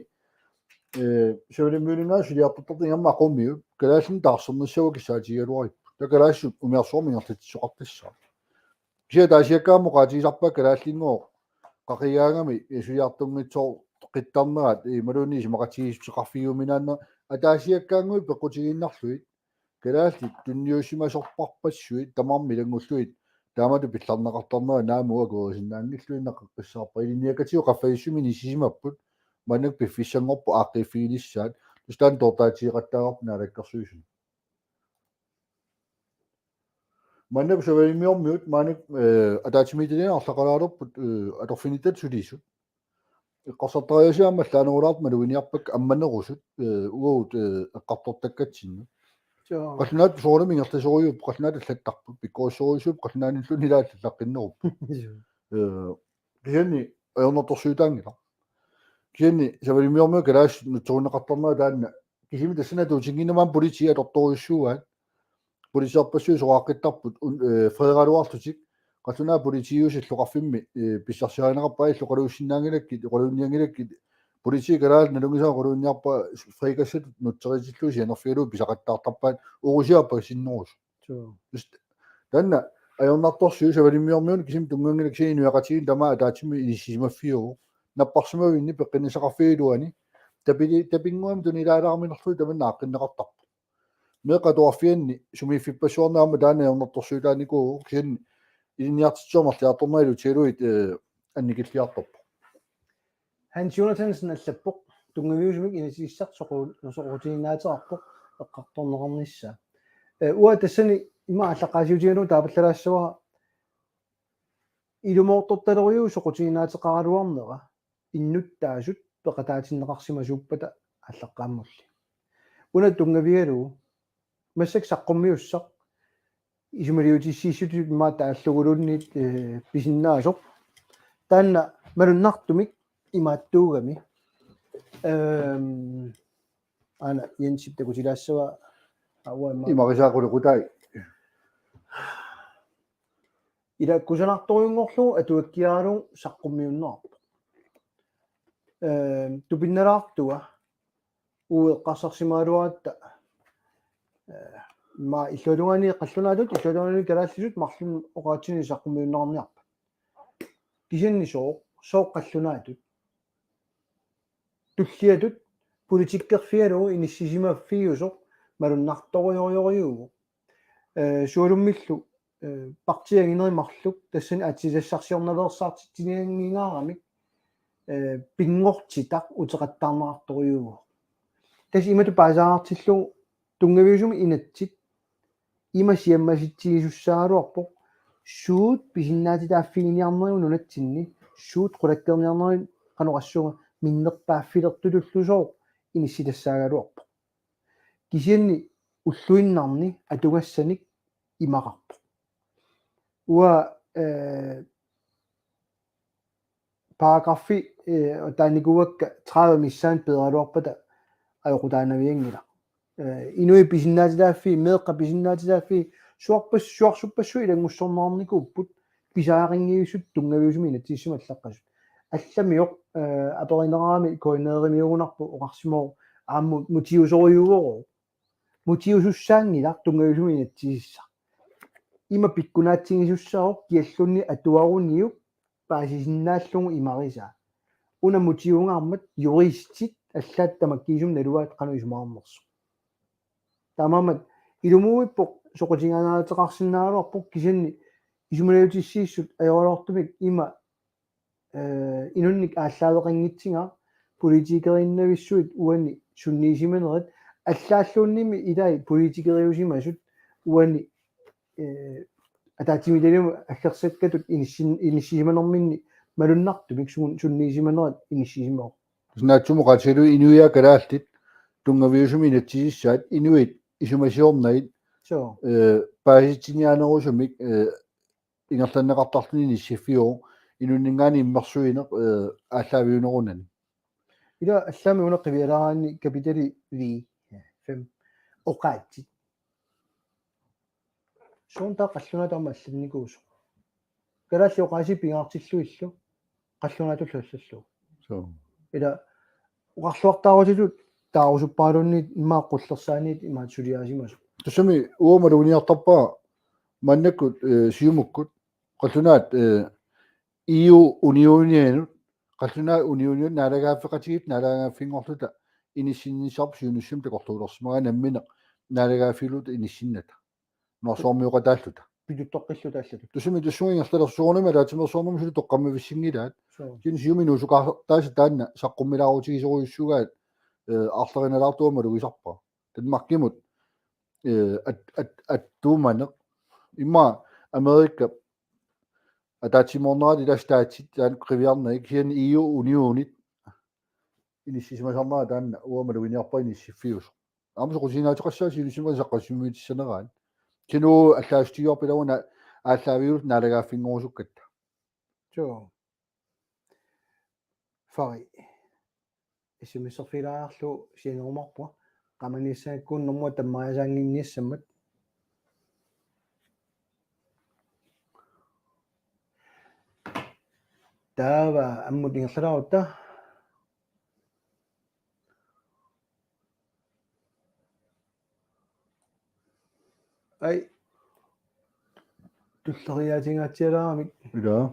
eh, Savalimmiuninngaanniit suliartortartut ingammik aqummiut kalaallinik taarsernissaat kissaatigigaluaripput. Taava kalaallisut umiarsuarmi ingerlatsisoqartassaaq. Kisianni ataasiakkaangamik oqaatigisarpaat kalaallinngooq qaqigaangami, eh, suliartunngitsooqqittarnerat, eh, imaluunniit isumaqatigiissuteqarfigiuminaannerat ataasiakkaangamik peqqutigiinnarlugit. Kalaallit tunniusimasorparpassuit tamarmik ilanngullugit taamatut pillarneqartarnerat naamik akuerisinnaanngilluinnaq qeqqissaarpara. Ilinniakkatsigu qaffasissumi inissisimapput maannakkut piffissanngorput aaqqiiffiginissaat. Tassa taanna toortaatigeqattaavarput Naalakkersuisuni. Maannakkut Savalimmiormiut maannakkut, eh, ataatsimiititaliani arlaqalaalerput, eh, atorfinittaat sulisut. Eqqarsartariaaseq aamma allaanerulaartoq maluginiarpakka ammanerusut, eh, uagut, eh, eqqartortakkatsinnut. Suu. Qallunaat soorunami ingerlasorujuupput, qallunaat allattarput, pikkorissorujussuupput, qallunaanilluunniit ilaat allaqqinnerupput. Suu. Eh, kisianni ajornartorsiutaanngilaq. Kisianni Savalimmiormiut kalaallisut nutserunneqartarnerat taanna kisimi tassani atuutinnginnama aamma politiit atortorujussuuaat. Politiserpassuit soraaqqittarput un-, eh, freeraluarlutik. Qallunaat politiiusillu oqarfimmi, eh, pissarsiarineqarput illit oqaluussinnaanngilakkit, oqaluunnianngilakkit. Politiit kalaallit nalunngisakka oqaluunniarpaa frikassatut nutseritillugu sianerfigalugu pisaqattaartarpaat urusiarpaa sinnerusut. Suu. Just taanna ajornartorsiut Savalimmiormiunut kisimi tunnganngilaq kisianni inuiaqatigiinni tamaat ataatsimut inissisimaffiuvoq. Napparsimavinni peqqinnissaqarfiup iluani. Tapili-, tapinnguamik tunilaalaarminerlugu tamanna aaqqinneqartarpoq. Meeqqat atuarfianni sumiiffippassuarnik aamma taanna ajornartorsiutaanikuuvoq kisianni ilinniartitsisoq amerliartornerat ilutigalugit, eh, annikilliartorpoq. Hans Jonathansen allappoq: Tunngaviusumik inatsisissaq soqu-, soqutiginaateqarpoq eqqartorneqarnissaa. Eh, uanga tassani ima aallaqqaasiutigalugu taapallalaassavara ilumoortortalerujuuvoq soqutiginaateqaraluarnera innuttaasut peqataatinneqarsimasuuppata aallaqqaammulli. Una tunngavigalugu massakkut saqqummiussaq isumaliutissiissutut immaqa taalluguluunniit, eh, pisinnaasoq. Taanna malunnartumik imaattuugami. Ehm, aana Jensip takutilaassavaa, aua imma. Imarisaa qulequtai. Ila kusanartorujunngorlugu atuakkiaralugu saqqummiunneqarpoq. Ehm, tupinnalaartua uagut eqqarsarsimagaluaratta, eh, imma illuatungaani qallunaatut, illuatungaani kalaallisut marlunnik oqaatsinik saqqummiunneqarniarpat. Kisianni sooq, sooq qallunaatut? Tulliatut politikkerfigalugu inissisimaffigiusoq malunnartorujorujussuuvoq. Eh, sualummillu, eh, partiit anginerit marluk tassani aatsitassarsiornalersartitsiniannginngaramik, eh, pinngortitaq uteqattaarneqartorujussuuvoq. Tassa imatut paasaartillugu tunngaviusumik inatsit ima siammasitsigisussaagaluarpoq, suut pisinnaatitaaffiginiarnerigut nunatsinni, suut qulakkeerniarnerit qanoq oqassuunga minnerpaaffilertutullusooq inissitassaagaluarpoq. Kisianni ulluinnarni atugassanik imaqarpoq. Uanga, eh, paragraffi, eh, taanikuuakka tredive missaani peeraluarpata ajoqutaanavianngilaq. Eh, inuit pisinnaatitaaffii, meeqqat pisinnaatitaaffii, suarpas-, suarsuppassuit ilanngussorneqarnikuupput, pisariaqanngivisut tunngaviusumik inatsisissami allaqqasut. Allamioq, eh, aperinerarami K N R-imiugunarpoq oqarsimavoq aamma mutiusorujuuvoq. Mutiusussaanngilaq tunngaviusumik inatsisissaq. Ima pikkunaatsigisussaavoq kialluunniit atuaruniuk paasisinnaallugu imarisaa. Una mutiungaarmat juristit allaat tamakkiisumik naluaat qanoq isumaqarnersoq. Taamaammat ilumuuippoq soqutiginnaateqarsinnaagaluarpoq kisianni isumaliutissiissut ajoraluartumik ima, eh, inunnik aallaaveqanngitsigaa politikeriinnavissuit uani sunniisimanerit allaalluunniimmi ilai politikeriusimasut uani, eh, ataatsimiititaliamut aggersakkatut inissin-, inissisimanerminni malunnartumik sun-, sunniisimanerat inissisimavoq. Tassa naatsumik oqaatigalugu inuiaat kalaallit tunngaviusumik inatsisissaat inuit isumasiornagit, suu, eh, paasitsiniaanerusumik, eh, ingerlanneqartarluni inissiffiuvoq inunninngaanniit immersuineq, eh, aallaaviunerunani. Ila allaammi una qiviaraanni kapitali V, fem, oqaatsit. Soorlu taava qallunaatut aamma allannikuusoq. Kalaallit oqaasii pingaartillugillu qallunaatullu allallugu. Suu. Ila oqarluartaarutitut taarusupparaluunniit immaqa qullersaaniit imaattoq suliarisimasoq. Tassami uanga maluginiartarpara maannakkut, eh, Siumukkut qallunaat, eh, E U unionianut, qallunaat unionianut naalagaaffeqatigiit naalagaaffinngorluta inissinnissarput siunissami takorluulersimagaanni nammineq naalagaaffiulluta inissinnata. Nunarsuarmioqataalluta. Pituttoqqilluta allatut. Tassami tassunga ingerlalersuunermi ataatsimeersuarnermi suli toqqammavissinngilaat. Suu. Kisianni Siumut inuusukaartaasa taanna saqqummilaarutigisorujussuugaat, eh, aarlerinalaartuama malugisarpara. Danmarkimut, eh, at-, at-, attuumaneq. Immaqa Amerika ataatsimoornerat ila staatsit taanna qiviarnagit kisianni E U unionit inissisimasarnera taanna uanga maluginiarpara inissiffiusoq. Aamma soqutiginaateqassaaq siunissami saqqummiutissaneraat. Kisianni uagut allaassutigigaagut ilaa una aallaaviulluta naalagaaffigingorusukkatta. Suu. Fari. S M S-erfigilaariarlugu sianerumaarpunga. Qamaniassagakku nummuat tammariasaannginiassammat. Taava ammut ingerlalaarutta. Ai. Tulleriiaatingaatsialaaramik. Ilaa.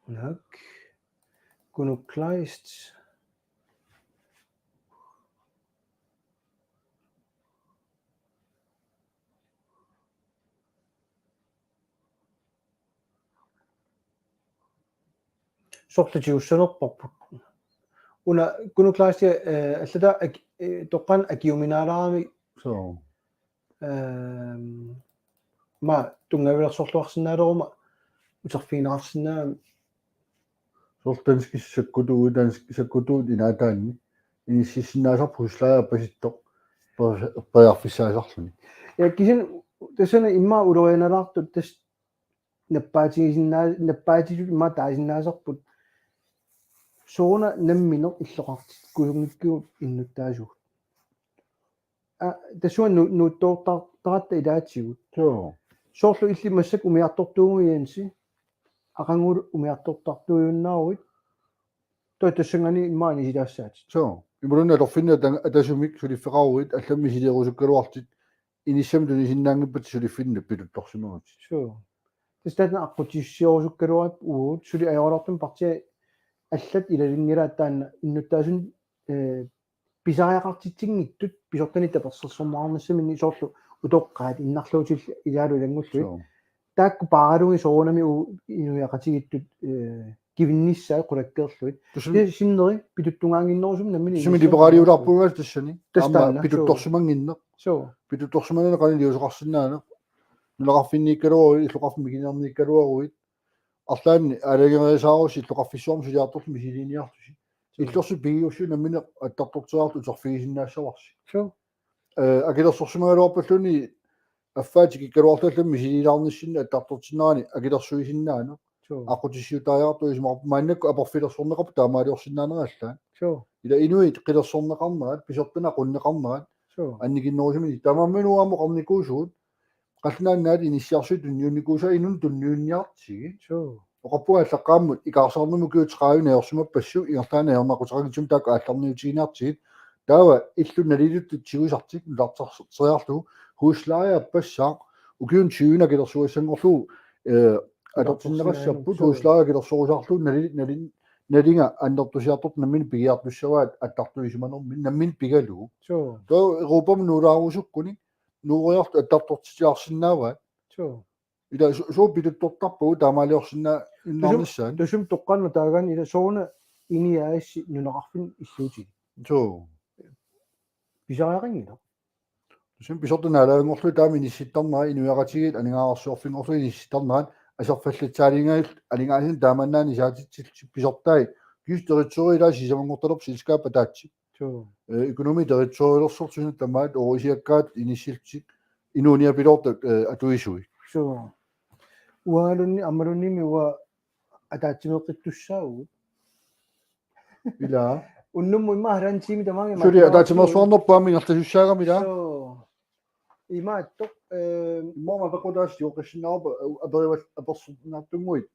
Naak. Kunuk Kleist. Soorlu tigussanerparput. Una Kunuk Kleist, eh, allataa ak-, eh, toqqaannaq akiuminaalaarami. Suu. Ehm, ma tunngavilersorluarsinnaaleruma uterfigineqarsinnaagami. Soorlu danskit sakkutuut, dansk-, sakkutuut inaataanni. Inississinnaasarput husleje appasittoq. per-, periarfissaasarluni. Ja kisianni tassani immaqa ulorianalaartut tassa nappaatigisinna-, nappaatitut immaqa taasinnaasarput. Sooruna nammineq illoqartikkusunngikkigut innuttaasugut. Aa, tassunga nu-, nuuttoortartaratta ilaatigut. Suu. Soorlu illit massakkut umiartortuuvugut Jensi. Aqagu umiartortartuujunnaaruit. Taava tassanngaanniit immaqa isilaassaatit. Suu. Imaluunniit atorfinni ata-, atasumik suliffeqaruit allamik misileerusukkaluarlutit inissamut tunisinnaanngippat suliffinni pituttorsimaguit. Suu. Tassa taanna aqqutissiorusukkaluarput uagut suli ajoraluartumik partiit allat ilalinnilaat taanna innuttaasunut, eh, pisariaqartitsinngitsut pisortanit tapersersorneqarnissaminnik soorlu utoqqaat innarluutillit ilaalu ilanngullugit. Suu. Taakku paaralugit soorunami uagut inuiaqatigiittut, eh, kivinnissaat qulakkeerlugit. Tusun Tassa sinneri pituttungaannginnerusumik nammineq Sumi inissamut liberaliulaarpugut tassani. Tassa Aamma taanna, suu. Pituttorsimannginneq. Suu. Pituttorsimaneq qanoq iliuuseqarsinnaaneq. Nunaqarfinniikkaluaruit, illoqarfimmi mikinerniikkaluaruit. Arlaannik aalajangerisaarusi illoqarfissuarmi suliartorlutit misiliiniarlusi. Illorsut pigiussuit nammineq attartorteriarlutit uterfigisinnaassavarsi. Suu. Eh, akilersorsimagaluarpalluunniit affaa tikikkaluarluta allamik misiliilaarnissinni attartortinnerani akilersuisinnaaneq. Suu. Aqqutissiuutariaqartoq isumaqarpoq maannakkut aporfilersorneqarpoq taamaaliorsinnaanerat allaat. Suu. Ila inuit qilersorneqarnerat, pisortanit aqunneqarnerat, Suu. annikinnerusumik taamaammat uagut aamma oqarnikuusugut, qallunaat inissiarsuit tunniunnikuusaat inunnut tunniunniartigit. Suu. Oqarpunga allaqqaammut ikaarsaarnermut ukiut tredive najorsimappassuk ingerlaannaq ajornaquteqanngitsumik taakku aallarniutiginiartigit. Taava illut nalilerlutit tigusartik nutarterteriarlugu husleje appassaaq ukiunik tyvenik akilersugassanngorlugu, eh, atortinneqassapput. Suu. Husleje akilersorusaarlugu nali-, nali-, nalinga annertusiartortoq nammineq pigiartussavaat attartuisimanermini nammineq pigalugu. Suu. Taava Europami nuulaarusukkunik nuuriartut attartortitiaarsinnaavaat. Suu. Ila su-, suut pituttortarpagut taamaaliorsinnaa-, innarnissaat. Tassami toqqaannaq taagaanni ila sooruna INI A/S nunaqarfinni illuutigit. Suu. Pisariaqanngilaq. Tassami pisortat naalaanngorlugit taama inissittarnerat inuiaqatigiit aningaasarsiorfinngorlugit inissittarnerat aserfallatsaaliinngaanniit aningaasanik taamannaani saatitsillutik pisortai. Just direktøri ilaa sisamanngortalerpoq selskabip ataatsip. Suu. Eh, økonomi direktørilersortoq suna tamaat oruisiakkaat inissillutik inuuniapiloortut, eh, atuisui. Suu. Uangaluunniit aammaluunniimmi uanga ataatsimeeqqittussaavugut. Ilaa. Unnummut immaqa halvanden time tamaanga. Suli ataatsimeersuarnerput aamma ingerlasussaagami ilaa. Suu. Imaattoq, eh, Immaqa peqqutaasut ioqqissinnaarpa aperival apersortinnaartunnguit.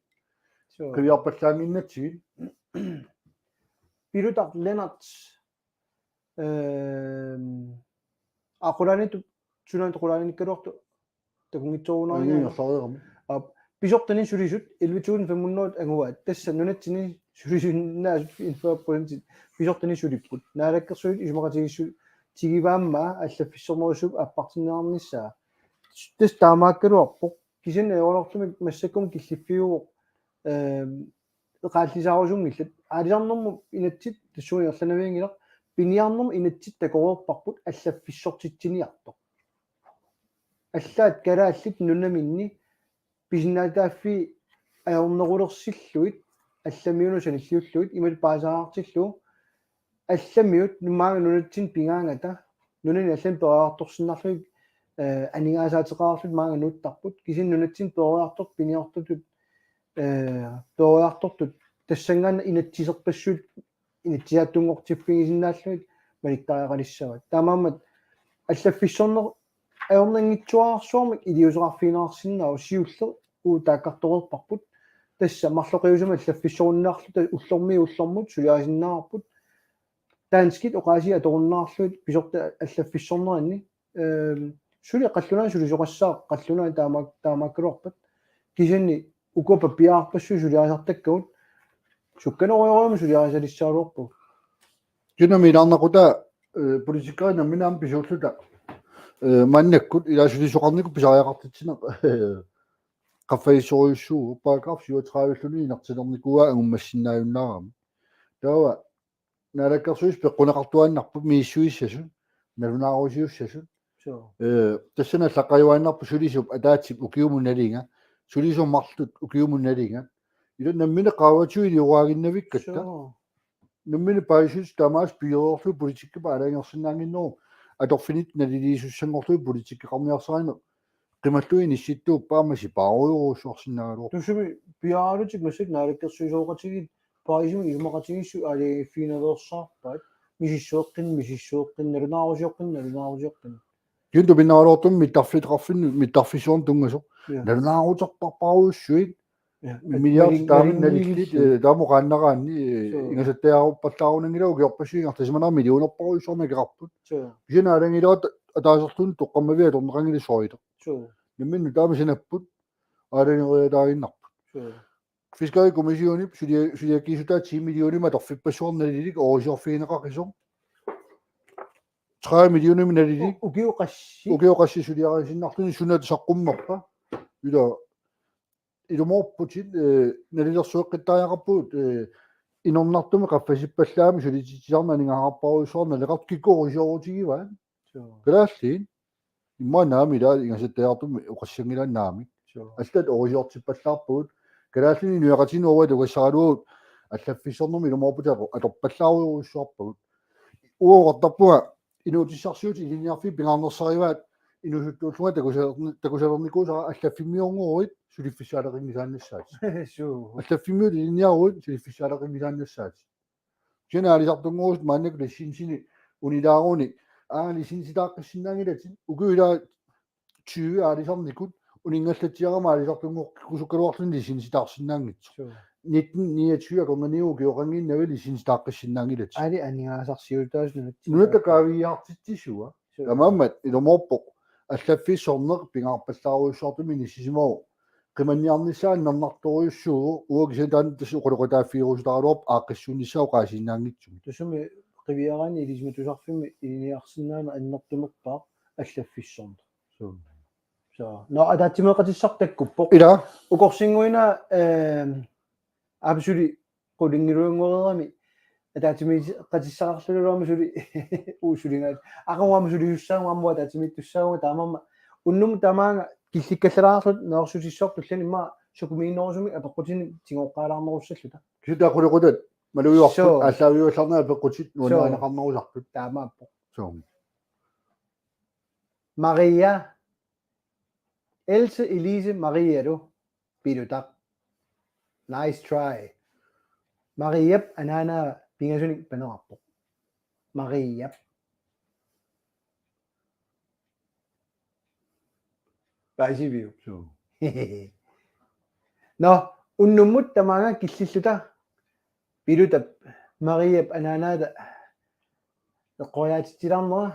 Suu. Qiviarpallaannginnatsigit. Pilutaq Lennert, ehm, aqulaaniittoq, sunaana qulaaniikkaluartoq takunngitsoorunarigami. Anginersareerami. Aap, pisortanit sulisut elleve tusind fem hundrede anguaat. Tassa nunatsinni sulisinnaasut enogfyrre procent pisortanit sulipput. Naalakkersuisut isumaqatigiissutigivaat allaffissornerussuup appartinneqarnissaa. Tassa taamaakkaluarpoq. Kisianni ajoraluartumik massakkut killiffiuvoq, ehm, eqaallisaarusunngillat. Aalisarnermut inatsit tassunga ingerlanavianngilaq. Piniarnermut inatsit takoreerparput allaffissortitsiniartoq. Allaat kalaallit nunaminni pisinnaatitaaffii ajornerulersillugit allamiunut sanilliullugu imatut paasisaqartillugu allamiut maanga nunatsinni pigaangata nunani allani peroriartorsinnarlugit, eh, aningaasaateqarlutik maanga nuuttarput kisianni nunatsinni peroriartortut piniartortut, eh, peroriartortut tassanngaannaq inatsiserpassuit inatsisaattunngortiffigisinnaallugit malittariaqalissavaat. Taamaammat allaffissorneq ajornanngitsuararsuarmik iliuuseqarfigineqarsinnaavoq siulleq uagut taakkartoreerparput. Tassa marloqiusamik allaffissorunnaarluta ullormiit ullormut suliarisinnaavarput. Danskit oqaasii atorunnaarlugit pisortat allaffissorneranni. Ehm, suli qallunaat sulisoqassaaq, qallunaat taama-, taamaakkaluarpat. Kisianni uku pappiararpassuit suliarisartakkagut sukkanerujussuarmik suliarisalissagaluarpagut. Kisianni ilaarnaqutaa, eh, politikerit namminneq aamma pisuulluta, eh, maannakkut ilaa sulisoqarnikkut pisariaqartitsineq, eh, qaffasissorujussuuvoq, paragraf syvogtredive-lluunniit inertilernikuuaa angummassinnaajunnaarami. Taava Naalakkersuisut peqquneqartuaannarput misissuissasut, nalunaarusiussasut. Suu. Eh, tassani allaqqajuaannarpoq sulisup ataatsip ukiumut nalinga, sulisut marluk ukiumut nalinga. Ila nammineq qaavatigut ilioraaginnavikkatta. Suu. Nammineq paasisut tamaasa pigereerlugu politikkip aalajangersinnaannginnerup atorfinit naliliisussanngorlugit politikkeqarniarsarineq qimallugu inissittuuppat aamma sipaarujorujussuarsinnaagaluarpoq. Tusumi piaarlutik massakkut naalakkersuisooqatigiit paasisumik isumaqatigiissut aalajangiiffigineqarsaarpaat misissueqqinneq misissueqqinneq nalunaarusioqqinneq nalunaarusioqqinneq. Kiuntu pinnaruloortum mittarfitaqarfinni mittarfissuarnut tunngasoq. Ja. Nalunaaruterparparujussuit Ja. Milliard Nalin- taama nalinnik- nalinnik- nalillit eh, taama oqaannaraanni eh, Suu. Ingasattaaruppallaarunngilagut ukiorpassuit ingerlasimanera millionerparujussuarmik akeqarput. Suu. Kisianni aalajangiilerat ataaserluunniit toqqammaviat atorneqanngillat sorita. Suu. Nammineq taama sinapput aalajangeriataaginnarput. Suu. Fiskerikommissionip sulia- suliakkiissutaa ti millionimik atorfippassuarnik nalilik oorisiorfigineqaqisoq. Tre millionimik nalilik U- Ukiuqassi. Ukiuqassi suliarisinnarluni suna saqqummerpa. Ila ilumoorputit eh, nalilersueqqittariaqarpugut eh, inornartumik qaffasippallaamik sulititsisarneq aningaasarparujussuarnik naleqartut kikkut oorisiorutigivaat. Suu. Kalaallit immaqa naamik ila ingasattaajartumik oqassanngilaat naamik. Suu. Allat oorisiortippallaarpagut. Kalaallit inuiaqatigiinnut uagut atugassaraluagut allaffissornermik ilumoorputit ator- atorpallaarujorujussuarpagut. Uagut oqartarpunga inuutissarsiutit ilinniarfiit pingaarnersarivaat inuusuttuullunga takusalerni- takusalernikuusara allaffimmiunngoorit suliffissaaleqinngisaannassaatit. Suu. Allaffimmiut ilinniaruit suliffissaaleqinngisaannassaatit. Kisianni aalisartunngorusuttut maannakkut licensinik unilaaruni aa licensitaaqqissinnaanngilatit ukiut ilaat tyve aalisarnikut uninngallatsiarama aalisartunngortikkusukkaluarluni licensitaarsinnaanngitsoq. Suu. Nitten niogtyve akornanniit ukioqanngiinnavit licensitaaqqissinnaanngilatit. Aali aningaasarsiutaasoq nunat- Nunatta kaaviiaartitsisua. Suu. Taamaammat ilumoorpoq allaffissorneq pingaarpallaarujussuartumik inissisimavoq. Qimanniarnissaa annernartorujussuuvoq uagut kisianni taanna tassa oqaloqataaffigerusutaraluarpoq aaqqissuunnissaa oqaasiinnaanngitsumik. Tusumi qiviaraanni Ilisimatusarfimmi ilinniarsinnaaneq annertunerpaaq allaffissorneq. Suu. Suu. Nå ataatsimeeqatissartakkuppoq. Ila. Ukorsinnguina ehm aapsuli qulingiluanngoreerami ataatsimiiqatissaqarlunilu aamma suli uusulingaat. Aqagu aamma sulisussaagama aamma ataatsimiittussaagama taamaammat unnuk tamaanga killikkallalaarluta neriorsutissaartut ullani immaqa sukumiinnerusumik apeqqutinik tigooqqaalaarnerussalluta. Kisianni taqulequtat malugivarput Suu. Aallaaviuallarneq apeqqutit Suu. Nuannarineqarnerusarput. Taamaappoq. Suu. Maria Else Elise Marialu pilutaq. Nice try. Mariap anaanaa pingasunik panerarpoq. Mariap. Paasiviuk? Suu. Nå, unnummut tamaanga killilluta pilutap Mariap anaanaata eqqoriaatitsilaarnera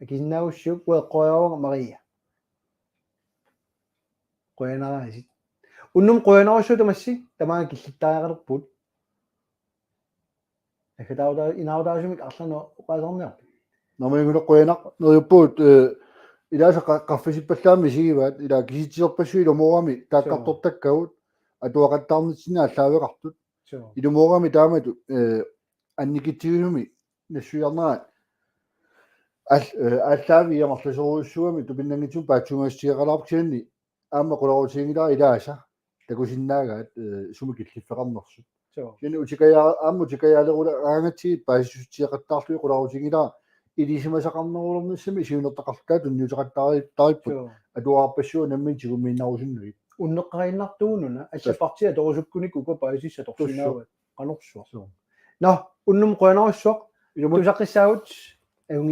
akisinnaagussigit uanga eqqoriaruanga Maria. Qujanaraasit. Unnuk qujanarsuaq tamassi tamaanga killittariaqalerpugut. Naggataautaa inaarutaasumik arlaannik oqaaseqarniarpit? Naamik qujanaq neriuppugut eh, ilaasa qa- qaffasippallaamik isigivaat ila kisitsisorpassuit ilumoorami taakkartortakkagut atuaqattaarnitsinni aallaaveqartut. Suu. Ilumoorami taamatut eh, annikitsigisumi nassuiarnerat aal- eh, aallaaviit amerlasoorujussuugami tupinnanngitsumik paatsuungassutigeqalaarpoq kisianni aamma qularutiginngilara ilaasa takusinnaagaat eh, sumi killiffeqarnersut. Suu. Kisianni utikajaa- aamma utikajaalerulaaraangatsigit paasissutigeqattaarlugit qularutiginngilara ilisimasaqarnerulernissamik siunertaqarluta tunniuteqattaaripput Suu. Atuarpassuit nammineq tigummiinnarusunnerlutik. Unneqqariinnartuununa Tassa. Allappartia atorusukkunik uku paasissat Tassa. Atorsinnaavaat qanorsuaq. Suu. Nå, unnuk qujanarsuaq. Ilumut. Tusaqqissaagut. Ajunngit-